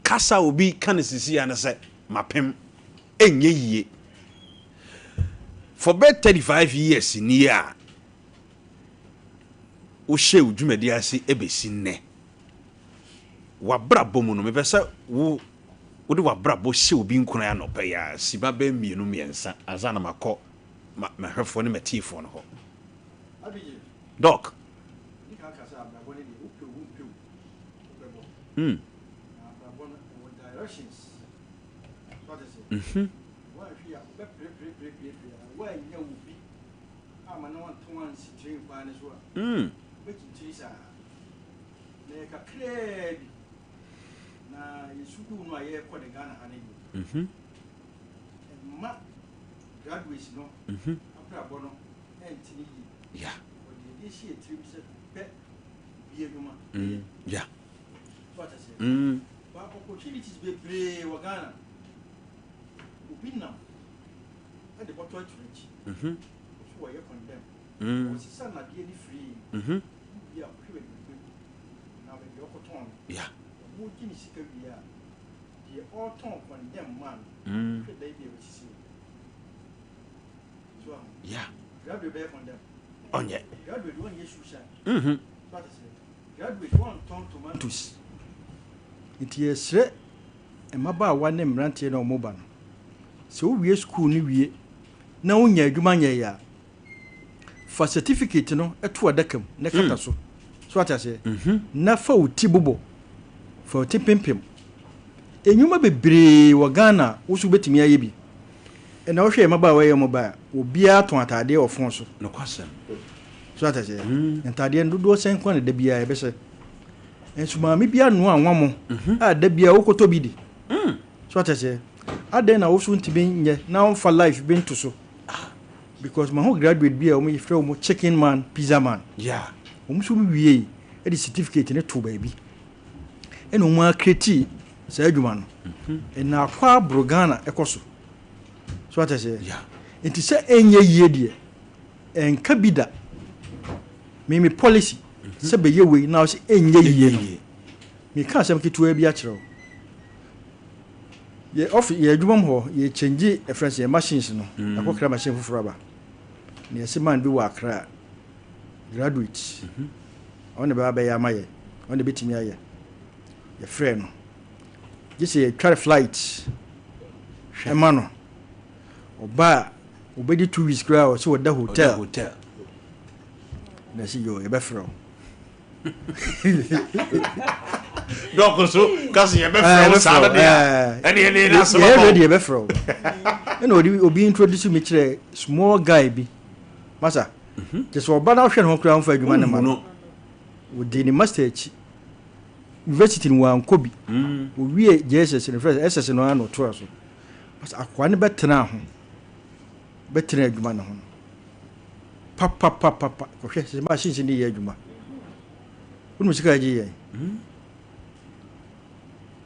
Kasa a obi ka no sisi ya no sɛ mapem ɛnyɛ yie. For bɛyɛ 35 years nie a wohyɛɛ wo dwumadi ase bɛsi nnɛ, w'abrabɔ mu no, mepɛ sɛ wo wode w'abrabɔ hyɛ obi nkuran anɔpa yi ara, simma bɛyɛ mmienu mmiɛnsa ansa na makɔ m'ahwɛfoɔ ne m'atiefoɔ no hɔ. Doc. Mm. Mhm. Mm. Mhm. Mhm. Yeah. Mm. Yeah. Mm. Mhm. Mm. Mhm. Yeah. Mm. Yeah. Ɔnyɛ. Mhm. Tomatoes. Nti yɛsrɛ mmabaawa ne mmeranteɛ na wɔba no, sɛ wowie sukuu no wie na wonya adwuma nyɛeɛ a, fa certificate no to adaka mu na kata so. So wate aseɛ? Na fa wo ti bobɔ, fa wo ti pempem. Nnwuma bebree wɔ Ghana a wo nso wobɛtumi ayɛ bi. Ɛnna wohwɛ mmabaawa yi a wɔba a, obiara tɔn ataadeɛ wɔ fon so. Nokwasɛm. So wate aseɛ? Ntaadeɛ no dodoɔ sɛn nko na da biara yɛbɛhyɛ. Nso maame bi anoa anwammo a da biara wokɔtɔ bi di. So wate aseɛ? Adɛn na wo so ntumi nyɛ na womfa life bi nto so? Because mahu graduate bi a wɔn yɛfrɛ wɔn chicken man, pizza man. Yeah. Wɔn nso wiei de certificate no too baabi. Ɛna wɔn akreti saa adwuma no. Ɛna akɔ aboro Ghana ɛkɔ so. So ate aseɛ? Yeah. Nti sɛ ɛnyɛ yie deɛ, ɛnka bi da. Me me policy sɛ bɛyɛ wei na sɛ ɛnyɛ yie no. Meka asɛm ketewa bi akyerɛ wo. Yɛ office yɛ adwuma mu hɔ yɛ change ɛfrɛ sɛ yɛ machines no. Akɔkra machine foforɔ aba. Na yɛse man bi wɔ Accra graduate. Ɔno na bɛba bɛyɛ ama yɛ. Ɔno na bɛtumi ayɛ. Yɛfrɛ no. Gye sɛ yɛtware flight ɛma no. Ɔba a ɔbɛdi 2 weeks koraa ɔsɛ ɔda hotel. Hotel. Na ɛsɛ yɛ yɛbɛfrɛ wo. Doc so kasi yɛbɛfrɛ wo saa no deɛ a ɛne ɛne na asɛm yɛyɛ aba ready yɛbɛfrɛ wo. Ɛna ɔde obi introduce me kyerɛ small guy bi. Masa. Kyɛ sɛ ɔba na ɔhwɛ ne ho koraa mfa adwuma ne ma no. Ɔdi ne master akyi. University no wankɔ bi. Owie JSS no first SS no ara na ɔtoa so. Masa akoa no bɛtena ho. Bɛtena adwuma no ho no. Papapapapa kɔhwɛ sɛ machines no yɛ adwuma. Wonim sika agye yɛn?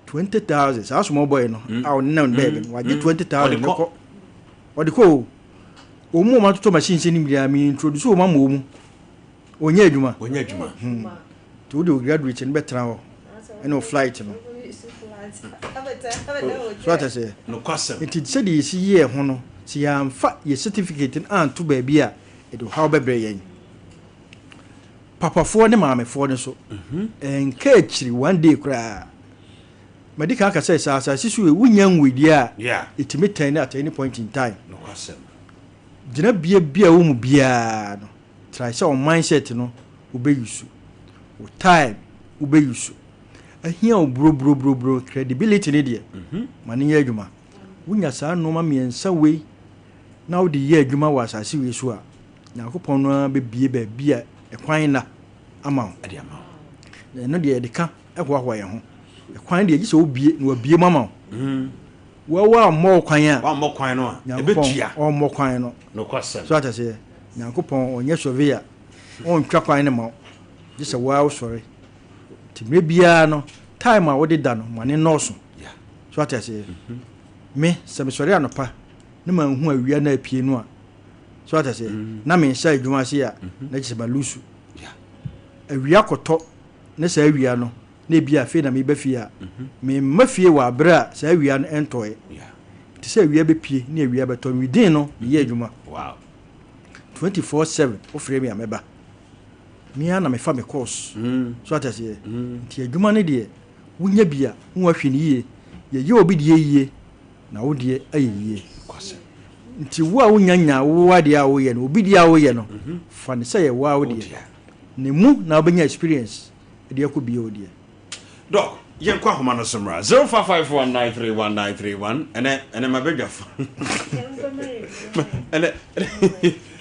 20,000 saa small boy no a ɔnenam ne baabi no wagye 20,000 ne kɔ. Ɔde kɔ o. Wɔn mu a wɔatotɔ machines no nyinaa mi introduce wɔn ama wɔn mu. Ɔnyɛ adwuma. Ɔnyɛ adwuma. Nti wode o graduate no bɛtena hɔ ɛne o flight no. So ate sɛ. Nokwasɛm. Nti sɛdeɛ yɛsi yɛɛ ho no, sɛ yɛamfa yɛ certificate no anto baabi a, ɛde ɔhaw bɛbrɛ yɛn. Papafoɔ ne maamefoɔ no so, ɛnka akyiri one day koraa. Madi kan aka sɛ sɛ asase so yi wonya nwuideɛ a, ɛtumi tɛn at any point in time. Nokwasɛm. Gyinabea bi a ɛwɔ mu biara no, try sɛ wo mindset no wobɛuse. Wo time wobɛuse. Ahia wo buroburoburoburo credibility ne deɛ, ma no nyɛ adwuma. Wonya saa nneɛma mmiɛnsa wei na wode yɛ adwuma wɔ asase wei so a, Nyankopɔn no ara bɛbie baabi a ɛkwan nna ama wo. Ɛde ama wo. Na ɛno deɛ yɛde ka ɛhoahoa yɛn ho. Ɛkwan deɛ gye sɛ wobie na wabie mu ama wo. Wɔwɔ a mmɔ wo kwan a, Wammɔ kwan no a, Nyankopɔn ɛbɛtua. ɔmmɔ kwan no. Nokwasɛm. So ate aseɛ? Nyankopɔn ɔnyɛ surveyor. Ɔntwa kwan no ma wo. Gye sɛ woa wosɔre. Nti mmerɛ biara no, time a wode da no, ma ne nnɔɔso. So ate aseɛ? Me, sɛ mesɔre anɔpa na manhu awia na apue no a, so ate aseɛ? Na menhyɛ adwuma ase a, na kyerɛ sɛ malusu. Awia kɔtɔ ne saa awia no, na ebi afei na meba fie a, memma fie wɔ abere a saa awia no ɛntɔɛ. Nti sɛ awia bɛpue ne awia bɛtɔ no, within no, meyɛ adwuma. Wow. 24/7 wofrɛ me a mɛba. Me ara na mefa me course. So ate aseɛ? Nti adwuma no deɛ, wonya bi a, na wahwɛ no yie. Yɛyɛ obi deɛ yie, na wo deɛ ayɛ yie. Nti wo a wonya nya wo adeɛ a woyɛ no, obi deɛ a woyɛ no, fa no sɛ yɛ wo a wo deɛ. Na mu na wobɛnya experience de akɔ bie wo deɛ. Doc, yɛnkɔ ahoma no so mmra. 0551931931 ɛnɛ ɛnɛ ma bɛdwafo. Ɛnɛ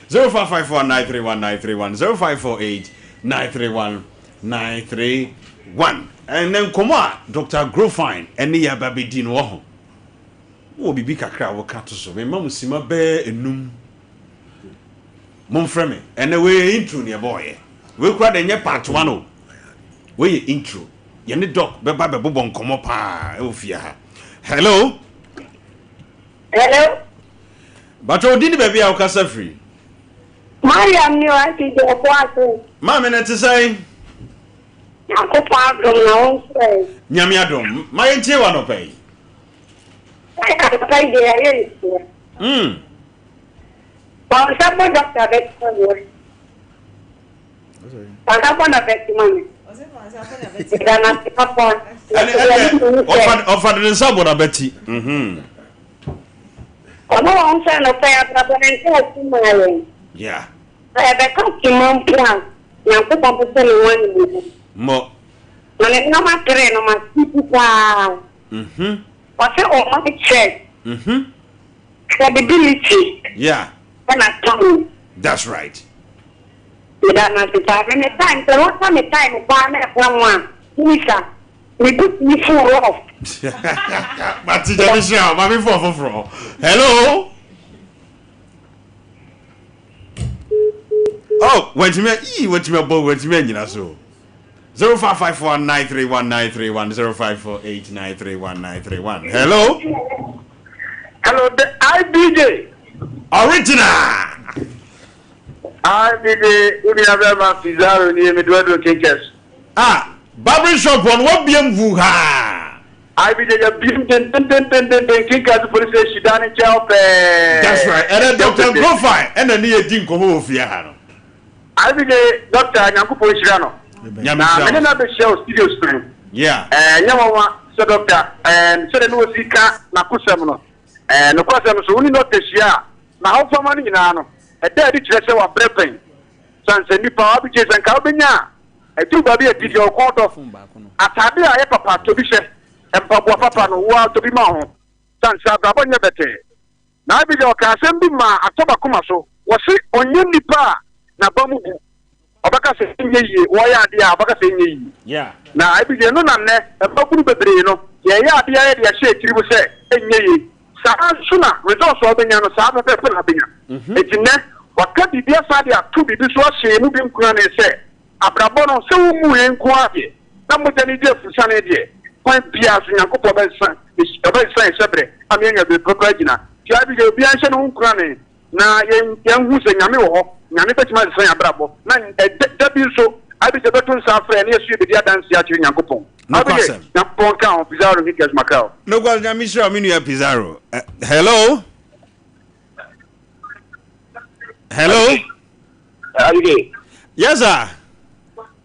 0551931931 0548931931 ɛnɛ nkɔmmɔ a Dr. Grofine ɛne yɛ aba bɛdi no wɔ ho. Wowɔ biribi kakra a woka to so. Memma mo sima bɛɛ enum. Momfrɛ me. Ɛnɛ wei yɛ intro ne ɛbɔɔyɛ. Wei kora de nyɛ part one o. Wei yɛ intro. Yɛne Doc bɛba bɛbobɔ nkɔmmɔ paa ɛwɔ fie ha. Hello. Hello. Batwa odi ne baabi a wokasa firi. Mariam ni wa ti jẹ ọbọ ase. Maame no te sɛn? Nyankopɔn adom na wo nso ɛ. Nyame adom. Ma yɛntie wɔ anɔpa yi. Anɔpa yi deɛ yɛayɛ nhyira. Wɔn nsa bɔ dɔkta bɛtuma mi. Wɔn nsa bɔ na bɛtuma mi. Ɛda na se papa. Ɛne ɛne ɔfa de ne nsa bɔ n'abati. Ɔno wɔn sɛ nɔpɛ abrabɔ ne nsa ase maa yɛn. Yeah. Sɛ yɛbɛka tema mpo a, Nyankopɔn bɛhyɛ ne ho animuonyam. Mmɔ. Na ne nneɛma tere no ma si paa. Ɔsɛ ɔma kyerɛ. Credibility. Yeah. Ɛna time. That's right. Meda no ase paa. Me me time sɛ wɔka me time paa na ɛfa ho a, minister, me bu me full rough. Mate gyame hyira wo, maame fo foforɔ. Hello. Oh, wantumi ii wantumi abɔ wantumi anyina so. 0551 931931 0548 931931. Hello. Hello, the IBJ. Original. IBJ, wo nua bɛrima Pizarro nie, mede waduro Kinkes. Ah, barbering shop hɔ no wabiem vu haa. IBJ yɛbiem dendendendenden Kinkes police station dan ne nkyɛn hɔ pɛɛ. That's right, ɛnɛ Dr. Nkrofan ɛna ne yɛ di nkɔmɔ wɔ fie ha no. IBJ Doctor Nyankopɔn nhyira no. Nyame Na nhyira me ne wo no nso. abɛhyia wɔ studios no. Yeah. Ɛnyɛ nwanwa sɛ Doctor, ɛɛm, sɛdeɛ ne wɔsi ka n'akosɛm no. Ɛɛ, nokwasɛm nso, wo ne Doctor hyia a, n'ahofama no nyinaa no, ɛda adi kyerɛ sɛ wabrɛ pɛn. Sane sɛ nnipa, wabegye sɛ nka wobɛnya a, ɛduru baabi a ɛdi deɛ ɔkɔn dɔ. Atade a ɛyɛ papa, tɔ bi hyɛ. Mpaboa papa no, wo ara tɔ bi ma wo ho. Sane sɛ abrabɔ nyɛ bɛtɛɛ. Na Abigail ɔkaa asɛm bi maa atɔ m'akoma so. Wɔse ɔnyɛ nipa a n'aba mu bu. Ɔbɛka sɛ ɛnyɛ yie, wɔyɛ adeɛ a ɔbɛka sɛ ɛnyɛ yie. Na Abigail, ɛno na nnɛ mmabunu bebree no, yɛyɛ adeɛ a yɛde ahyɛ yɛn tirim sɛ ɛnyɛ yie. Saa ara nso na results a wobɛnya no, saa pɛpɛɛpɛ na wobɛnya. Enti nnɛ, wɔaka biribi asan de ato biribi so ahyɛ yɛn mu bi nkuran sɛ, Abrabɔ no, sɛ wommu yɛn nko ara deɛ, na mogya no di afurusiane deɛ, kwan biara so Nyankopɔn bɛsesa ɔbɛsesa yɛn hyɛberɛ ama yɛanya baabi papa agyina. Nti Abigail, obiara nhyɛ ne ho nkurane na yɛn yɛnhu sɛ Nyame wɔ hɔ, Nyame bɛtumi asesa yɛn abrabɔ, na ɛda da bi nso Abigail bɛto nsa afrɛ yɛn na yɛso yɛbɛdi adanseɛ akyerɛ Nyankopɔn. Abigail, Nokwasɛm. Nyankopɔn nka ho, Pizarro Hickers Macau. Nokwasɛm, Nyame nhyira wo me nua Pizarro. Eh, hello? Hello? Adige. Yes sir.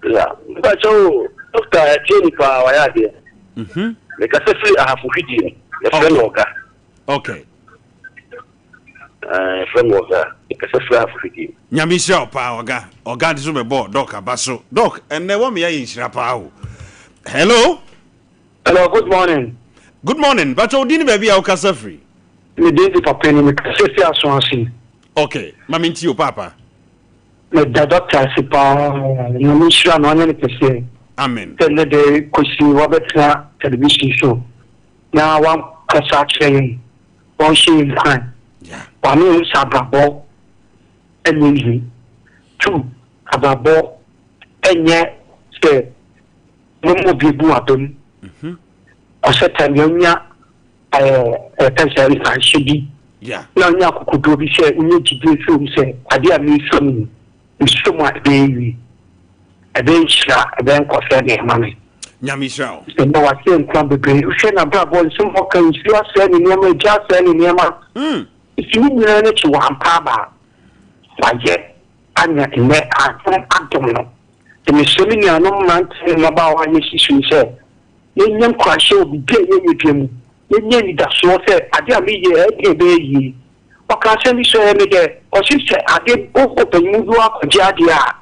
Yeah. Mpa kyɛw o, doctor ɛtie ni paa wayɛ adeɛ. Mhm. Mekasa firi ahafo hwidie yɛfrɛ me ɔga. Okay. Yɛfrɛ me ɔga. Mekasa firi ahafo hwidie. Nyame nhyira wo paa ɔga. Ɔga nso bɛbɔ dɔk aba so. Dɔk ɛnnɛ wɔn yɛ nhyira paa o. Hello. Hello, good morning. Good morning. Bàtchɛ wo din ne baabi a wokasa firi. Me din de Papeni, mekasa fi Aso ase. Ok, ma me ntie o paapa. Meda doctor ase paa, Nyame nhyira no ɔnyɛ no kɛseɛ. Amen. Sɛ nnɛ da yi Kwesi wabɛtena television so na wakasa akyerɛ yɛn, wahyɛ yɛn nkuran, wama yɛahu sɛ abrabɔ nyɛ easy. Two, abrabɔ nyɛ sɛ moma obi abu w'abam. Ɔsɛ time yɛnya ɛɛ sɛ nkuranhyɛ bi na wonya akokoduo bi sɛ wonya gyidie firi mu sɛ adeɛ a meresɔ mu yi, mesɔ mu a ɛbɛyɛ yie, ɛbɛyɛ nhyira, ɛbɛyɛ nkɔsoɔ de ama me. Nyame nhyira wo. Ɛnna wasɛe nkwa bebree. Wohwɛ n'abrabɔ, nsɛm a ɔka, nsuo asɛe ne nneɛma, egya asɛe ne nneɛma. Nso ne nyinaa no akyi wampa aba. Wayɛ anya nnɛ adom adom no. Nti mesrɛ me nuanom mmeranteɛ ne mmabaawa a yɛasi so yi sɛ yɛnyɛ nkuranhyɛ wɔ biribi a yɛyɛ biara mu, yɛnyɛ anidasoɔ sɛ adeɛ a meyɛ yi ɛdeɛ ɛbɛyɛ yie. Ɔka asɛm bi so ɛyɛ me dɛ, ɔse sɛ ade wokɔ panyinmu bi hɔ akɔgye adeɛ a,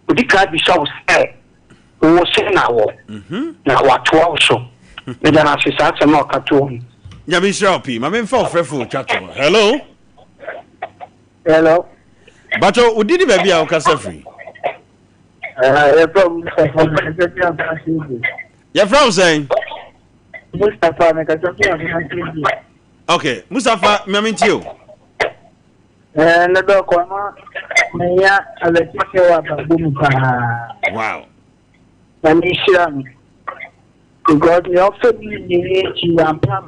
ɔdi kan bisa wo sɛ wowɔ sɛn na wɔ, na watoa wo so. Meda no ase saa asɛm no a ɔka too hɔ no. Nyame nhyira wo pii. Ma memfa ɔfrɛfo twa toɔ. Hello. Hello. Bakyɛ wo din ne baabi a wokasa firi? Yɛfrɛ wo Mustapha mekasa fi Afansi. Yɛfrɛ wo sɛn? Mustapha mekasa fi Afansi. Okay, Mustapha ma mentie o. Ɛɛ ne dɔkɔ no menya alɛkyekyɛ wɔ abrabɔ mu paa. Wow. Na mehyira no. Because nea ɔfɛ bi nyinaa akyi wampam.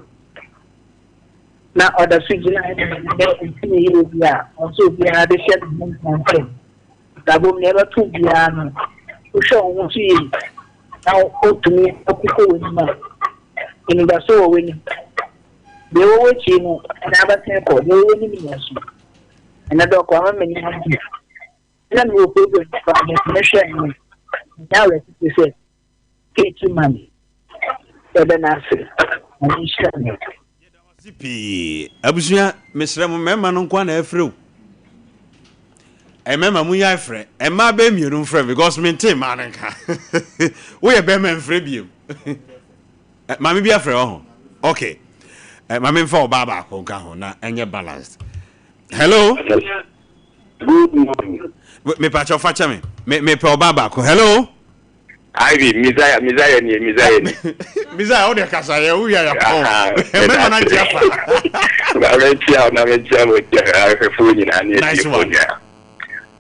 Na ɔda so gyina ɛna dɛ ntumi yɛ obi a ɔsɛ obiara de hyɛ ne ho nkuran sɛ Abrabɔ mu nea ɛbɛto biara no, wohwɛ wo ho so yie na wotumi kokɔ w'anim a, anidaso wɔ w'anim. Deɛ ɛwɔ w'akyi no, ɛna abɛsen kɔ, deɛ ɛwɔ w'anim na ɛso. Ɛnɛ dɔkɔ ama m'ani agye. Na mewɔ program koraa metumi hwɛ no, menya awerɛkyekye sɛ Kate ma me. Yɛda no ase. Nyame nhyira no. Yɛda wo ase pii. Abusua, mesrɛ mo, mmarima no nko ara na ɛfrɛ o. Mmarima mo nyae frɛ. Mmaa bɛyɛ mmienu mfrɛ because mente mmaa no nka. Woyɛ bɛrima mfrɛ biem. Maame bi afrɛ wɔ ho. Okay. Maame mfa ɔbaa baako nka ho na ɛnyɛ balanced. Hello. Good morning. Mepa kyɛw fa kyɛ me. Me mepɛ ɔbaa baako. Hello. Ivy, Messiah, Messiah nie, Messiah nie. Messiah, wo de kasa yɛ, wo wia yɛ pɔn. Mɛma na ntia fa. Na mɛntia, na mɛntia mo ahwɛfoɔ nyinaa ne atiefoɔ nyinaa.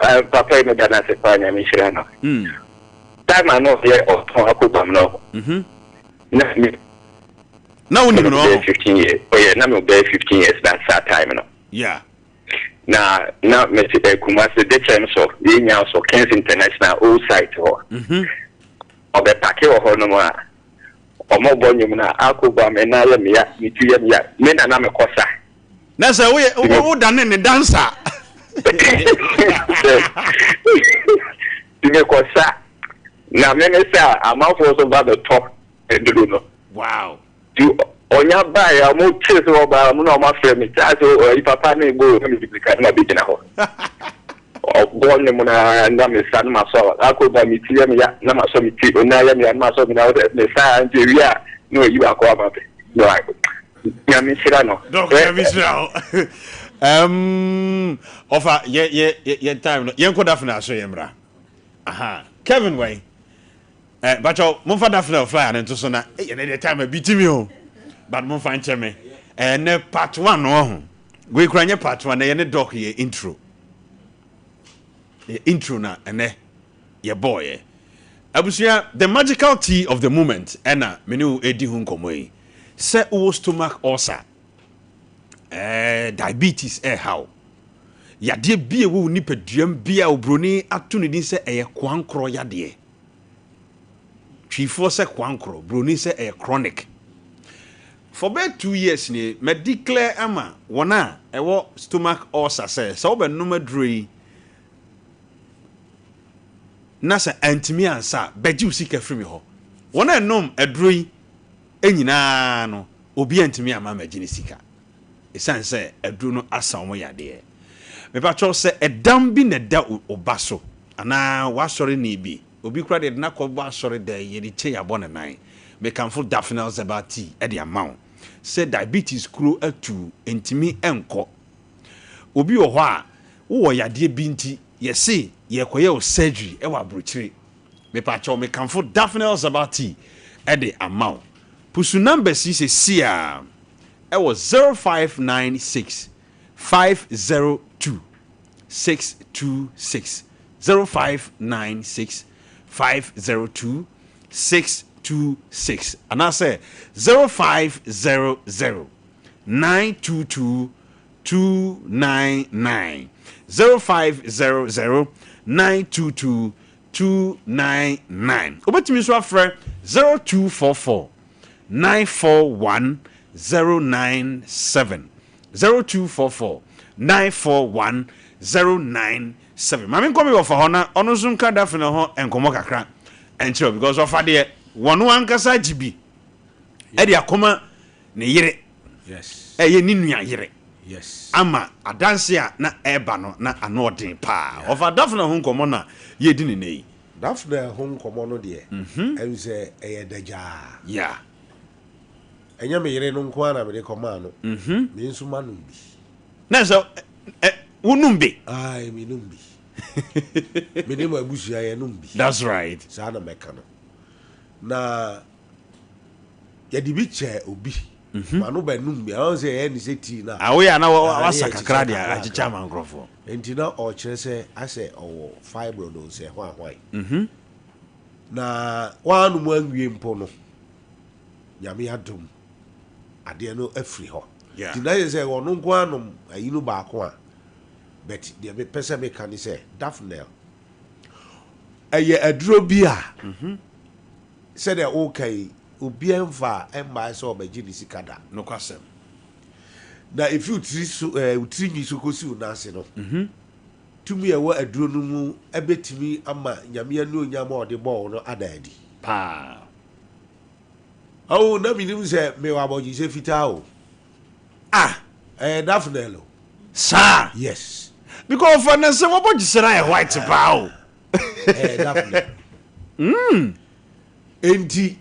Eh, papa yi meda no ase paa Nyame nhyira no. Time a na ɔyɛ ɔtɔn akobam no. Na me Na wonim no ɔho? 15 years. Oh yeah, na me bɛyɛ 15 years that saa time no. Yeah. Na na mete eh, Kumasi Dekyɛm so, yɛnya so Kings International old site hɔ. Ɔbɛpake wɔ hɔ nom a, ɔmɔbɔ nnwom no a, akobam ɛna yɛ meya, me ti yɛ meya, me na na mekɔ sa. Na sɛ woyɛ wodane ne dansa. Nti mekɔsa na meme sɛ a amanfoɔ nso ba bɛtɔ aduro no. Wow. Nti ɔnya baeɛ a ɔmo tee sɛ ɔba ɔmo na ɔmo afrɛ me kyɛ sɛ ɔyi papa ne bɔ na mede mirika na mabɛgyina hɔ. Ɔbɔ nnwom no ara na mesa na masɔ akɔ ba me ti yɛ me ya na masɔ me ti ɔna yɛ me ya na masɔ me na mesa nti ewie a na ɔyi baako ama me. Na Nyame nhyira no. Doc Nyame nhyira wo. Um, ɔfa yɛ yɛ yɛ time no yɛnkɔ Daphne aso yɛ mmra. Aha, Kevin wɛn. Eh, bakyɛw momfa Daphne flyer no nto so na eh, yɛn deɛ time bi timi o. But momfa nkyɛ me. Eh, ne part 1 no ho. Wei kura nyɛ part 1 na yɛ ne Doc yɛ intro. Yɛ intro na ɛnɛ yɛbɔɔyɛ. Abusua, the magical tea of the moment ɛna me ne wo ɛredi ho nkɔmmɔ yi. Sɛ wowɔ stomach ulcer, ɛɛ diabetes ɛreha wo, yadeɛ bi a ɛwɔ wo nipaduam bi a oburoni ato ne din sɛ ɛyɛ koankorɔ yadeɛ. Twifoɔ sɛ koankorɔ, buroni sɛ ɛyɛ chronic. For bɛyɛ 2 years nie, mɛ declare ama wɔn a ɛwɔ stomach ulcer sɛ sɛ wobɛnom aduro yi na sɛ antumi ansa a, bɛgye wo sika firi me hɔ. Wɔn a ɛnom aduro yi nyinaa no, obi antumi amma ammɛgye ne sika ɛsiane sɛ aduro no asa wɔn yadeɛ. Mepakyɛw sɛ ɛdam bi na ɛda wo ba so anaa w'asɔreni bi, obi koraa deɛ yɛde no akɔbɔ asɔre dɛn, yɛde kyɛ yɛabɔ ne nan. Mekamfo Daphnel Herbal Tea de ama wo. Sɛ diabetes kuro atu ntumi nkɔ. Obi wɔ hɔ a, wowɔ yadeɛ bi nti yɛse yɛrekɔyɛ wo surgery wɔ abrokyire. Mepakyɛw mekamfo Daphnel Herbal Tea de ama wo. Pusu numbers yi sesiaa ɛwɔ 0596 502 626, 0596 502 626 anaasɛ 0500 922 299, 0500 922 299. Wobɛtumi nso afrɛ 0244 941 097, 0244 941 097. Ma menkɔ me wɔfa hɔ na ɔno nso nka Daphne ho nkɔmmɔ kakra nkyerɛ wo because ɔfa deɛ wɔno ankasa gye bi ɛde akɔma ne yere, ɛyɛ ne nua yere, ama adanse a na ɛreba no na ano ɔden paa. Ɔfa Daphne ho nkɔmmɔ na yɛredi no nnɛ yi. Daphne ho nkɔmmɔ no deɛ, ɛm sɛ ɛyɛ dagyaa. Ɛnyɛ me yere no nko ara na mede kɔmaa no, me nso manom bi. Na sɛ wonom bi? Ae, menom bi. Me ne m'abusua yɛnom bi. That's right. Saa na mɛka no. Na yɛde bi kyɛ obi mhm. ma no bɛnum bi ahɔn sɛ ɛyɛ ne sɛ tii na. Awo yɛ ana wasa kakra de akyekyɛ ama nkurɔfoɔ. Nti na ɔkyerɛ sɛ asɛ ɔwɔ fibroid o sɛ hwan hwan. Mhm. Na wanom anwie mpo no nyame adom adeɛ no afiri hɔ. Nti na yɛ sɛ ɔno nko anom ayi no baako a but deɛ mepɛ sɛ meka ne sɛ Daphnel ɛyɛ aduro bi a mhm. Sɛdeɛ woreka yi, obiara mfaa mmaeɛ sɛ ɔrebɛgye ne sika da. Nokwasɛm. Na ɛfiri wo tiri so, ɛɛ, wo tiri nwi so kɔsi wo nan ase no, tumi a ɛwɔ aduro no mu bɛtumi ama Nyame anuonyam a ɔde bɔɔ wo no ada adi. Paa. Oh, na menim sɛ mewɔ abɔgyesɛ fitaa o. Ah! Ɛyɛ Daphnel o. Saa? Yes. Because ɔfa na sɛ wɔbɔgyesɛ no ayɛ white paa o. Ɛyɛ Daphnel. Mm. Enti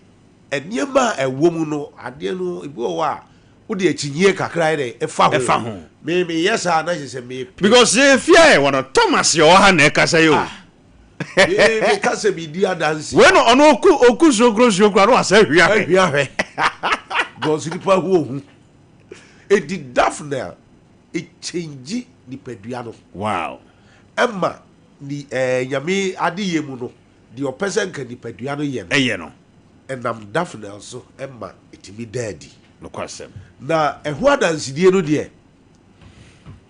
nneɛma a ɛwɔ mu no, adeɛ no, ebi wɔ hɔ a, wode akyinnyeɛ kakra yɛ dɛ, ɛfa ho. Ɛfa ho. Me, meyɛ saa na kyerɛ sɛ mepɛ. Because yɛ fie a yɛwɔ no, Thomas yɛ ɔwɔ ha na ɛkasa yi o. Ah. Me, meka sɛ medi adanse. Wei no, ɔno oku, oku suokuro suokuro a na wasa ahwia hwɛ. Ahwia hwɛ. Because nipa ho ohu. Enti Daphne, ɛkyɛngyi nipadua no. Wow. Ɛma. Ni ɛɛ Nyame adeyɛ mu no, deɛ ɔpɛ sɛ nka nipadua no yɛ no. Ɛyɛ no. Ɛnam Daphnel so ma ɛtumi da adi. Nokwasɛm. Na ɛho adansedie no deɛ,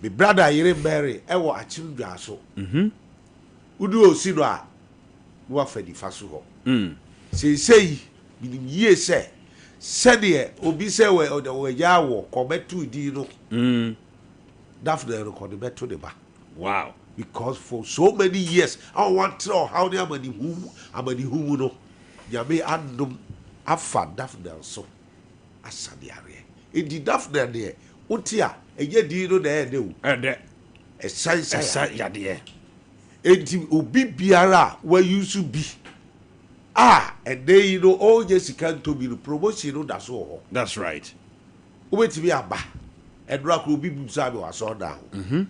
me brada yere Mary wɔ Akyem Dwaso. Wodu Osi no a, na wafa nifa so hɔ. Seesei, menim yie sɛ, sɛdeɛ obi sɛ wagya awoɔ, kɔ bɛto din no, Daphnel no kɔ de bɛto ne ba. Wow. Because for so many years a wɔatra ɔhaw ne amanihu mu amanihu mu no, Nyame adom afa Daphnel so asa ne yareɛ. Enti Daphnel deɛ, wote a, ɛnyɛ din no na ɛyɛ dɛ o. Ɛdɛ. Ɛsan sa Ɛsa yadeɛ. Enti obi biara a wa use bi a ɛnɛ yi no ɔnyɛ sika ntɔ bi no, promotion no da so wɔ hɔ. That's right. Wobɛtumi aba. Ɛnora koraa obi bisaa me wɔ asɔredan ho.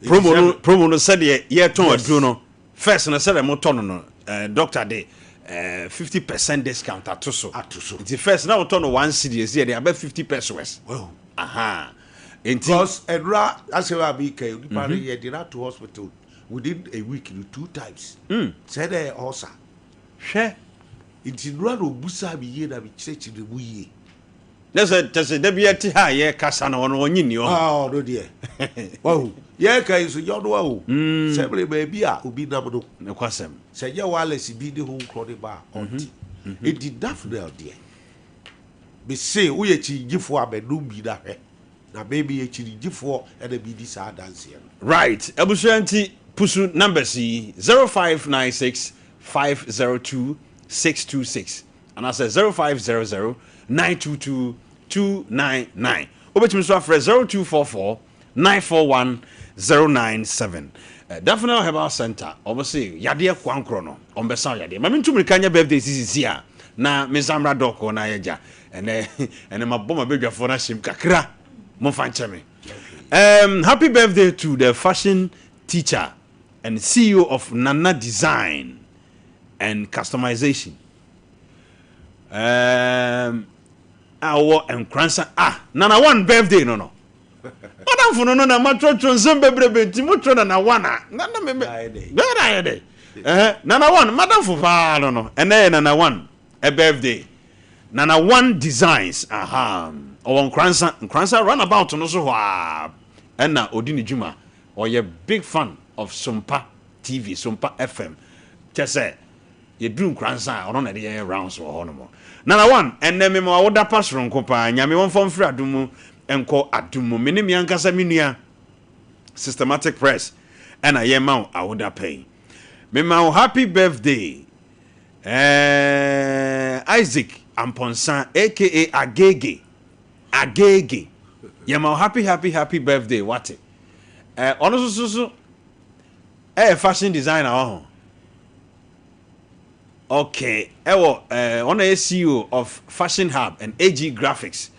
Promo no promo no sɛdeɛ yɛtɔn aduro no first no sɛdeɛ motɔ no no eh, doctor de eh, 50% discount ato so. Ato so. Nti first na wotɔ no one cedi ɛsi yɛde aba 50 pesos. Wahu. Aha. Nti. Because ɛnora asɛm a meka yi nipa no yɛde no ato hospital within a week no two times. Sɛ na ɛyɛ ulcer. Hwɛ. Nti nnora na obusaa me yie na mekyerɛkyerɛ ne mu yie. Ne sɛ kyɛ sɛ da bi ɛte ha a yɛkasa no ɔno ɔnye nni ɔho. Ah ɔno deɛ wahu yɛka yi nso nyɛ ɔno a o. Sɛ mene baabi a obi nam no. Nokwasɛm. Sɛ nyɛ wireless bi ne ho nkorɔ ne ba a ɔnte. Enti Daphnel deɛ mese woyɛ kyinigyefoɔ a bɛnom bi na hwɛ. Na me meyɛ kyinigyefoɔ na medi saa adanseɛ no. Right abusua nti pusu numbers yi 0596 502 626 anaasɛ 0500 922 299. Wobɛtumi nso afrɛ 0244 941 097. Daphnel Herbal Center, wɔn se yadeɛ koankorɔ no, wɔn bɛsa wo yadeɛ. Ma mentu mmirika nyɛ birthday sisisi a, na mensan mmra dɔɔko na yɛgya. Ɛnɛ, ɛnɛ mabɔ m'abadwafoɔ no ahyɛm kakra. Momfa nkyɛ me. Um, happy birthday to the fashion teacher and CEO of Nana Design and Customization. Um, a ɔwɔ Nkoransa ah Nana One birthday no no. Madamfo no no na matwerɛtwerɛ nsɛm bebrebe nti motwerɛ Nana One a na na me bɛyɛ dɛ ayɛ dɛ. Ɛhɛ Nana One madamfo paa no no ɛnɛ yɛ Nana One ɛ birthday. Nana One Designs aha ɔwɔ Nkoransa Nkoransa runabout no so hɔ a ɛna ɔdi ne dwuma. Ɔyɛ big fan of Sompa TV, Sompa FM. Kyɛ sɛ yɛduru Nkoransa a, ɔno na ɛde yɛn yɛ rounds wɔ hɔ nom. Nana One, ɛnnɛ mema wo awoda pa soronko paa. Nyame ɔmfa wo mfiri adom mu nkɔ adom mu. Me ne me ankasa me nua Systematic Press ɛna yɛma wo awoda pa yi. Mema wo happy birthday eh, Isaac Amponsah aka Agege. Agege. Yɛma wo happy happy happy birthday wate. Eh, ɔno nso so so ɛyɛ fashion designer wɔ ho. Okay, ɛwɔ eh, ɔno yɛ CEO of Fashion Hub and AG Graphics.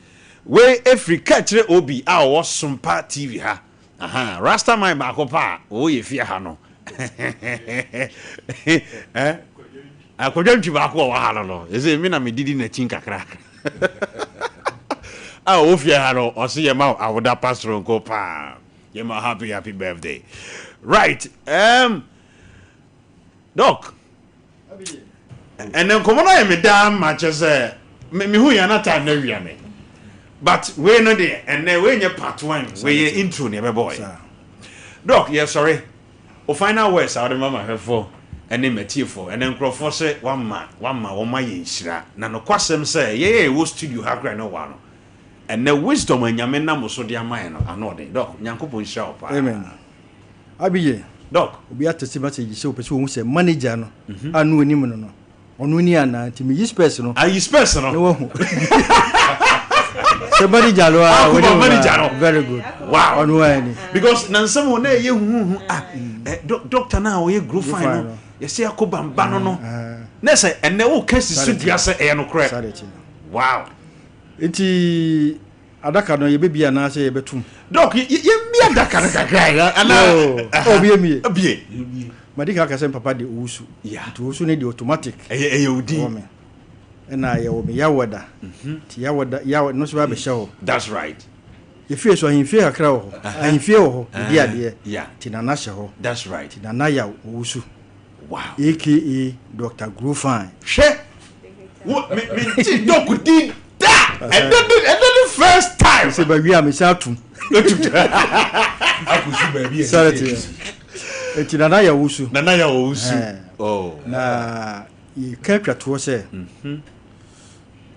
Wei efiri Kɛkyerɛ Obi a ɔwɔ Sompa TV ha. Aha, Rastaman baako pa a ɔwɔ yɛ fie ha no. Eh, akɔdwa ntwi baako a ɔwɔ ha no no, ɛsɛ mi na medidi n'akyi nkakra. A ɔwɔ fie ha no, ɔse yɛ ma awoda pa soronko paa. Yɛ ma happy happy birthday. Right, um, Doc, ɛnɛ nkɔmmɔ no ayɛ me daa ma kyɛ sɛ mehu yɛn na time no awia me. But wei no deɛ ɛnɛ wei nyɛ part one, wei yɛ intro ne ɛbɛbɔɔ yɛ. Doc, yɛsɔre. O final words a wode ma m'ahwɛfoɔ ne m'atiefoɔ ɛnɛ nkurɔfoɔ sɛ wama wama wɔn ayɛ nhyira na nokwasɛm sɛ yɛn a yɛwɔ studio ha koraa ne wa no ɛnɛ wisdom a Nyame nam wo so de ama yɛn no ano ɔden. Doc, Nyankopɔn nhyira wo paa. Amen. Abiye. Doc. Obi atɛsi message sɛ ɔpɛ sɛ ɔhu sɛ manager no a na ɔnim no no ɔno ni anaa nti meyi spɛs no. Ayi spɛs no. Na wahu. Sɛ manager no a wɔde ah, manager no. Very good. Wow. Ɔno ara ni. Because na nsɛm wɔ na ɛyɛ huhu ah eh, doctor na ɔyɛ grow fine no yɛsɛ akɔ bamba no no. Na sɛ ɛnɛ wo ka si so dua sɛ ɛyɛ nokorɛ. Wow. Nti Adaka no yɛbɛbie anaasɛ yɛbɛtom? Doc, yɛmmie adaka no kakra anaa? Oh, yɛmmie. Bie. Madi kan aka sɛ papa de owusu. Yeah. Nti owusu no de automatic. Ɛyɛ ɛyɛ wo din. Wɔ me. Ɛna yɛwɔ me Yawɔda. Nti Yawɔda Yaw no nso bɛabɛhyɛ hɔ. That's right. Yɛfie so ahemfie kakra wɔ hɔ. Ahemfie wɔ hɔ, yɛdi adeɛ. Yeah. Nti Nana hyɛ hɔ. That's right. Nti Nana Yaw Owusu. Wow. AKA Doctor Grofine. Hwɛ! Wo me me nti Doc din da! Ɛnɛ ne ɛnɛ ne first time. Sɛ ba wie a mesan atum. Akɔsi baabi a Sáré teɛ. Nti Nana Yaw Owusu. Nana Yaw Owusu. Ɛɛ. Oh. Na yɛka atwa toɔ sɛ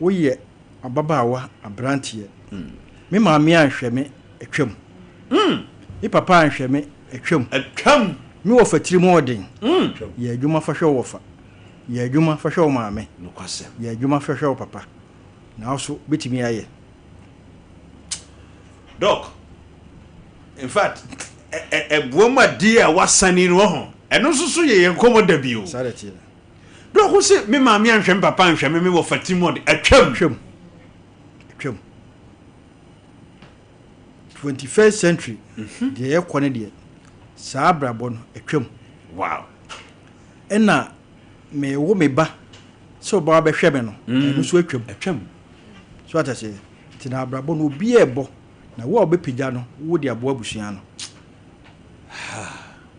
woyɛ ababaawa, aberanteɛ. Me maame anhwɛ me, atwam. Me papa anhwɛ me, atwam. Atwam. Me wɔfa tirim ɔɔden. Yɛ adwuma fa hwɛ wo wɔfa. Yɛ adwuma fa hwɛ wo maame. Nokwasɛm. Yɛ adwuma fa hwɛ wo papa. Na wo nso wobɛtumi ayɛ. Doc, in fact, ɛboa mu adeɛ a wasane no ho. Ɛno nso so yɛ yɛn nkɔmmɔ da bi o. Saa na ɛteɛ. Doc, wo se me maame anhwɛ me papa anhwɛ me, me wɔfa tirim ɔden. Atwam. Atwam. Atwam. 21st century deɛ yɛkɔ no deɛ saa abrabɔ no atwam. Wow. Ɛna mewo me ba sɛ ɔba bɛhwɛ me no ɛno nso atwam. Atwam. So ate aseɛ nti na abrabɔ no obi ɛbɔ na wo a wobɛpagya no wo de aboa abusua no.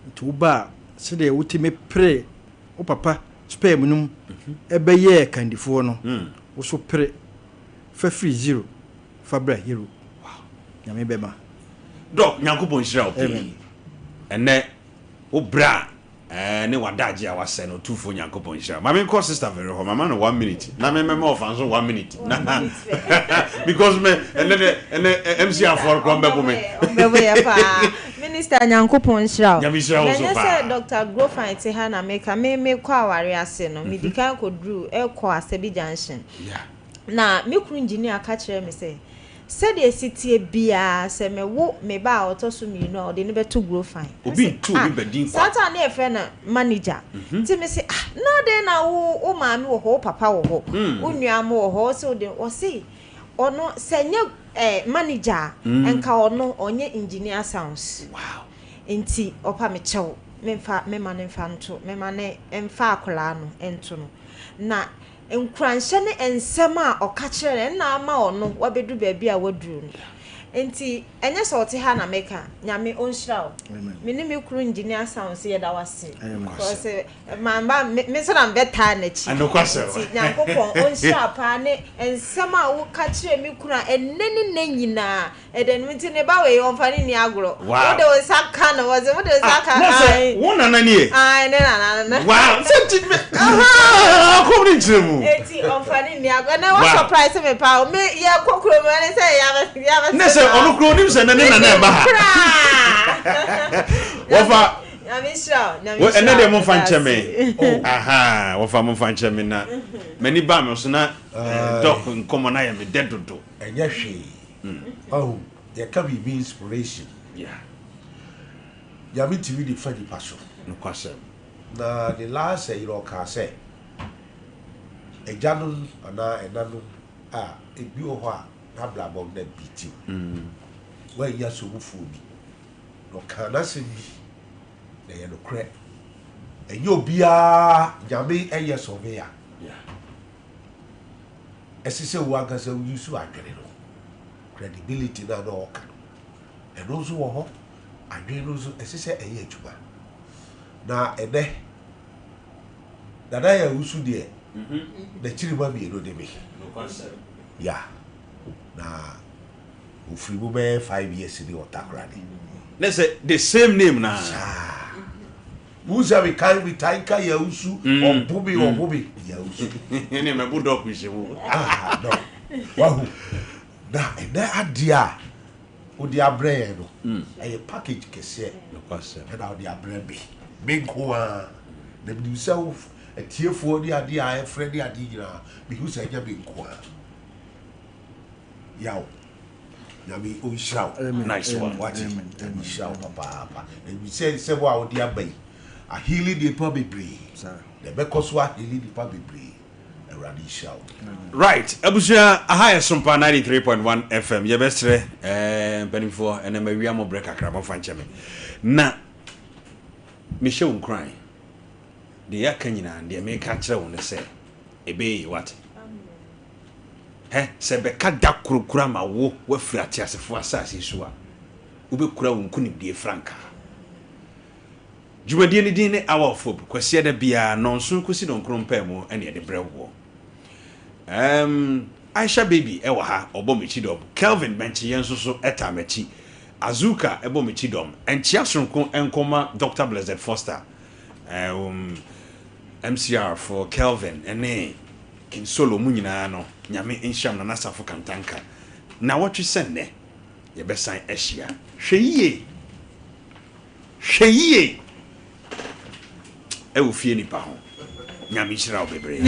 Nti wo ba a sɛdeɛ wotumi pere wo papa sperm no mu ɛbɛyɛɛ kandifoɔ no wo so pere fa firi zero fa bra hero. Nyame bɛma. Doc, Nyankopɔn nhyira wo pii. Ɛnɛ wo bra eh, ne w'adagye a wasɛ no, Otumfoɔ Nyankopɔn nhyira wo. Ma menkɔ Sister Vero hɔ, mama no one minute na me mɛma ɔfa nso one minute na because me ɛnɛ dɛ ɛnɛ MC afɔr korɔ mbɛbo me. Ɔmbɛbo yɛ paa. Minister Nyankopɔn nhyira wo. Nyame nhyira wo Na nso ɛnyɛ paa. sɛ Doctor Grofine te ha na meka, me mekɔ aware ase no, medi kan kɔduru ɛkɔ Asabi Junction. Yeah. Na me kunu engineer ka kyerɛɛ me sɛ, sɛdeɛ ɛsi teɛ biara, sɛ mewo me ba a ɔtɔ so mmienu a, ɔde no bɛto Grofine. Obi Mese, nto obi ah, ba din kwa. saa time no yɛfrɛ no manager. Nti mese, ah, na adɛn na wo, wo maame wɔ hɔ, wo papa wɔ hɔ, wo nua mo wɔ hɔ, wo se wode, ɔse, ɔno, sɛ ɛnyɛ eh, manager a, nka ɔno, ɔnyɛ engineer sounds. Wow. Nti ɔpa me kyɛw, memfa, memma no mfa nto, memma no mfa akwadaa no nto no. Na Nkuranhyɛ ne nsɛm a ɔka kyerɛɛ no na ama ɔno wabedu baabi a waduru no. Nti ɛnyɛ sɛ ɔte ha na meka, Nyame ɔnhyira wo. Me ne me kunu Engineer Sounds yɛda wo ase. Because mamba me nso na mebɛtaa n'akyi. Nti Nyankopɔn ɔnhyira paa ne nsɛm a woka kyerɛɛ me kunu a ɛnnɛ ne nnɛ nyinaa Ɛdɛ no nti ne ba wei ɔnfa ne nni agorɔ. Wow. Wode wo nsa ka no wɔse wode wo nsa ka. Ah, na sɛ wo nana nie. Ae ne nana no. Wow, sɛ nti me ahaa kɔm ne nkyerɛ mu. Eti ɔnfa ne nni agorɔ. Na wa surprise me paa o. Me yɛ kɔ kurom ɛne sɛ yabɛ yabɛ. Ne sɛ ɔno kura onim sɛ ne ne nana ɛba ha. Koraa. Wɔfa. Nyame nhyira wo. Nyame nhyira wo. Ɛnɛ deɛ momfa nkyɛ me. Ahaa wɔfa momfa nkyɛ me na m'ani baa me so na dɔk nkɔmɔ no ayɛ me dɛ dodo. Ɛnyɛ hwee. Wahu, yɛka biribi inspiration. Yeah. Nyame tumi de fa nipa so. Nokwasɛm. Na ne last ayi no ɔkaa sɛ, agyanom anaa ɛnanom a ebi wɔ hɔ a n'abrabɔ no na bi tiw. Wannya somufoɔ bi. Na ɔkaa n'asɛm bi, na ɛyɛ nokorɛ. Ɛnyɛ obiara, Nyame ɛyɛ surveyor. Yeah. Ɛsɛ sɛ wo ankasa wo use adwene no. Credibility no a na ɔka no, ɛno nso wɔ hɔ. Adwene no nso, ɛsɛ sɛ ɛyɛ adwuma. Na ɛnɛ, Nana yɛ awusu deɛ, n'akyirima mmienu ne me. Ya, na ofiri mu bɛyɛ 5 years ni ɔtakoradi. Ne sɛ the same name na. Saa. Musa mi kan mi tan ka Yawusu ɔbo mi ɔbo mi Yawusu. Ne mɛbo dɔk nhyɛ mu. Ah no wahu na ɛnɛ adeɛ a wode abrɛ yɛn no ɛyɛ package kɛseɛ ɛna wode abrɛ me me nko ara na menim sɛ wo atiefoɔ ne adeɛ a ɛfrɛ ne adeɛ nyinaa mehu sɛ ɛnyɛ me nko ara yaw Nyame ɔnhyira wo. Nice one. Wate Nyame nhyira wo papaapa. Ɛmi sɛ nsɛm a wode aba yi aheali nipa bebree. Na ɛbɛkɔ so aheali nipa bebree. Awurade nhyira wo. Right abusua aha yɛ Sompa 93.1 FM yɛbɛsrɛ eh, mpanimfoɔ ɛnɛ mawia mo berɛ kakra momfa nkyɛ me na mehyɛ wo nkuran deɛ yɛaka nyinaa deɛ meka kyerɛ wo ne sɛ ɛbɛyɛ yie wate. Hɛ, sɛ ɛbɛka da koro koraa ma wo woafiri ateasefoɔ asase yi so a, wobɛkura wo nkonimdie frankaa. Dwumadie no din ne Hour of Hope. Kwasiada biara, nnɔnson kɔsi nnɔnkron mpaemu na yɛde brɛ woɔ. Um, Aisha Baby wɔ ha, ɔbɔ m'akyi dɔm. Kelvin Bɛnkyeeɛ nso so taa m'akyi. Azuka bɔ m'akyi dɔm. Nkyea soronko nkɔma Doctor Blessed Foster, um, MCR foɔ, Kelvin ne King Solo, mo nyinaa no, Nyame nhyira mo, Nana Safo Kantanka. Nnawɔtwe sɛ nnɛ, yɛbɛsan ahyia. Hwɛ yie! Hwɛ yie ɛwɔ fie nipa ho. Nyame nhyira wo bebree.